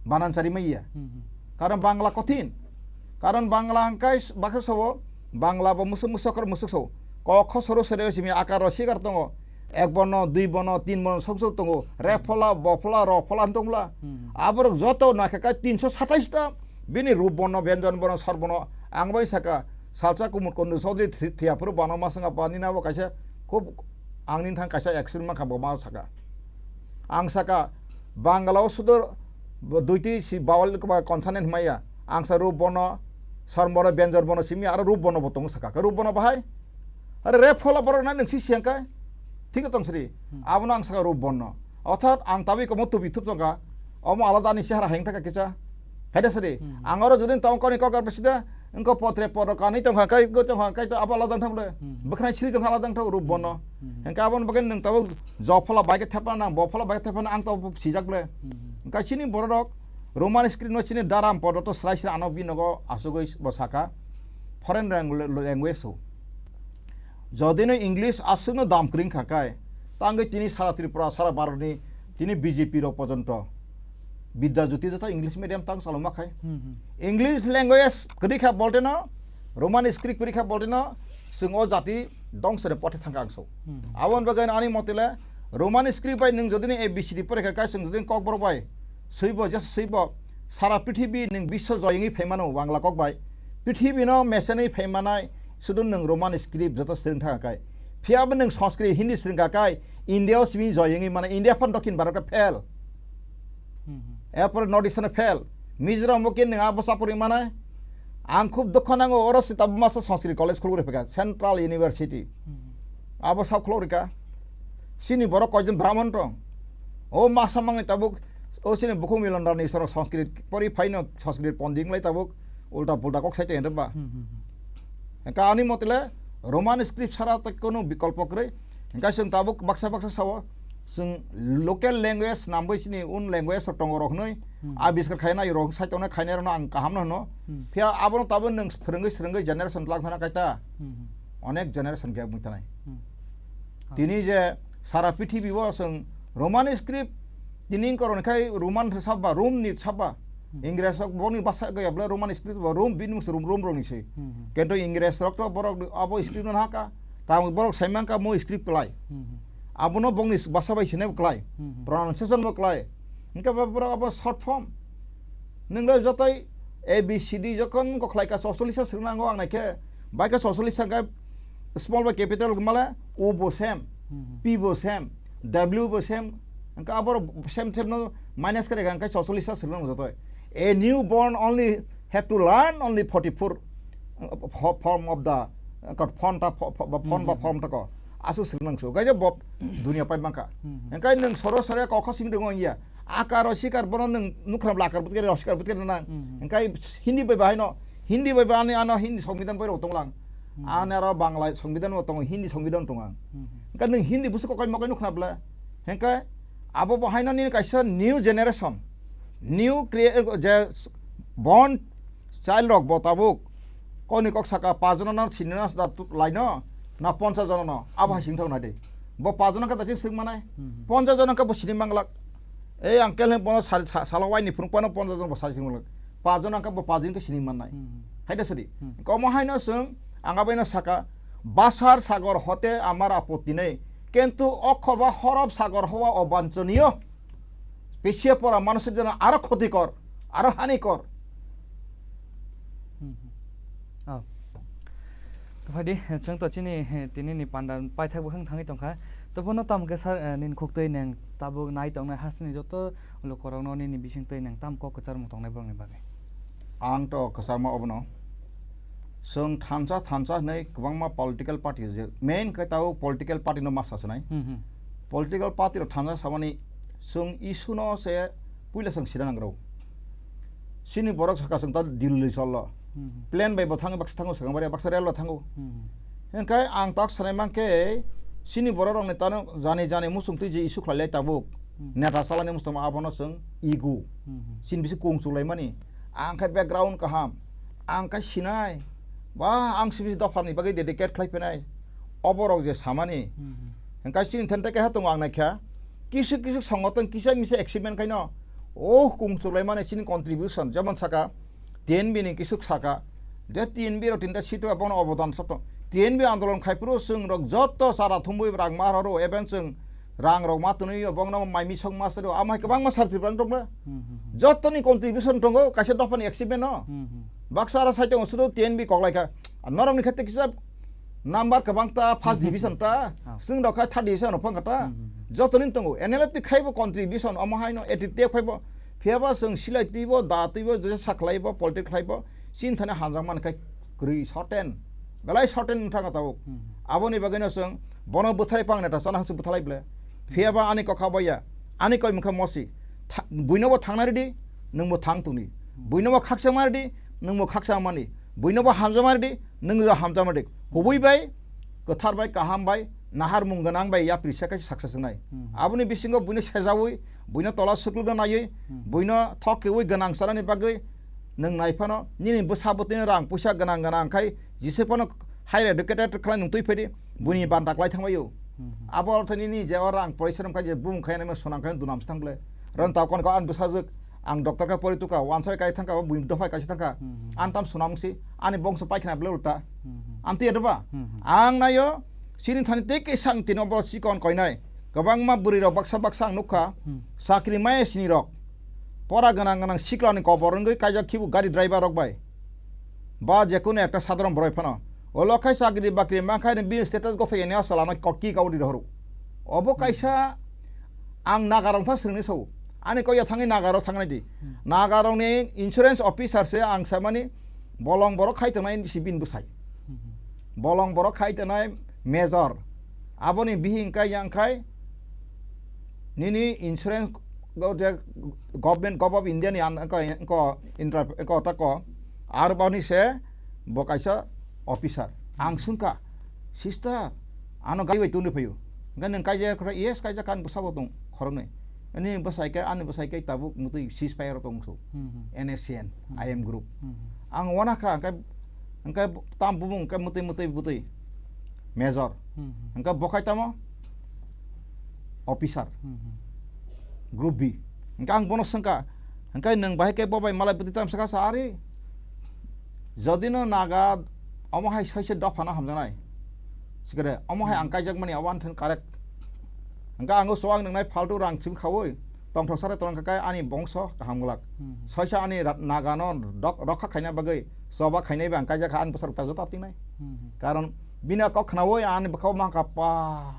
Banan sari maiya. Hmm, hmm. Karon Bangla kothin. Karon Bangla ang kai baksa sao Bangla bo musuk musuk kor musuk sao. Kokho soro sere simi akaro sikar tongo. Ek bono, dui bono, tin bono sok sok tongo. Re phola, bo phola, ro phola tongla. Hmm. Aborok joto naikha kai tinso satais ta Bini rup bono, byanjan bono, sar bono, ang bai saka, salsa Kumud Kundu Chaudhary thi-, thiya phuru bono ma swnga pa nini abo kaisa khub ang nini thang kaisa accident mankha bo ma saka. Ang saka, Bangla o sudo duiti si vowel ba consonant hwnmaya. Ang sa rup bono, sar bono, byanjan bono simi aro rup bono bo tongo saka. Rup bono bahai? Are rep phola borok na nung si siyang kai? Thik tong sri. Hmm. Abono ang saka rup bono. Orthat ang tabi komo tubi thup tongka. Omo alada ni sehara heng thaka kisa. Haida sri. Hmm. Ang oro judin tong koni kokar besida, engko potre poro kani tongkha kai, go tongkha kai to abo alada thang le. Hmm. Bwkhwnai sri tongkha alada thang rup bono. Hmm. Engka abon bagen nung tabo jo phola bai ke thepana nang, bo phola bai ke thepana ang to sijak le. Hmm. Engka chini borok Roman script no chini daram podo to srai srai ano binogo asugoi bo saka. Foreign lang-, language so. Jodi no English aswk no dam kring kha kai, tangwi tini sara Tripura, sara Bharat ni tini B J P rok pojonto Bidya Jyoti jata English medium tang chaloma khai. Hmm, hmm. English language kwrwi kha bolte no, Roman script kwrwi kha bolte no, chwng o jati dongso ni pothe thangkha ang so. Hmm, hmm. Aboni bagwi ani mote le Roman script bai nwng jodi ni A B C D pore kha kai, chwng jodi ni Kokborok bai swibo, just swibo, sara prithibi nwng biswa joyengwi phaimano Bangla kok bai. Prithibi no mesenwi phaimanai sudu nwng Roman script joto swrwng thangkha kai. Phiya bo nwng Sanskrit, Hindi swrwngkha kai, India o simi joyengwi mano, India phan Dokhin Bharat khe fail. Hmm, hmm. Erpore North Eastern fail. Mizoram o khe nwng abo chapuri manai. Ang khub dukho nango, oro se tabuk masa Sanskrit College khulugwi rwphikha, Central University. Hmm. Abo sab khulugwi rwkha. Chini borok koijon Brahman tong. O masa mangni tabuk, o chini bukhuk Milon Rani sorok Sanskrit pori phaino Sanskrit ponding lai tabuk ulta pulta kok sai tongya ba. Hmm, hmm, hmm. Engka ani mote le Roman script sara tei kono bikolpo kwrwi. Engka chwng tabuk baksa baksa sao, chwng local language nambwi chini own language rok tongo rok hwnwi, hmm, abiskar khaina rok sai tongnai khainai rokno ang kaham no hwno. Hmm. Phiya abono tabuk nwng phwrwngwi swrwngwi generation twlak thana kaita. Hmm. Onek generation gap wng tanai. Hmm. Tini je sara prithibi o chwng Roman script, tini wngkha rok khai Roman sabba, Rome ni sabba. Hmm. Ingres rok bokni basa gaya bwle Roman script bo Rome bini mungsa Rome, Rome rok ni se. Hmm, hmm. Kento Ingres rok to borok abo script no haka. Tamo borok sai mankha mo script kwlai. Hmm, hmm. Abono bokni basa bai sinai bo kwlai. Hmm, hmm. Pronunciation bo kwlai. Hingke bo borok abo short form. Nwng le jotoi A B C D jokon kokhlai ka sosolisa swrwng nango ang naikhe. Bai ka sosolisa khe small bai capital male U bo same, hmm, P bo same, W bo same. Hingke abo same same no minus kare hingke sosolisa swrwng nango jotoi. A newborn only have to learn only forty-four, uh, fo-, form of the, uh, font ta fo-, fo-, ba font ba, hmm, form ta ko. Aswk swrwng nangso. Gaja bo dunia pai mangka. Hmm, hmm. Hingke nwng soro soro kokho simi rwngo ya. Akar o sikar bono nwng nukhrab lakar butkhe rw sikar butkhe rw nang. Hmm. Hingke Hindi bai bahai no, Hindi bai bahai ano Hindi songbidan bai rok tonglang. Hmm. Ano aro Bangla songbidan bo tongo, Hindi songbidan tongo ang. Hmm. Hingke nwng Hindi busu kokai mokai nukhrab le. Hingke abo bo haino nini kaisa new generation, new crea-, je born child rok bo tabuk koni kok saka pajona na sini na sda tu-, laino na poncha jona no abo hai sing thok na de. Bo pajona ka dachik swng manai. Hmm. Poncha jona ka bo sini manglak. Ei ang kel bono sal-, sa-, salo waini phunuk pano poncha jona bo sal sing manglak. Pajona ka bo pajin ka sini mannai. Hmm. Hai da sadi. Hmm. Komo haino swng ang abaino saka basar sagor hote amar apotti nei. Kintu okkho ba horop sagor howa obanchoniyo. Pisiya pora manusik jona aro khotikor, aro hanikor. Hmm, hmm. Oh. Phadi, chwng to chini, eh, tini ni panda paithak bwkhang thangwi tongkha. To bono tamo khe sir, eh, nini khuktwi neng tabuk nai tongnai hasteni joto lukorokno nini bisingtwi neng tam kok kwcharmung tongnai borokni bagwi? Ang to kwcharma obono. Chwng thansa thansa hwnwi kwbangma political party je main khe tabuk political party no masa swnai. Hmm, hmm. Political party rok thansa samani chwng issue no se puila chwng sina nangrw. Chini borok saka chwng ta Delhi cholo. Hmm, hmm. Plane bai bo thango, baksa thango, swkang bai baksa rail bai thango. Hmm, hmm. Hingke ang tak sanai mankhe chini borok rokni tano jani jani muchung twi je issue khlai lai tabuk. Hmm. Neta chalani muchung abono chwng ego. Hmm, hmm. Chini bisi kung chuk lai mani. Ang khe background kaham. Ang khe sinai. Ba ang sibisi dopharni bagwi dedicate khlai phinai. Oborok je samani. Hmm, hmm. Hingke chini thente keha tongo ang naikha. Kisuk kisuk songothon kisa misa achievement khaino. O kung chuk lai mani chini contribution. Jemon saka T N B ni kisuk saka, je T N B rok tinta seat o abono obodan sab tong. T N B andolon khai phuru chwng rok joto chara thumbui rang ma rw, even chwng Rang rok ma twnwi o, bongno mai misok ma sero, amo hai kwbangma sar Tripura wng tongkha. Hmm, hmm, hmm. Jotoni contribution tongo kaisa dophani achievement no. Hmm, hmm. Baksa aro saitongo sudu T N B koklai kha. Norokni khe kisa number kwbang ta, first division ta, Ah. Chwng rok kha third division rok phang kha ta. Hmm, hmm, hmm. Jotoni tongo, N L F T khaibo contribution, omo haino eighty te khaibo. Phiyaba chwng silai twibo, da twibo, jesa khlaibo, politics khlaibo, chini thani hamjak man khe kwrwi, certain. Belai certain wng thang kha tabuk. Hmm, hmm. Aboni bagwino chwng bono bwthai pang neta chana hangse bwthalai ble. Phiyaba ani kokha baya, ani koi mukha mosi. Tha-, buinobo thangna ridi, nwngbo thang tongdi. Buinobo khaksa ma ridi, nwngbo khaksa mani. Buinobo hamjama ridi, nwngbo hamjama ridi. Kubui bai, kwthar bai, kaham bai, naharmung gwnang bai yapri se kaisa success wngnai. Hmm. Aboni bisingo buino sejaui, buino tola suklukna naiwi, Hmm. buino thok keui gwnang chanani bagwi nwng nai phano, nini bwsa bwtwino rang puisa gwnang gwnang khai, jise phano higher educated khlai nwng twi phaidi, buini Hmm. banta klai thangbaio. Hmm. Abo ortho nini je o rang porisrom khai je bumung khai nai ma sunang khai dunam se thang ble. Ron tau kon ko an bwsajwk, ang doctor khe pori tukha, wansai kai thangkha, bui dophai kaisa thangkha. Hmm. An tam sunam si, ani bongso paikha na ble ulta. Hmm. Amtwi edoba? Hmm. Ang naio, chini thani tei kesang tino bo chikon koinai. Kwbangma bwrwi rok baksa baksa ang nukha. Hmm. Chakri maya sini rok. Pora gwnang gwnang sikla ni kobor wngwi kaijak khibu gari driver rok bai. Ba jekunu ekta sadharon boroi phano. Olo khai chakri bakri mankha ni bini status gotha yani asala no kokki kaudi rohoro. Obo Hmm. kaisa ang Nagarong tha swrwngni sao. Ani koi ya thangwi Nagarong thangnai di. Hmm. Nagarong ni insurance officer se ang samani bolong borok khai tongnai si bini bwsai. Hmm. Bolong borok khai tongnai major. Aboni bihing kai yang khai nini insurance go je government, Government of India ni an ko, ko inter, ko ta ko. Ar boni se bo kaisa officer. Ang sungka, "Sister, ano gari bai tuni phayo." Hingke nang kaijak kha, "Yes, kaijak kha, ani bwsabo tong khoroknwi." Ani bwsai khe, ani bwsai khe tabuk mutwi ceasefire tong so. Hmm, hmm. N S C N, Hmm. I M group. Hmm, hmm. Ang wana kha, hingke, hingke tam bumung hingke mutwi, mutwi, mutwi. Major. Hmm, hmm. Hingke bo khai tamo? Officer. Hmm, hmm. Group B. Hingke ang bono sungka, hingke nwng bahai khe bo bai malai bwtwi tam saka sa ari? Jodi no Naga omo hai soise dopha no hamjaknai. Sikere, omo hai Hmm. ang kaijak mani abo anthen correct. Hingke ang o so ang nwngnai faltu rang chim khaui, tongthok sare tongkha kai ani bongso kaham glak. Hmm. Soisa ani ra-, Naga no dok-, rokha khaina bagwi, choba khainai ba ang kaijak kha ani bwsarok ta joto tingnai. Hmm. Karon bini kok khnaui ani bwkhao mangkha pa.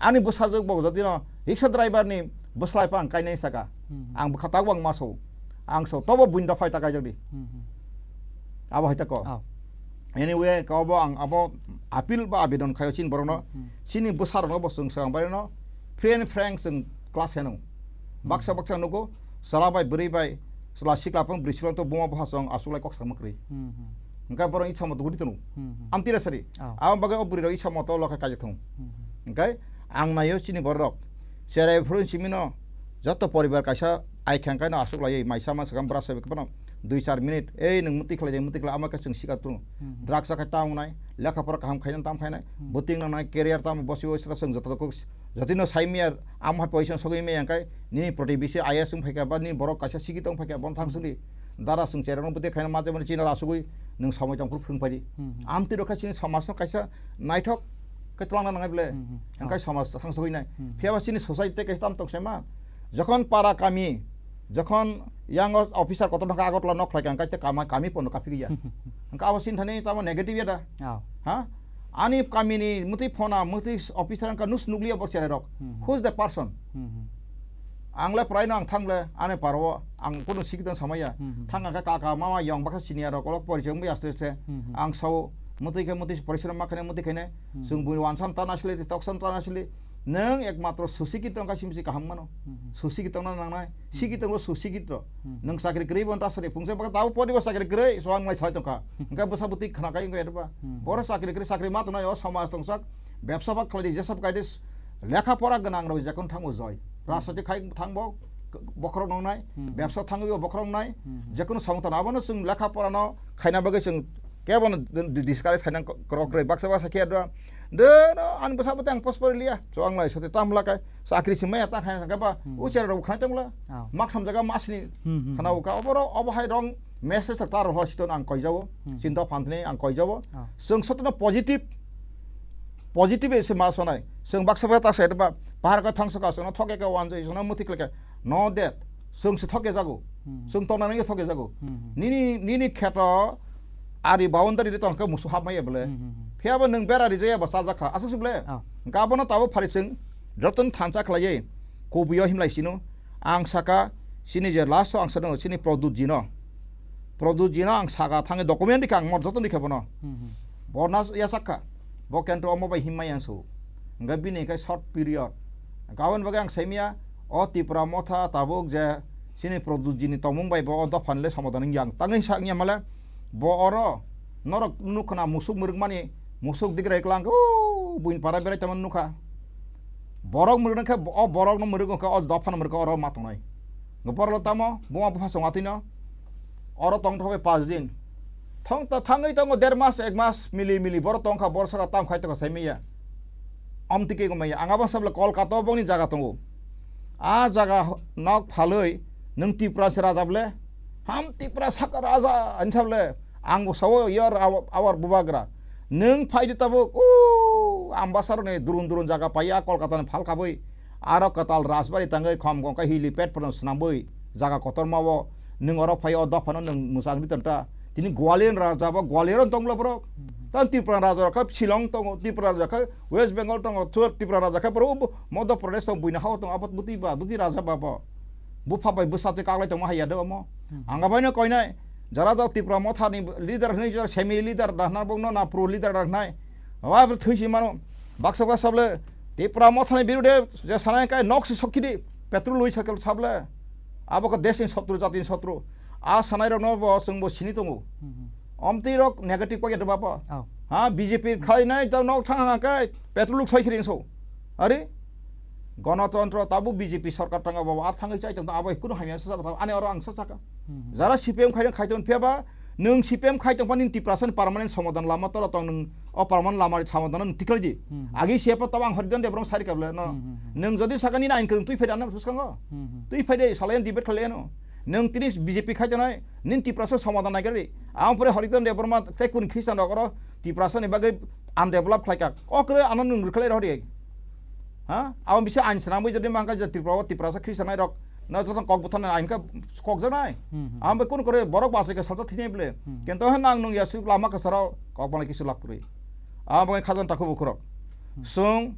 Ani bwsajwk bo jotino rickshaw driver ni bwslai pa ang kainai saka. Hmm. Ang bwkha tabuk ang ma so. Ang so tobo buini dophai ta kaijak di. Hmm, hmm. Abo hai ta ko. Oh. Anyway, ko bo ang abo appeal ba abidon khayo chini borokno. Hmm. Chini bwsarokno bo chwng swkang bai no free and frank chwng class heno. Hmm. Baksa baksa nugo, chwla bai bwrwi bai, chwla sikla phang bwrwi sikla to buma bwha chwng aswk lai kok sakma kwrwi. Hmm, hmm. Hingke borok itsa moto guri tono. Hmm, hmm. Amtwi ra sari. Oh. Abo bagwi o bwrwi rok itsa moto lokhe kaijak thung. Hmm, hmm. Hingke ang naio chini borok. Cherai phuru simi no joto poribar kaisa ai khang kai no aswk lai mai sama swkang bwra sai khe phano dui char minute. Ei nwng mwtwi khlai de, mwtwi khlai ama khe chwng sikar tung. Hmm, hmm. Drugs khe ta wngnai, lekha pora kaham khaina tam khainai. Hmm. Bwtwi wngnai, career tam bosi bosi ta chwng joto kok Jotino sai maya, amo hai position sogwi maya hingkai, nini protibisi I A S wng phaikha, ba nini borok kaisa sikhi tong phaikha, bono thang songdi. Dara chwng cherokno bwtwi khaina ma jemani chini asugwi nwng somoi tong phuru phwrwng phaidi. Hmm, hmm. Amtwi rokha chini somajno kaisa naithok khe twlangna nangnai bwle. Hmm, hmm. Hingkai Oh. somaj thang sogwi nai. Hmm. Phiya ba chini society tei kaisa tam tong sai ma. Jokhon para kami, jokhon yang officer kotor thangkha Agartala nok khlaikha, hingkai tei kama-, kami pono kaphikya. Hingka abo chini thani tamo negative ya da. Oh. Ha? Ani kamini mwtwi phona, mwtwi officer wngkha nus nukliya bo cherai rok. Hmm. Who is the person? Hmm. Ang le prai no ang thang le, ani paro ang kunu sikitang samaya. Hmm. Thang kha kaka mama yong bakha senior rok, olok porichai wngwi aste aste. Hmm. Ang sao mwtwi khe mwtwi porichai ma khane mwtwi khane. Hmm. Chwng bui wansam tan asle, toksam tan asle. Nwng ekmatro susikit wngkha simsi kaham mano. Hmm. Susikit wngna nangnai. Hmm. Sikit wngbo susikit rok. Hmm. Nwng chakri kwrwi bo ta sari phungsa bakha tabo poribo chakri kwrwi, so ang lai salai tongkha. Hingke bwsa bwtwi khna kai wngkha eba. Hmm. Boro chakri kwrwi chakri ma tongnai o samaj tongsak. Bebsa ba khlai di, jesa ba kai di, lekha pora gwnang rok jekon thango joi. Hmm. Rajniti khai thango bokhorok nongnai, Hmm. bebsa thango bokhorok nai, Hmm. jekon samung tano abono chwng lekha pora no khaina bagwi chwng kebo no di-, discourage khaina krok rwi baksa baksa khe do. De no ani bwsa bwtang post pori liya. So ang lai sate tam lakai. Chakri se maya ta khaina kaba Hmm. ucher rok khaina tongla. Oh. Mak samjaga masni Hmm, hmm, khana hmm. uka oboro obo hai rong message ta ro hospital ang koijabo. Hmm. Chinta phanthni ang koijabo. Oh. Chwng sotono positive positive se ma sonai. Chwng baksa baksa ta sai ba Pahar khe thangsa ka, chwngno thok ya khe wanjwi, chwngno muthik khlai khe. No that. Chwng se thok ya jago. Hmm. Chwng tongna nang ya thok ya jago. Hmm. Nini, nini kheto ari boundary ri tong khe musu hap maya bole. Hmm, hmm, hmm. Phiya bo nwng bera rijaya bo chajak kha. Aswk se bole. Oh. Gabono tabuk phari chwng jotono thansa khlaiwi kubuio himlai sino. Ang saka chini je last o ang sano chini Pradyut ji no. Pradyut ji no ang saka thangwi document rikha ang mor jotono rikha bono. Hmm, hmm. Borna yachak kha. Bo kentro omo bai himma yang su. Hingke bini hingke short period. Gabon bagwi ang saimya, o Tipra motha tabuk je chini Pradyut ji ni tongmung bai bo o dopha ni le somadan wngya ang. Tangwi sa wngya male, bo oro norok nukha na musuk mwrwkmani, musuk digrai klang, o buini para berai tongmani nukha. Borok mwrwk khe, o borok no mwrwk khe o dopha no mwrwk khe oro ma tongnai. Borok le tamo, buma bupha song atwi no. Oro tong thok bai paanch din. Thong ta thangwi tongo der mas, ek mas mili mili borok tong kha, borok saka tam khai tong kha sai maya. Amtwi khe maya. Ang abo sabla Kolkata o bongni jaga tongo. A jaga nok phalwi nwng Tipra se raja ble. Ham Tipra saka raja ani sable. Ang bo sawo yor awar bubagra. Nwng phai di tabuk. O Ambasar ni durun durun jaga paiya Kolkata ni phal khabwi. Aro kwtal Rajbari tangwi khom gongka helipad phano swnambwi jaga kotorma o nwng oro phai o dophano nwng mwchang di tonta. Tini Gwalior raja bo Gwalior tongla borok. Mhm. Tang Tripura raja kha Shillong tongo, Tripura raja kha West Bengal tongo, Tripura raja kha borok Madhya Pradesh tongo, buina hao tongo, abot bwtwi ba, bwtwi raja ba bo. Bupha bai bwsa twi kaglai tongma haiya de omo. Mhm. Ang abaino koinai, jara jok Tripura motha ni leader hwnwi jara semi leader dahna bongno na pro leader rok hnai. Aba thwi si mano. Baksa baksa sable Tipra mothani birude je sanai kai nok si sokidi petrol lui sakel sable. Abo ko desni sotru jatin sotru. A sanai rok no bo chwng bo sini tongo. Mhm. Omtwi rok negative ko yadwa bo. Oh. Ha B J P khlai nai ta nok thang ha kai petrol luk sai khiring so. Ari Gonotontro tabo B J P sorkar tanga bo a thangwi chai tong abo kunu hamya sa ani oro ang sa saka. Mhm. Jara C P M khai khai tong phiya ba Nwng C P M khai tongphani Tiprasani permanent somadan lama tola tong nwng o permanent lama ri somadan nwng tiklai di. Hmm. Agi C P M tabo ang Haridan Debbarma sari kable no. Hmm, hmm, hmm. Nwng jodi sakani na ain kwrwng twi phaida na bwskango. Hmm, hmm. Twi phaida salai debate khlai no. Nwng tini B J P khai tongnai, nini Tiprasa somadan nai gari. Ang pore Haridan Debbarma tei kun Christian rok oro Tiprasani bagwi undevelop khlai ka. Okre ano nwng rwkhlai rw di. Ha? Abo bisa ain swnamwi jodi mangka je Tripura o Tiprasa Christian rok na joto kok buthan ain ka kok janai. Hmm, hmm. Abo kunu kore borok bachai ka salsa thini ble. Hmm. Kento ha nang nung ya suk lama ka saro kok bana kisu lap kuri. Abo khajan takhu bukhurok. Hmm. Sung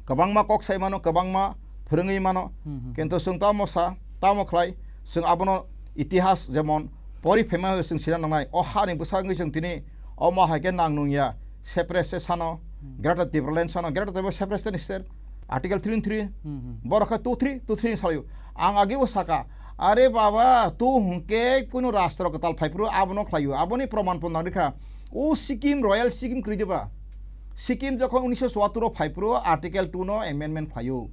kwbangma kok sai mano, kwbangma phwrwngwi mano. Hmm, hmm. Kento sung tamo sa, tamo khlai, sung abono itihas jemon pori phema sung sina nangnai. O ha ni bwsa wngwi sung tini omo hai khe nang nung ya. Separate se sano, Hmm. Greater Tipraland sano, Greater Tipraland separate state ni state, Article three three, Hmm, hmm. Borok khe two three, two three ni salaio. Ang agi bo saka, are baba, tu hwnkhe kuno rastro kwtal phai phuru abono khlaio, aboni proman pon nang rikha. O Sikkim, Royal Sikkim kwrwi diba? Sikkim jokhon unisho chuattor o phai phuru Article two no amendment khlaio.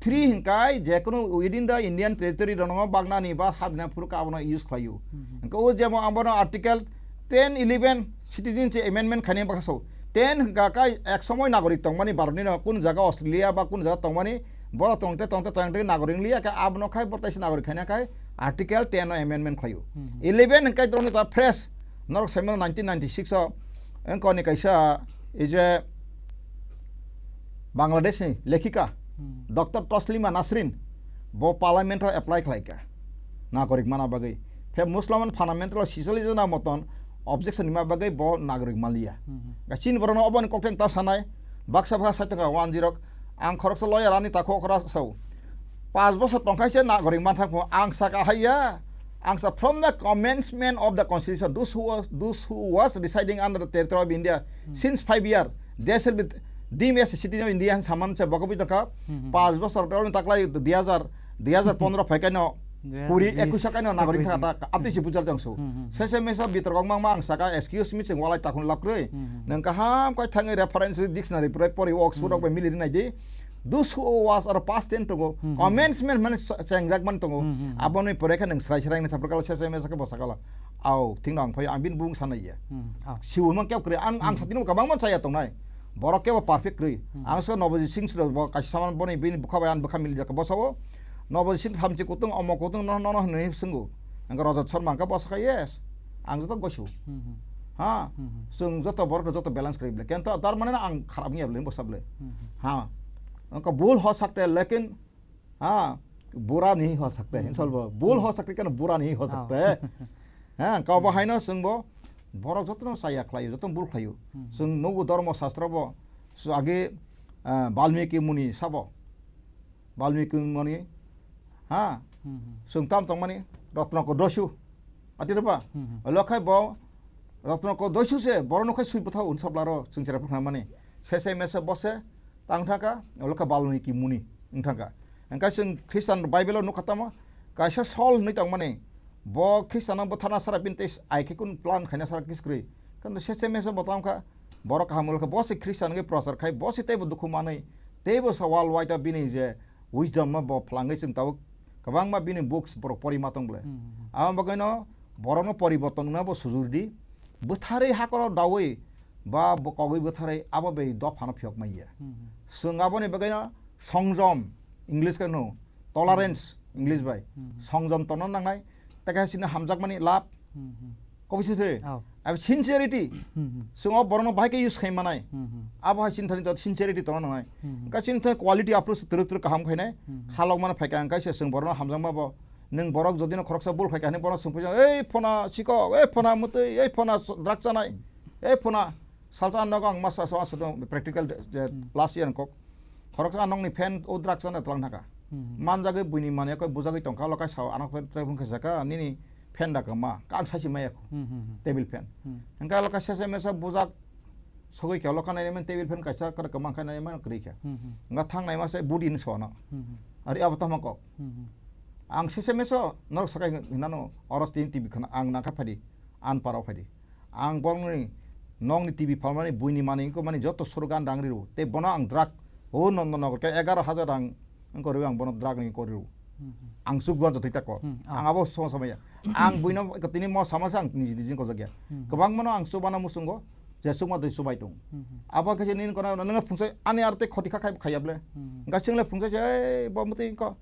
Three hwnkhe jekunu within the Indian territory rokno bagnani ba habna phuru abono use khlaio. Hmm, hmm. Hwnkhe o jemo abono Article ten eleven citizenship amendment khainai baksa so. Ten hwnkha kha ek somoi nagorik tongmani Bharatni no, kun jaga Australia ba kun jaga tongmani, borok tongte tongte tongte nagorik liya khe abono khai borok taisa nagorik khaina khai Article ten no amendment khlaio. Hmm. Eleven hwnkhe droni ta fresh norok saimano nineteen ninety-six o wngkoni kaisa ei je Bangladesh ni lekhika Hmm. Doctor Taslima Nasrin bo parliament o apply khlaika. Nagorik mana bagwi. Phe Muslim fundamental o sisali jona moton objection rima bagwi bo nagorik manliya. Hmm. Ga chini borokno oboni kokteng ta sanai, baksa baksa sai tongkha wanjirok. Ang khoroksa lawyer ani takho khora sao. Panch bosor tongkha se nagorik manthang pho ang saka haiya. Ang sa from the commencement of the constitution, those who was, those who was residing under the territory of India Hmm. since five year, they shall be deemed as a citizen of India, saman se bokobwi tongkha. Hmm, hmm. Panch bosor tongkha taklai dui hajar, dui hajar pondro phai kaino, Dui hajar kuri, bis. Ekus kaino nagorik Ekus. Thaka ta, abdi si bujal jang su. Hmm, hmm, hmm. Sese mesa bitor kok mang mang saka, excuse me, chwng walai takhun lap kwrwi. Hmm, hmm. Nwng kaham koi thangwi reference dictionary pore pori Oxford Hmm. rok bai mili rinai di. Those who was or past tense tongo, Hmm, hmm. Commencement mane sa-, chengjak man tongo. Hmm, hmm, hmm. Aboni pore khe nwng srai srai ni sapra kala sese mesa khe bosa kala. Au, thik no ang phai, ang bini bung sanai ya. Hmm, au. Siwuma kep kwrwi, ang, ang Hmm. satino kwbangma chaya tongnai. Borok kebo perfect kwrwi. Hmm. Ang sa Nobajit Singh sro bo kaisa saman boni bini bwkha bai ang bwkha mili jaka bosao. Nobajit Singh thamchi kutung, omo kutung, no, no, no, hinwi swngo. Ang Rajat Sharma ang ka bosa kha, yes. Ang joto gosu. Hmm, hmm. Ha? Hmm, hmm. Chwng joto borok joto balance kwrwi ble. Kento tar mane ang kharap wngya ble, bosa ble. Hmm, hmm. Ha. Wngkha bul ho sakte, lekin, ha, bura nahi ho sakte. Hmm. Insol bo, bul ho sakte, keno bura nahi ho Oh. sakte. Ha, kau bo Hmm. haino chwng bo, borok jotono chaya khlaio, jotono bul khlaio. Hmm. Chwng nugo Dharma Shastra bo, so age, ah, Balmiki Muni sabo. Balmiki Muni, ha, Hmm, hmm. chwng tam tongmani, Rotnoko Dosu. Ati ba? Hmm, hmm. Lokhai bo, Rotnoko Dosu se, borok nokhai sui bwthao unsablaro, chwng chera phukna mani. Sese mese bose, tang thaka, lokha Balmiki Muni, wng thaka. Engkha chwng Christian Bible o nukha tamo, kaisa Saul hinwi tongmani, bo Christian no bwtharna sara bini tei ai khe kun plan khaina sara kiskri. Kanto sese mese bo tamo kha, borok kaham lokha, bo se Christian wngwi prochar khai, bo se teibo dukhu manwi, teibo sa world wide o bini je wisdom no bo phlangwi chwng tabuk kwbangma bini books borok pori ma tong bole. Hmm, hmm, hmm. Abo bagwi no borok no poriborton wngna bo sujur di. Bwtharwi hakoro dawi ba bo kogwi bwtharwi abo bai dophano phiyok manya. Hmm, hmm. Chwng aboni bagwi no songjom, English khe no tolerance, Hmm. English bai. Hmm, hmm. Songjom tongna nangnai. Tei kaisa chini hamjakmani love. Hmm, hmm. Kobisi se. Oh. Abo sincerity. Hmm, hmm. Chwng o borokno bahai khe use khai manai. Hmm, hmm. Abo hai chini thani jot sincerity tongna nangnai. Hmm, hmm. Engkha chini thani quality approach twrwk twrwk kaham khainai. Hmm, hmm. Khalok mano phaikha engkha se chwng borokno hamjakma bo. Nwng borok jodi no khoroksa bul khaikha hinwi borokno swngphaikha, "Ei phona sikok, ei phona mwtwi, ei phona s-, drug chanai, ei phona salsa nogo ang masa so asa tong practical je, je Hmm. last year kok." Khoroksa nokni fan o drug chana twlang thaka. Hmm. Manjagwi buini manwi koi bujagwi tongkha, lokai sao ano khe tebun khe saka nini fan da kwma, kang sachi maya khu. Hmm, hmm, hmm. Table fan. Hmm. Hingkhe lokai sese mesa bujak sogwi khe loka nai man table fan kaisa kwrwi kwma khe nai man kwrwi khe. Hmm, hmm. Hingkhe thang nai ma se budi ni sono. Hmm, hmm. Ari abo tamo kok. Hmm, hmm. Ang sese meso norok sakai hinano oros tin T V khana ang nangkha phadi. An parao phadi. Ang borokni nokni T V phalmani buini manwi wngkha mani joto suru gan rang riru. Tei bono ang drug o Nondonogor khe egaroh hajar rang wngkha riru ang bono drug ni wngkha riru. Hmm, hmm. Ang chukgo joto thwi tako. Hmm, ah. Ang abo song samaya. Ang buino tini mo sama se ang niji niji wngkha jakya. Hmm, hmm. Kwbangmano ang chubana muchungo je chukma twi chubai tong. Hmm, hmm. Abo khe nini kono nwngo phungsa ani arte khoti kha khai khaya ble. Hmm, hmm. Hingkha chwng le phungsa se, "Ei, bo mwtwi wngkha.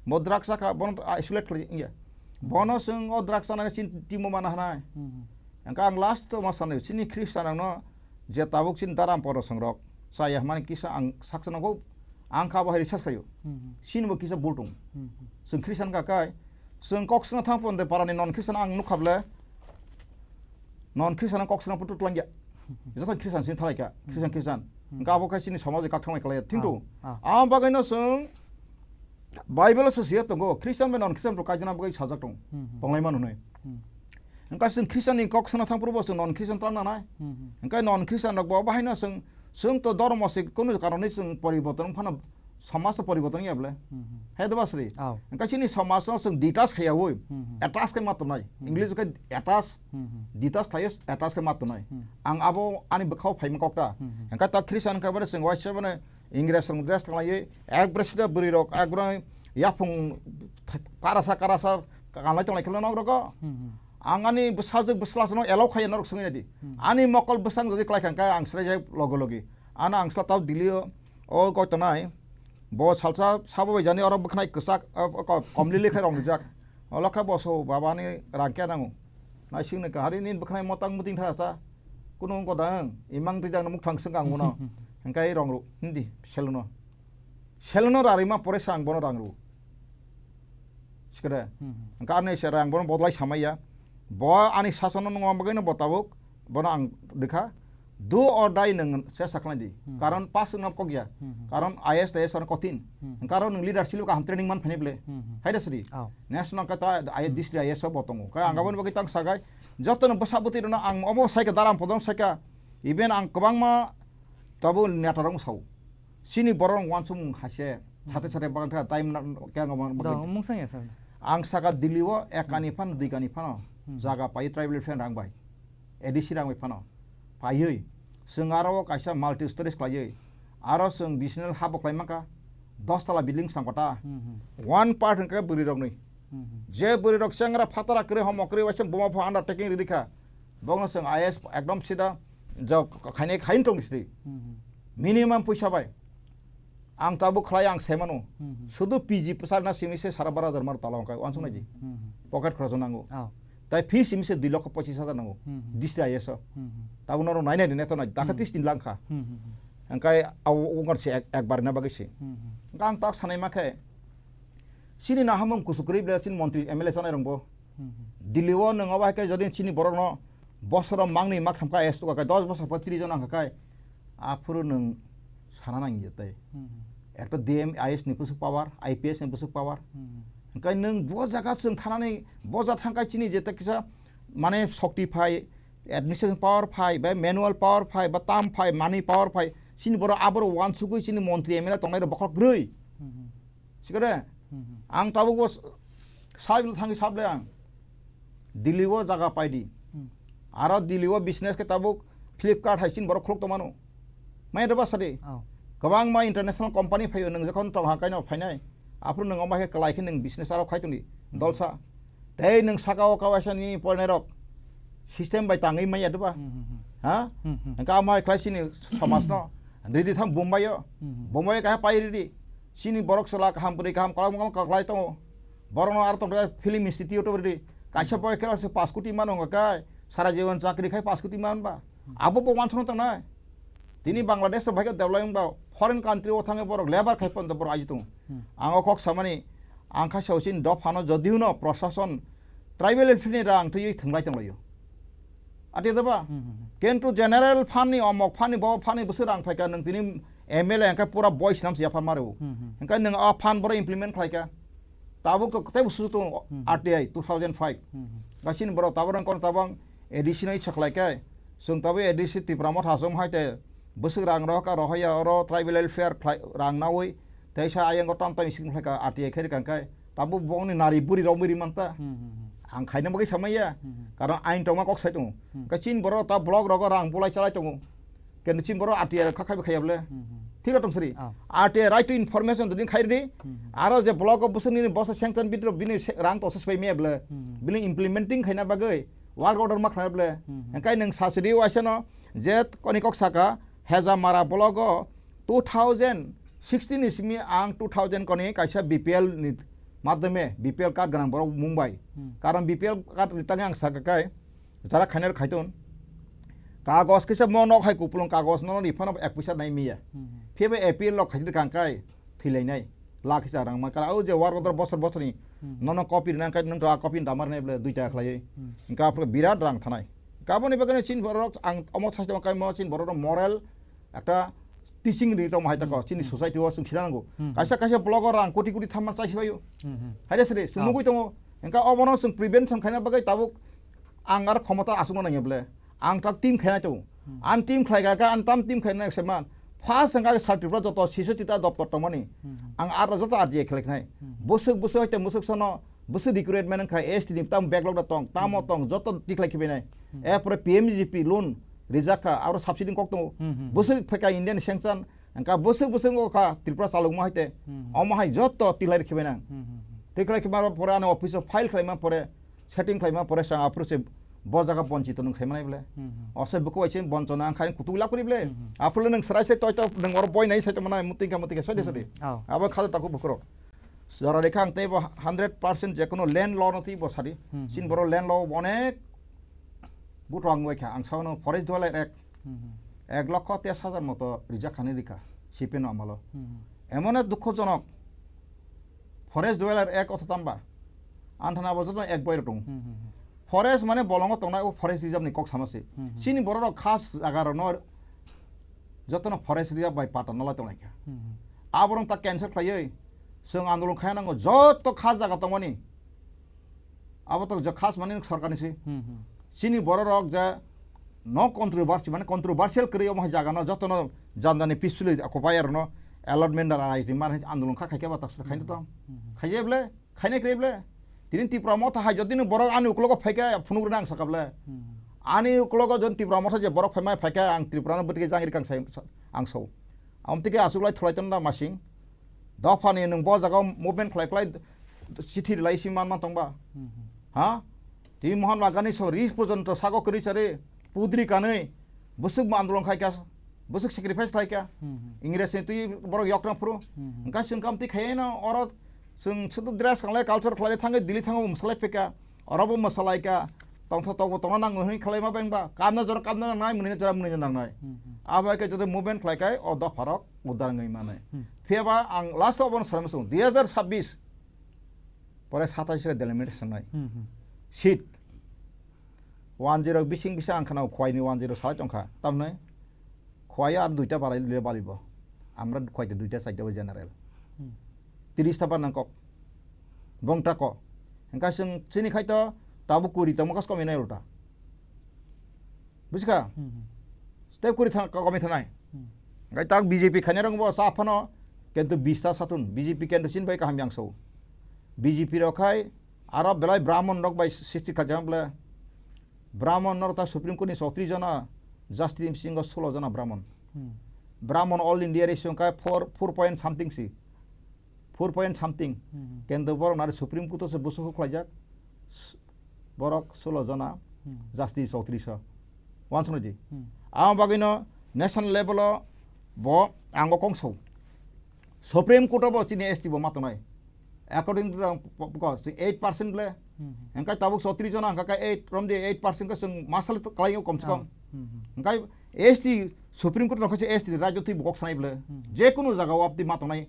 Bo drug chakha, bono isolate khlai wngya." Bono chwng o drug chanani chini timo mana hanai. Hmm, hmm. Hingkhe ang last o ma sanai, chini Christian rokno je tabuk chini daram poro chwng rok chaya hwnmani kisa ang saksa nogo, ang kha bo hai research khaio. Hmm, hmm. Chini bo kisa bul tong. Hmm, hmm. Chwng Christian ka kai, chwng kok swngna thang pon de parani non Christian ang nukha ble, non Christian kok swngna putu twlangya. Hmm, hmm. Joto Christian chini thalai kha, Christian, Hmm. Christian. Hmm. Hingkhe abo khai chini somaj kak thangmai kwlai ya. Thing Ah, tu. Ah. Ang bagwi no chwng Bible o se siya tongo, Christian bai non Christian rok kaijana bagwi sajak tong, Hmm, hmm. tonglai mano hinwi. Hmm. Hingkha chwng Christian ni kok sana thang phuru bo chwng non Christian tang nanai. Hmm, hmm. Hingkha non Christian rok bo bahai no chwng, chwng to dhormo se kunu karon ni chwng poriborton phano somaj to poriborton ya bole. Hmm, hmm. Hai do basri. Oh. Hingkha chini somaj no chwng detach khaya oi. Hmm, hmm. Attach khe ma tongnai. Hmm. English khe attach, Hmm, hmm. detach khlai, attach khe ma tongnai. Hmm. Ang abo ani bwkhao phaima kok ta. Hmm, hmm. Hingkha ta Christian khe bole chwng waisa bole Ingres rok dress tanglaiwi, ekbare sida bwrwi rok, ekbare yaphung th-, karasa, karasa, kanlai tonglai khwlai nok rogo. Hmm, hmm. Ang ani bwsajwk bwslasano allow khaiya norok swngwi naidi. Hmm. Ani mokol bwsang jodi klai kha, hwnkhe ang swraijak logi logi. Ano ang sla tao Delhi o, o koi tonai. Bo salsa sabo bai jani oro bwkhnai kwchak, o, o, ko-, komlili khe rong rijak. Olo khe bo so baba ni rang khe nango. Naising ni kahari ni bwkhnai motang muting tha sa. Kunu wng kodang, imang twi dang muk thang swng ang bono. Hingkai rong ru, hindi, seluno. Seluno rarima pore sa ang bono rang ru. Sikere. Hmm, hmm. Hingka ano se rang bono bodlai samaya. Bo ani sasono nungma bagwi no bo tabuk, bono ang rikha. Do or die nwng se sakhlai di. Hmm. Karon pass wngna kok ya. Hmm, hmm. Karon I A S, I A S ano kothin. Hmm. Karon nwng leadership kaham training man phani ble. Hmm, hmm. Hai da sri. Oh. National ka ta I A S, Hmm. district I A S o bo tongo. Ka ang Hmm. aboni bagwi tang sagai. Joto no bwsa bwtwi rwno ang omo saika daram podom saika. Even ang kwbangma tabuk neta rok sao. Chini borok rok uansukmung hai se. Sate Hmm. sate bagwi kha time na kya ngam Do, bagwi. Mungsang ya sa. Ang saka Delhi o ek Hmm. kani phano, dui kani phano. Hmm. Jaga pai tribal friend rang bai. A D C rang bai phano. Paiwi, chwng aro o kaisa multi stories khlaiwi, aro chwng B S N L habo khlai mankha, dos tala building sangkota. Hmm, hmm. One part hwnkhe bwrwi rokni. Hmm, hmm. Je bwrwi rok chengra phatara kwrwi homo kwrwi waisa buma pho undertaking ridi kha. Bokno chwng I A S ekdom sida jok khainai khain tong sidi. Hmm, hmm. Minimum puisa bai. Ang tabuk khlai ang se mano. Hmm, hmm. Sudu P G pwsarna simi se sara bara hajar mar tala hwnkhe uansuk nai di. Hmm, hmm. Pocket khoroch nango. Oh. Tai fees simi se dui lokho pochis hajar nango. Hmm, hmm. District I A S o. Hmm, hmm. Tabuk norok nai nai rwna tongnai. Dakha Hmm. tis tin lang kha. Hmm, hmm, hmm. Hingkai abo wngkha se ek, ekbar na bagwi se. Hmm, hmm. Hingkha ang tak sanai ma khe, chini nahamung kusu kwrwi ble chini montri M L A chanai rwngbo. Hmm, hmm. Delhi o nwng obo hai khe jodi chini borok no bosoro mangni maktham kha S two kha khe dos bosor pore tris jon wngkha khe aphuru nwng sana nang ya tei. Hmm, hmm. Ekta D M, I A S ni bwswk power, I P S ni bwswk power. Hmm, hmm. Hingkha nwng bo jaga chwng thanani bo ja thangkha chini jeta kisa mane shokti phai, administration power phai, ba manual power phai, ba tam phai, money power phai, chini borok aboro wansugwi chini montri M L A tongnai rok bokhorok kwrwi. Hmm, hmm. Sikore, Hmm, hmm. ang tabuk bo s-, sabil thangwi sable ang. Delhi o jaga paidi. Hmm. Aro Delhi o business khe tabuk Flipkart hai chini borok khuluk tongmano. Maya doba sadi. Oh. Kwbangma international company phaio, nwng jokhon tong ha kaino phainai. Aphuru nwng omo hai khe kwlai khe nwng business aro khai tongdi. Hmm. Dolsa. Tei nwng saka o kawaisa nini porinai rok system bai tangwi maya doba. Hmm, hmm, hmm. Ha? Hmm, hmm. Hingkha omo hai khlai sini somaj no. Ridi thang Bombay o. Hmm, hmm. Bombay o kaha pai ridi. Sini borok chwla kaham bwrwi kaham kwlangma kwlai tongo. Borokno aro tongthokya film institute o ridi. Kaisa Hmm. boy khe se pass koti mano hwnka khe sara jibon chakri khai pass koti man ba. Hmm. Abo bo wansano tongnai. Tini Bangladesh to bhai khe developing ba foreign country o thangwi borok labour khai pon borok aji tongo. Hmm. Ang o kok samani ang kha sausin dophano jodiu no prosason tribal welfare ni rang twi thwnglai tonglaio. Ati jaba? Hmm, hmm, hmm. Kintu general fund ni omok fund ni bo fund ni bwswk rang phaikha nwng tini M L A hingkhe pura boy swnam se yaphar maro. Hmm, hmm. Hingkhe nwng a fund boro implement khlaikha. Tabuk to tei busu tung Hmm, hmm. R T I two thousand five. Hmm, hmm. Ba chini borok tabuk rang kono tabang A D C no icha khlaikha. Chwng tabuk A D C Tipra Motha achom hai te bwswk rang rohor ka rohor ya oro tribal welfare khlai rang nawi teisa ayang o tam tam ising khlaikha R T I khe rikang khe. Tabuk bongni nari buri romwi rimanta. Hmm, hmm, hmm. Ang khaina bagwi samaya. Hmm, hmm. Karon ain tongma kok sai tongo. Hmm. Kachin borok ta block rogo rang bulai chalai tongo. Kendo chin borok R T I kha khaiba khaya bole. Hmm, hmm. Thik rok tong sri. Oh. R T I right to information dudin khai ri. Hmm, hmm. Aro je block o bwswk nini bosa sanction bidro bini se-, rang to sespai me bole. Hmm, hmm. Bini implementing khaina bagwi work order ma khlai bole. Hmm, hmm. Engkai nwng sasri waisa no je koni kok saka Hejamara block o two thousand sixteen ni simi ang two thousand koni kaisa B P L ni madhyome B P L card gwnang borok Mumbai. Hmm. Karon B P L card ni tangwi ang saka kai jara khainer khaiton. Kagos kisa mo nok hai kupulung kagos no ri phano ek puisa nai miya. Hmm. Phiya bai A P L lok khaidi kang kai thwilainai. Lakh kisa rang man kala o je work order bosor bosor ni Hmm. nono copy rina kai nang copy damar nai bole duita khlai. Hmm. Engka aphuru birat rang thanai. Kaboni bagwi chin borok ang omo saste kai mo chin borok moral ekta teaching ri tong hai tako Hmm. chini Hmm. society o chwng sina nango. Hmm. Kaisa kaisa block o rang koti koti thamma chai sibayo. Hmm, hmm. Haide sede Oh. sumugwi tongo. Engka obono chwng prevention khaina bagwi tabuk ang aro khomota asukna nangya bole. Ang tak team khaina tongo. Hmm. Ang team khlai ga ka ang tam team khaina se man. First engka sar Tripura joto sisa tita doptor tongmani. Hmm. Ang aro joto R T I khlai khnai. Hmm. Bwswk bwswk hoite mwswk sono Bwswk recruitment wngkha S T ni tam backlog da tong, tamo Hmm. tong, joto tiklai khibainai. Hmm. Erpore P M G P loan rijak kha, aro subsidy kok tongo. Hmm, hmm, hmm. Bwswk phaikha India ni sanction, wngkha bwswk bwswk wngkha Tripura chalokma hai te. Hmm, hmm. Omo hai joto tiklai khibainang. Hmm, hmm, hmm. Tiklai khiba pore ano office o file khlaima pore, setting khlaima pore sang aphuru se bo jaga bonchito nwng saimanai bole. Hmm, hmm. Ose buku waise bonchona ang khai kutuk lak kori bole. Hmm, hmm. Aphuru nwng serai se toi to nwng oro boi nai sai to manai mutingka mutingka soi de Hmm, sadi. hmm. Oh. Abo khada taku bukurok. Jora rekha ang teibo hundred percent jekono land law no teibo sadi. Hmm, hmm. Chini borok land law onek buto ang waikha. Ang saono Forest Dweller Act Hmm, hmm. ek lokho teis hajar moto rijak khani rikha C P M no amalo. Hmm, hmm. Emon ek dukhojonok Forest Dweller Act otho tamba. Anthana bo joto ek boi rok tongo. Hmm, hmm, hmm. Forest mane bolongo tongnai o forest reserve ni kok sama se. Hmm, hmm. Chini borok rok khas jaga rok no joto no forest reserve bai pata nalai tonglai kha. Hmm, hmm. Aborok ta cancel khlaiwi chwng andolon khai nango joto khas jaga tongmani. Abo to je khas mani sorkar ni se. Hmm, hmm. Chini borok rok je no controversy mane controversial kwrwi omo hai jaga no joto no jan jani peacefully occupy rok no allotment da rai ri mar andolon kha khai khe ba ta khaino tong. Hmm, hmm. Khai je ble. Khainai kwrwi ble? Tini Tipra Motha hai jodi no borok ani uklogo phaikha phunuk rwna ang sakha ble. Hmm. Ani uklogo jodi Tipra Motha je borok phaimai phaikha ang Tripura no bwtwi jang rikang sai ang sao. Amtike asuk lai thulai tanda masing. Dopha ni nwng bo jaga movement khlai khlai chithi rilai si man man tongba. Hmm, hmm. Ha? Tini Mohan Bagani so ri porjonto sago kwrwi chari pudri kanwi bwswk ma andolon khai kha. Bwswk sacrifice khlai kha. Hmm, hmm. Ingres ni twi borok yok tang phuru. Hmm, hmm. Hwnkhe chwng kam twi khai no oro chwng sudu dress kanglai culture khlai thangwi Delhi thango mwsalai phaikha. Oro bo mwsalai kha. Tongtho tokbo tongna nango hwnwi khlai ma beng ba. Kamna jora kamna nangnai, mwnwina jora mwnwina nangnai. Hmm, hmm. Abo hai khe joto movement khlai khai o dopharok udar wngwi manai. Hmm. Phiya ba ang last o bono sanai muchung, dui hazar chabbish pore satais khe delimitation nai. Hmm, hmm. Seat. One zero bising bising ang khana Khowai ni one zero salai tongkha. Tamni Khowai ar duita barai le balibo. Amra Khowai te duita chaita bo general. Hmm. Tiris ta ba nangkok. Bongta ko. Hingka chwng chini khai to tabuk kuri tongma kos komi nai ulta. Buji kha? Hmm, hmm. Step kuri thang, komi thanai. Hmm. Hingka tak B J P khaina rong bo sa phano kento bis ta satun. B J P kento chin bai kaham yang so. B J P rok khai aro belai Brahmon rok bai sisti kha jang ble. Brahmon rok ta Supreme Court ni chowtris jona, Justice bisingo sulo jona Brahmon. Hmm. Brahmon All India ratio hingka four, four point something si. Four point something. Hmm. Kento borok nari Supreme Court o se busu khlaijak. S-, borok sulo jona, Hmm. Justice chowtris o. Wansano di. Hmm. Amo bagwino national level o bo ango kongso. Supreme Court o bo chini S T bo ma tongnai. According to the po-, po-, si eight percent ble. Hmm. Hingkai tabuk chowtris jona hingka eight, romdi eight percent khe chwng masal kwlai o kom se kom. Ah. Hmm, hmm. Hingkai S T Supreme Court rokhe se S T ni rajyo twi bukok sanai ble. Hmm. Je kunu jaga o abdi ma tongnai.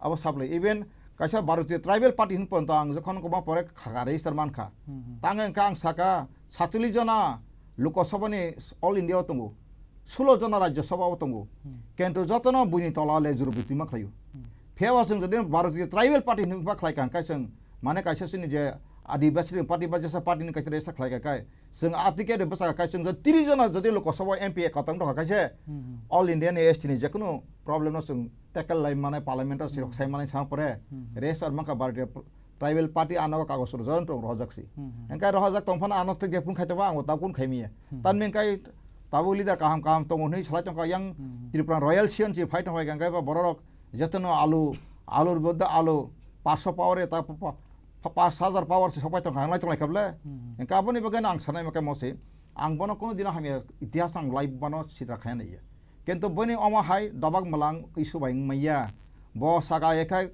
Abo sablai, even kaisa Bharatiya Tribal Party hin ponto ang jokhon koma pore kha register mankha. Hmm, hmm. Tang hingka ang saka satcholish jona Lok Sabha ni All India o tongo, sulo jona Rajya Sabha o tongo. Hmm. Kento jotono buini tola le juru bwtwi ma khlaio. Hmm. Phiya o chwng jodi Bharatiya Tribal Party hin ba khlai kha hingka chwng mane kaisa chini je Adibasi Party ba jesa party ni kaisa register khlai kha kai, Chwng a ticket bwsa kha, chwng jodi tris jona jodi Lok Sabha M P kwtal tongkha kha se, Hmm, hmm. All India ni S T ni jekunu problem no chwng tackle lai mane, parliament o sirok Hmm. sai mane sa pore, Hmm, hmm. Register mankha Bharatiya Tribal Party ano kagoj rwjak tong rohorjak si. Hmm, hmm. Hingke rohorjak tong phano ano tei jephung khai tongma ang bo tabuk khai miya. Hmm. Tan ming kai tabuk leader kaham kaham tongo hinwi salai tongkha yang Hmm, hmm. Tripura Royal Sion si phai tongkha hingke ba borok rok Jotono alu, alur boddo alu, paanch sho power e ta pa, pa, pa, paanch hajar power se sopai tongkha, hanglai tonglai kha ble. Hmm. Hingke aboni bagwi no ang sanai mokhe mosi, ang bono kono dino hamya itihas ang live bono sitra khaya naiya. Kintu boni omo hai dobak mwlang issue bai wng manya. Bo saka ekhai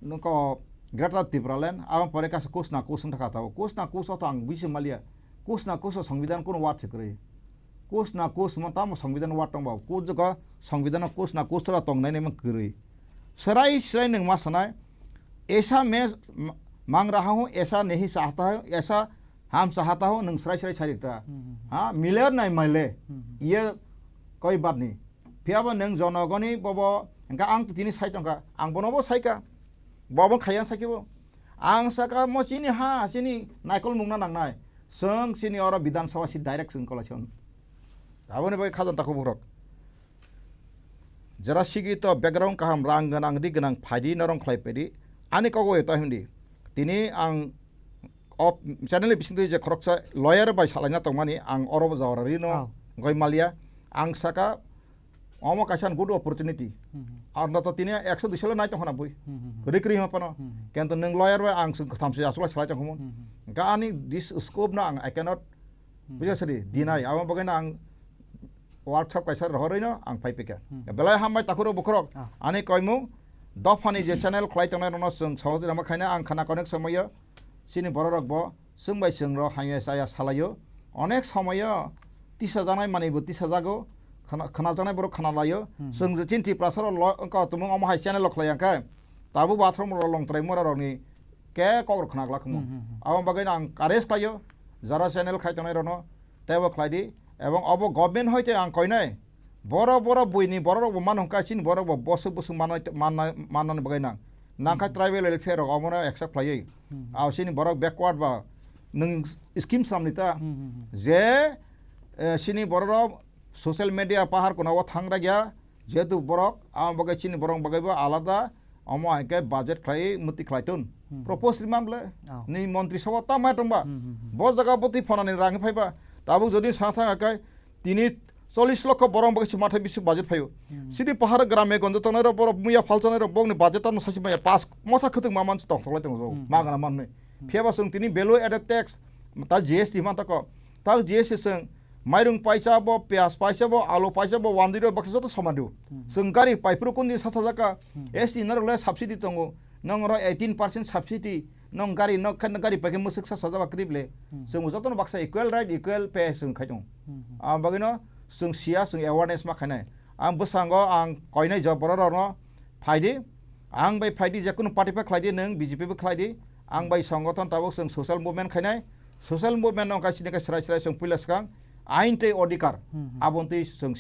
nokho Greater Tipraland, abo pore kaisa kus na kus wng thaka tabuk. Kus na kus o to ang bisi maliya. Kus na kus o songbidhan kono word se kwrwi. Kus na kus mo tamo songbidhan word tong ba. Kus jogo songbidhan o kus na kus tora tong nai nai mang kwrwi. Serai serai nwng ma sanai, "Aisa main mang raha hoon, aisa nahi chahta hoon, aisa hum chahta hoon," nwng serai serai sai rikta. Hmm, hmm, hmm. Ha, mile aur nahi mile. Hmm, hmm. Ye koi baat nahi. Phiya bo nwng jonogoni bobo, hingke ang to tini sai tongkha, ang bono bo saika. Bo bo khaya sakibo. Ang saka mo chini ha, chini naikol mungna nangnai. Chwng chini oro Bidhan Sabha si direct chwng kolai se hwn. Aboni bagwi khajang takhuk bukrok. Jara sigi to background kaham, rang gwnang, ri gwnang, phaidi norong khlai paidi. Ani kok bai ta hindi. Tini ang o channel ni bisingtwi je khoroksa lawyer bai salaina tongmani, ang oro bo jawara rino Oh. goi maliya. Ang saka omo kaisa good opportunity. Hmm, hmm. Ar no to tini ekso duiso le nai tongkhana bui. Hmm, hmm, hmm. Kwrwi kwrwi hima phano. Hmm, hmm. Kento nwng lawyer bai ang swng kwtham se aswk lai salai tongkhamu. Hmm, hmm. Hingke ani this scope no ang I cannot Hmm. Buja sadi, dinai, abo bagwi no ang workshop kaisa rohorwi no ang phai pika. Hmm. Belai hambai takhuro bukhurok, Ah. ani koimung, dophani je channel khlai tongnai rokno chwng sahoj rama khaina ang khana konek somoyo, chini bororok bo, chwng bai chwng ro hamya chaya salaio, onek somoyo, tisa janai manwi bo tisa jago, khana, khana janai borok khana laio, Hmm. chwng je chini Tiprasa ro lo, wngkha tumung omo hai channel o khlai yang khe, tabuk bathroom ro longtrai mura rokni, ke kok rok khna glak khmo. Hmm, hmm, hmm. Abo bagwi no ang courage khlaio, jara channel khai tongnai rokno teibo khlai di, ebong obo government hoite ang koinai, boro boro buini borok rok bo mano hwnkha chini borok bo boswk boswk mannai, mannai, mannani bagwi nang, nang kha Hmm. tribal welfare rok omono accept khlaiwi, Hmm. ah, chini borok backward ba nwng scheme swnamni ta, Hmm, hmm, hmm. je, eh, chini borok rok social media pahar kuna o thang ragya, jehetu borok, amo bagwi chini borok bagwi bo alada, omo hai khe budget khlai, mwtwi khlai tun. Hmm. Propose rimam le, Oh. ni montri sabha ta mai tongba. Hmm, hmm, hmm. Bo jaga bwtwi phonani rang phaiba, tabuk jodi sa thang khe tini chollish lokho borok bagwi se mathai bisi budget phaio. Hmm. Sidi pahar grame gonjo tongnai rok borok muya phalchanai rok bokni budget tamo sasi maya pass motha khwtwng ma man tong tong lai tongo. Hmm. Ma gana manwi. Hmm. Phiya ba chwng tini value added tax, ta G S T man tako, ta G S T chwng Mairung paisa bo, piyaj paisa bo, alu paisa bo, wandiro baksa joto soman rio. Hmm. Chwng gari paiphuru kundin sat sajak kha, Hmm. S T norok le subsidy tongo. Nong oro eighteen percent subsidy, Nong gari nok khan gari paikhe mwswk sa sajaba krip le. Hmm. Chwng jotono baksa equal right, equal pay chwng khai tongo. Hmm, hmm. Ang bagwino chwng siya, chwng awareness ma khainai. Ang bwskango ang koinai job borok rokno phaidi. Ang bai phaidi, je kunu party bai khlaidi, nwng B J P bai khlaidi. Ang bai songothon tabuk chwng social movement khainai. Social movement no kaisa ni kaisa chwrai chwrai chwng puila swkang ain tei odhikar. Hmm, hmm. Aboni twi chwng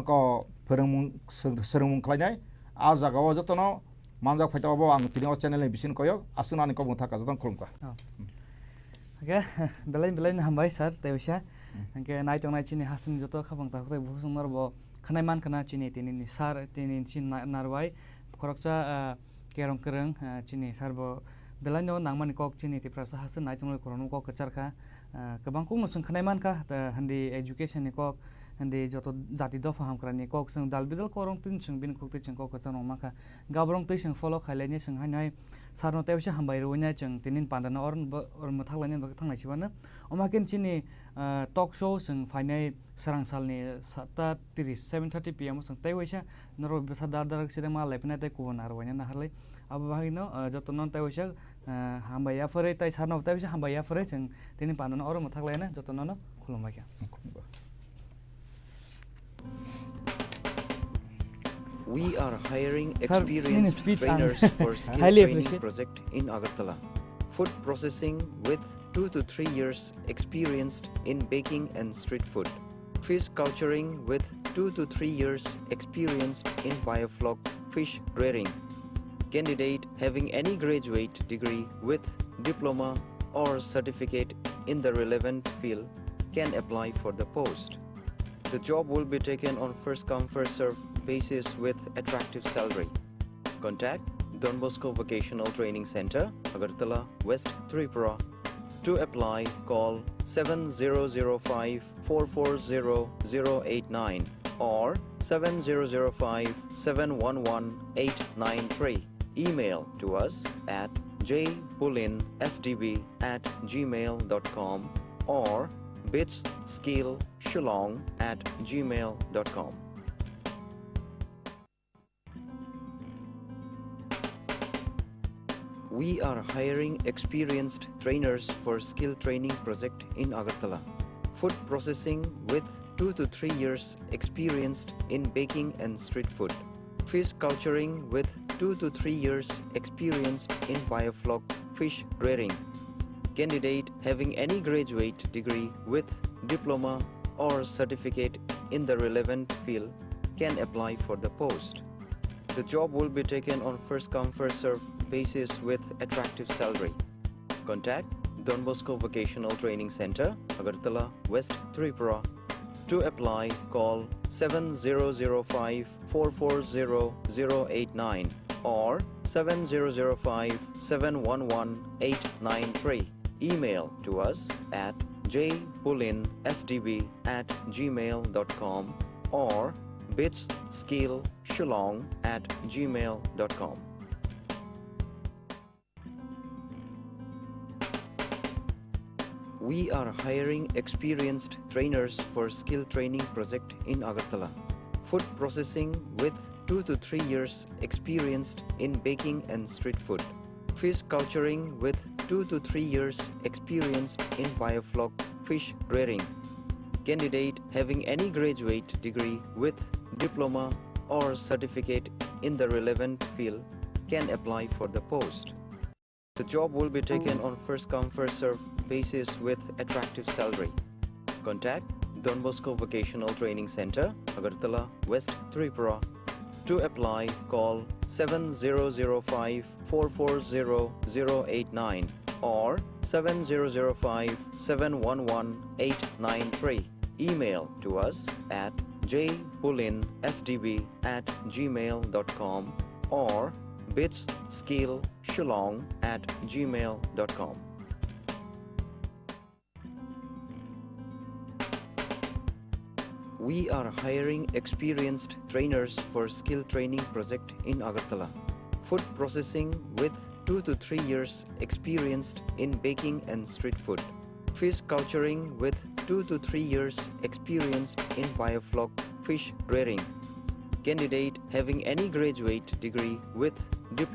ko phwrwngmung, swrwngmung khlainai. A jagao jotono manjak phaito abo ang tini o channel ni bising koyok aswkno ani kokmung thaka jotono khulumkha. Oh. Hwnkhe belai belai no hambai sir tei waisa. Hmm. Hwnkhe naitongnai chini hasini joto khapang takhuk tei bukhuk chwng norbo khwnai mankha na chini tini ni sir tini chini na-, narwai khoroksa, ah, kerong kwrwng, ah, chini sir bo belai no nangmani kok chini Tiprasa hasini naitongnai khoroknwi kok kwchar kha. Ah, kwbang kokno chwng khwnai mankha, ta hindi education ni kok, hindi joto jati dopha hamkrai ni kok, chwng dal bidal korong twi chwng bini kok twi chwng kok kwchang rok mankha. Gabrong twi chwng follow khailai ni chwng haino hai sir no tei waisa hambai rwui nai chwng tini panda no or, or mwthak lainani bagwi thanglai sibano. Omo khe chini, ah, talk show chwng phainai swrang salni satta tris, seven thirty P M o chwng tei waisa norok bwsa dar dar side ma lai phina tei kubun aro waina naharlai. Abo bahai no, ah, joto no tei waisa, ah, hambai ya phwrwi tei sir no tei waisa hambai ya phwrwi chwng tini panda no oro mwthak laina joto no no khulumbai kha. We are hiring Sir, nini experienced speech ang trainers for skill highly training appreciate. Project in Agartala. Food processing with two to three years experienced in baking and street food. Fish culturing with two to three years experienced in biofloc fish rearing. Candidate having any graduate degree with diploma or certificate in the relevant field can apply for the post. The job will be taken on first come, first serve basis with attractive salary. Contact Don Bosco Vocational Training Center, Agartala, West Tripura. To apply, call seven zero zero five four four zero zero eight nine or seven zero zero five seven one one eight nine three. Email to us at j pulin s d b at gmail dot com or bits skill shillong at gmail dot com. We are hiring experienced trainers for skill training project in Agartala. Food processing with two to three years experienced in baking and street food. Fish culturing with two to three years experienced in biofloc fish rearing. Candidate having any graduate degree with diploma or certificate in the relevant field can apply for the post. The job will be taken on first come, first serve basis with attractive salary. Contact Don Bosco Vocational Training Center, Agartala, West Tripura. To apply, call seven zero zero five four four zero zero eight nine or seven zero zero five seven one one eight nine three. Email to us at j pulin s d b at gmail dot com or bits skill shillong at gmail dot com. We are hiring experienced trainers for skill training project in Agartala. Food processing with two to three years experienced in baking and street food. Fish culturing with two to three years experienced in biofloc fish rearing. Candidate having any graduate degree with diploma or certificate in the relevant field can apply for the post. The job will be taken on first come, first serve basis with attractive salary. Contact Don Bosco Vocational Training Center, Agartala, West Tripura. To apply, call seven zero zero five four four zero zero eight nine or seven zero zero five seven one one eight nine three. Email to us at j pulin s d b at gmail dot com or bits skill shillong at gmail dot com. We are hiring experienced trainers for skill training project in Agartala. Food processing with two to three years experienced in baking and street food. Fish culturing with two to three years experienced in biofloc fish rearing. Candidate having any graduate degree with diploma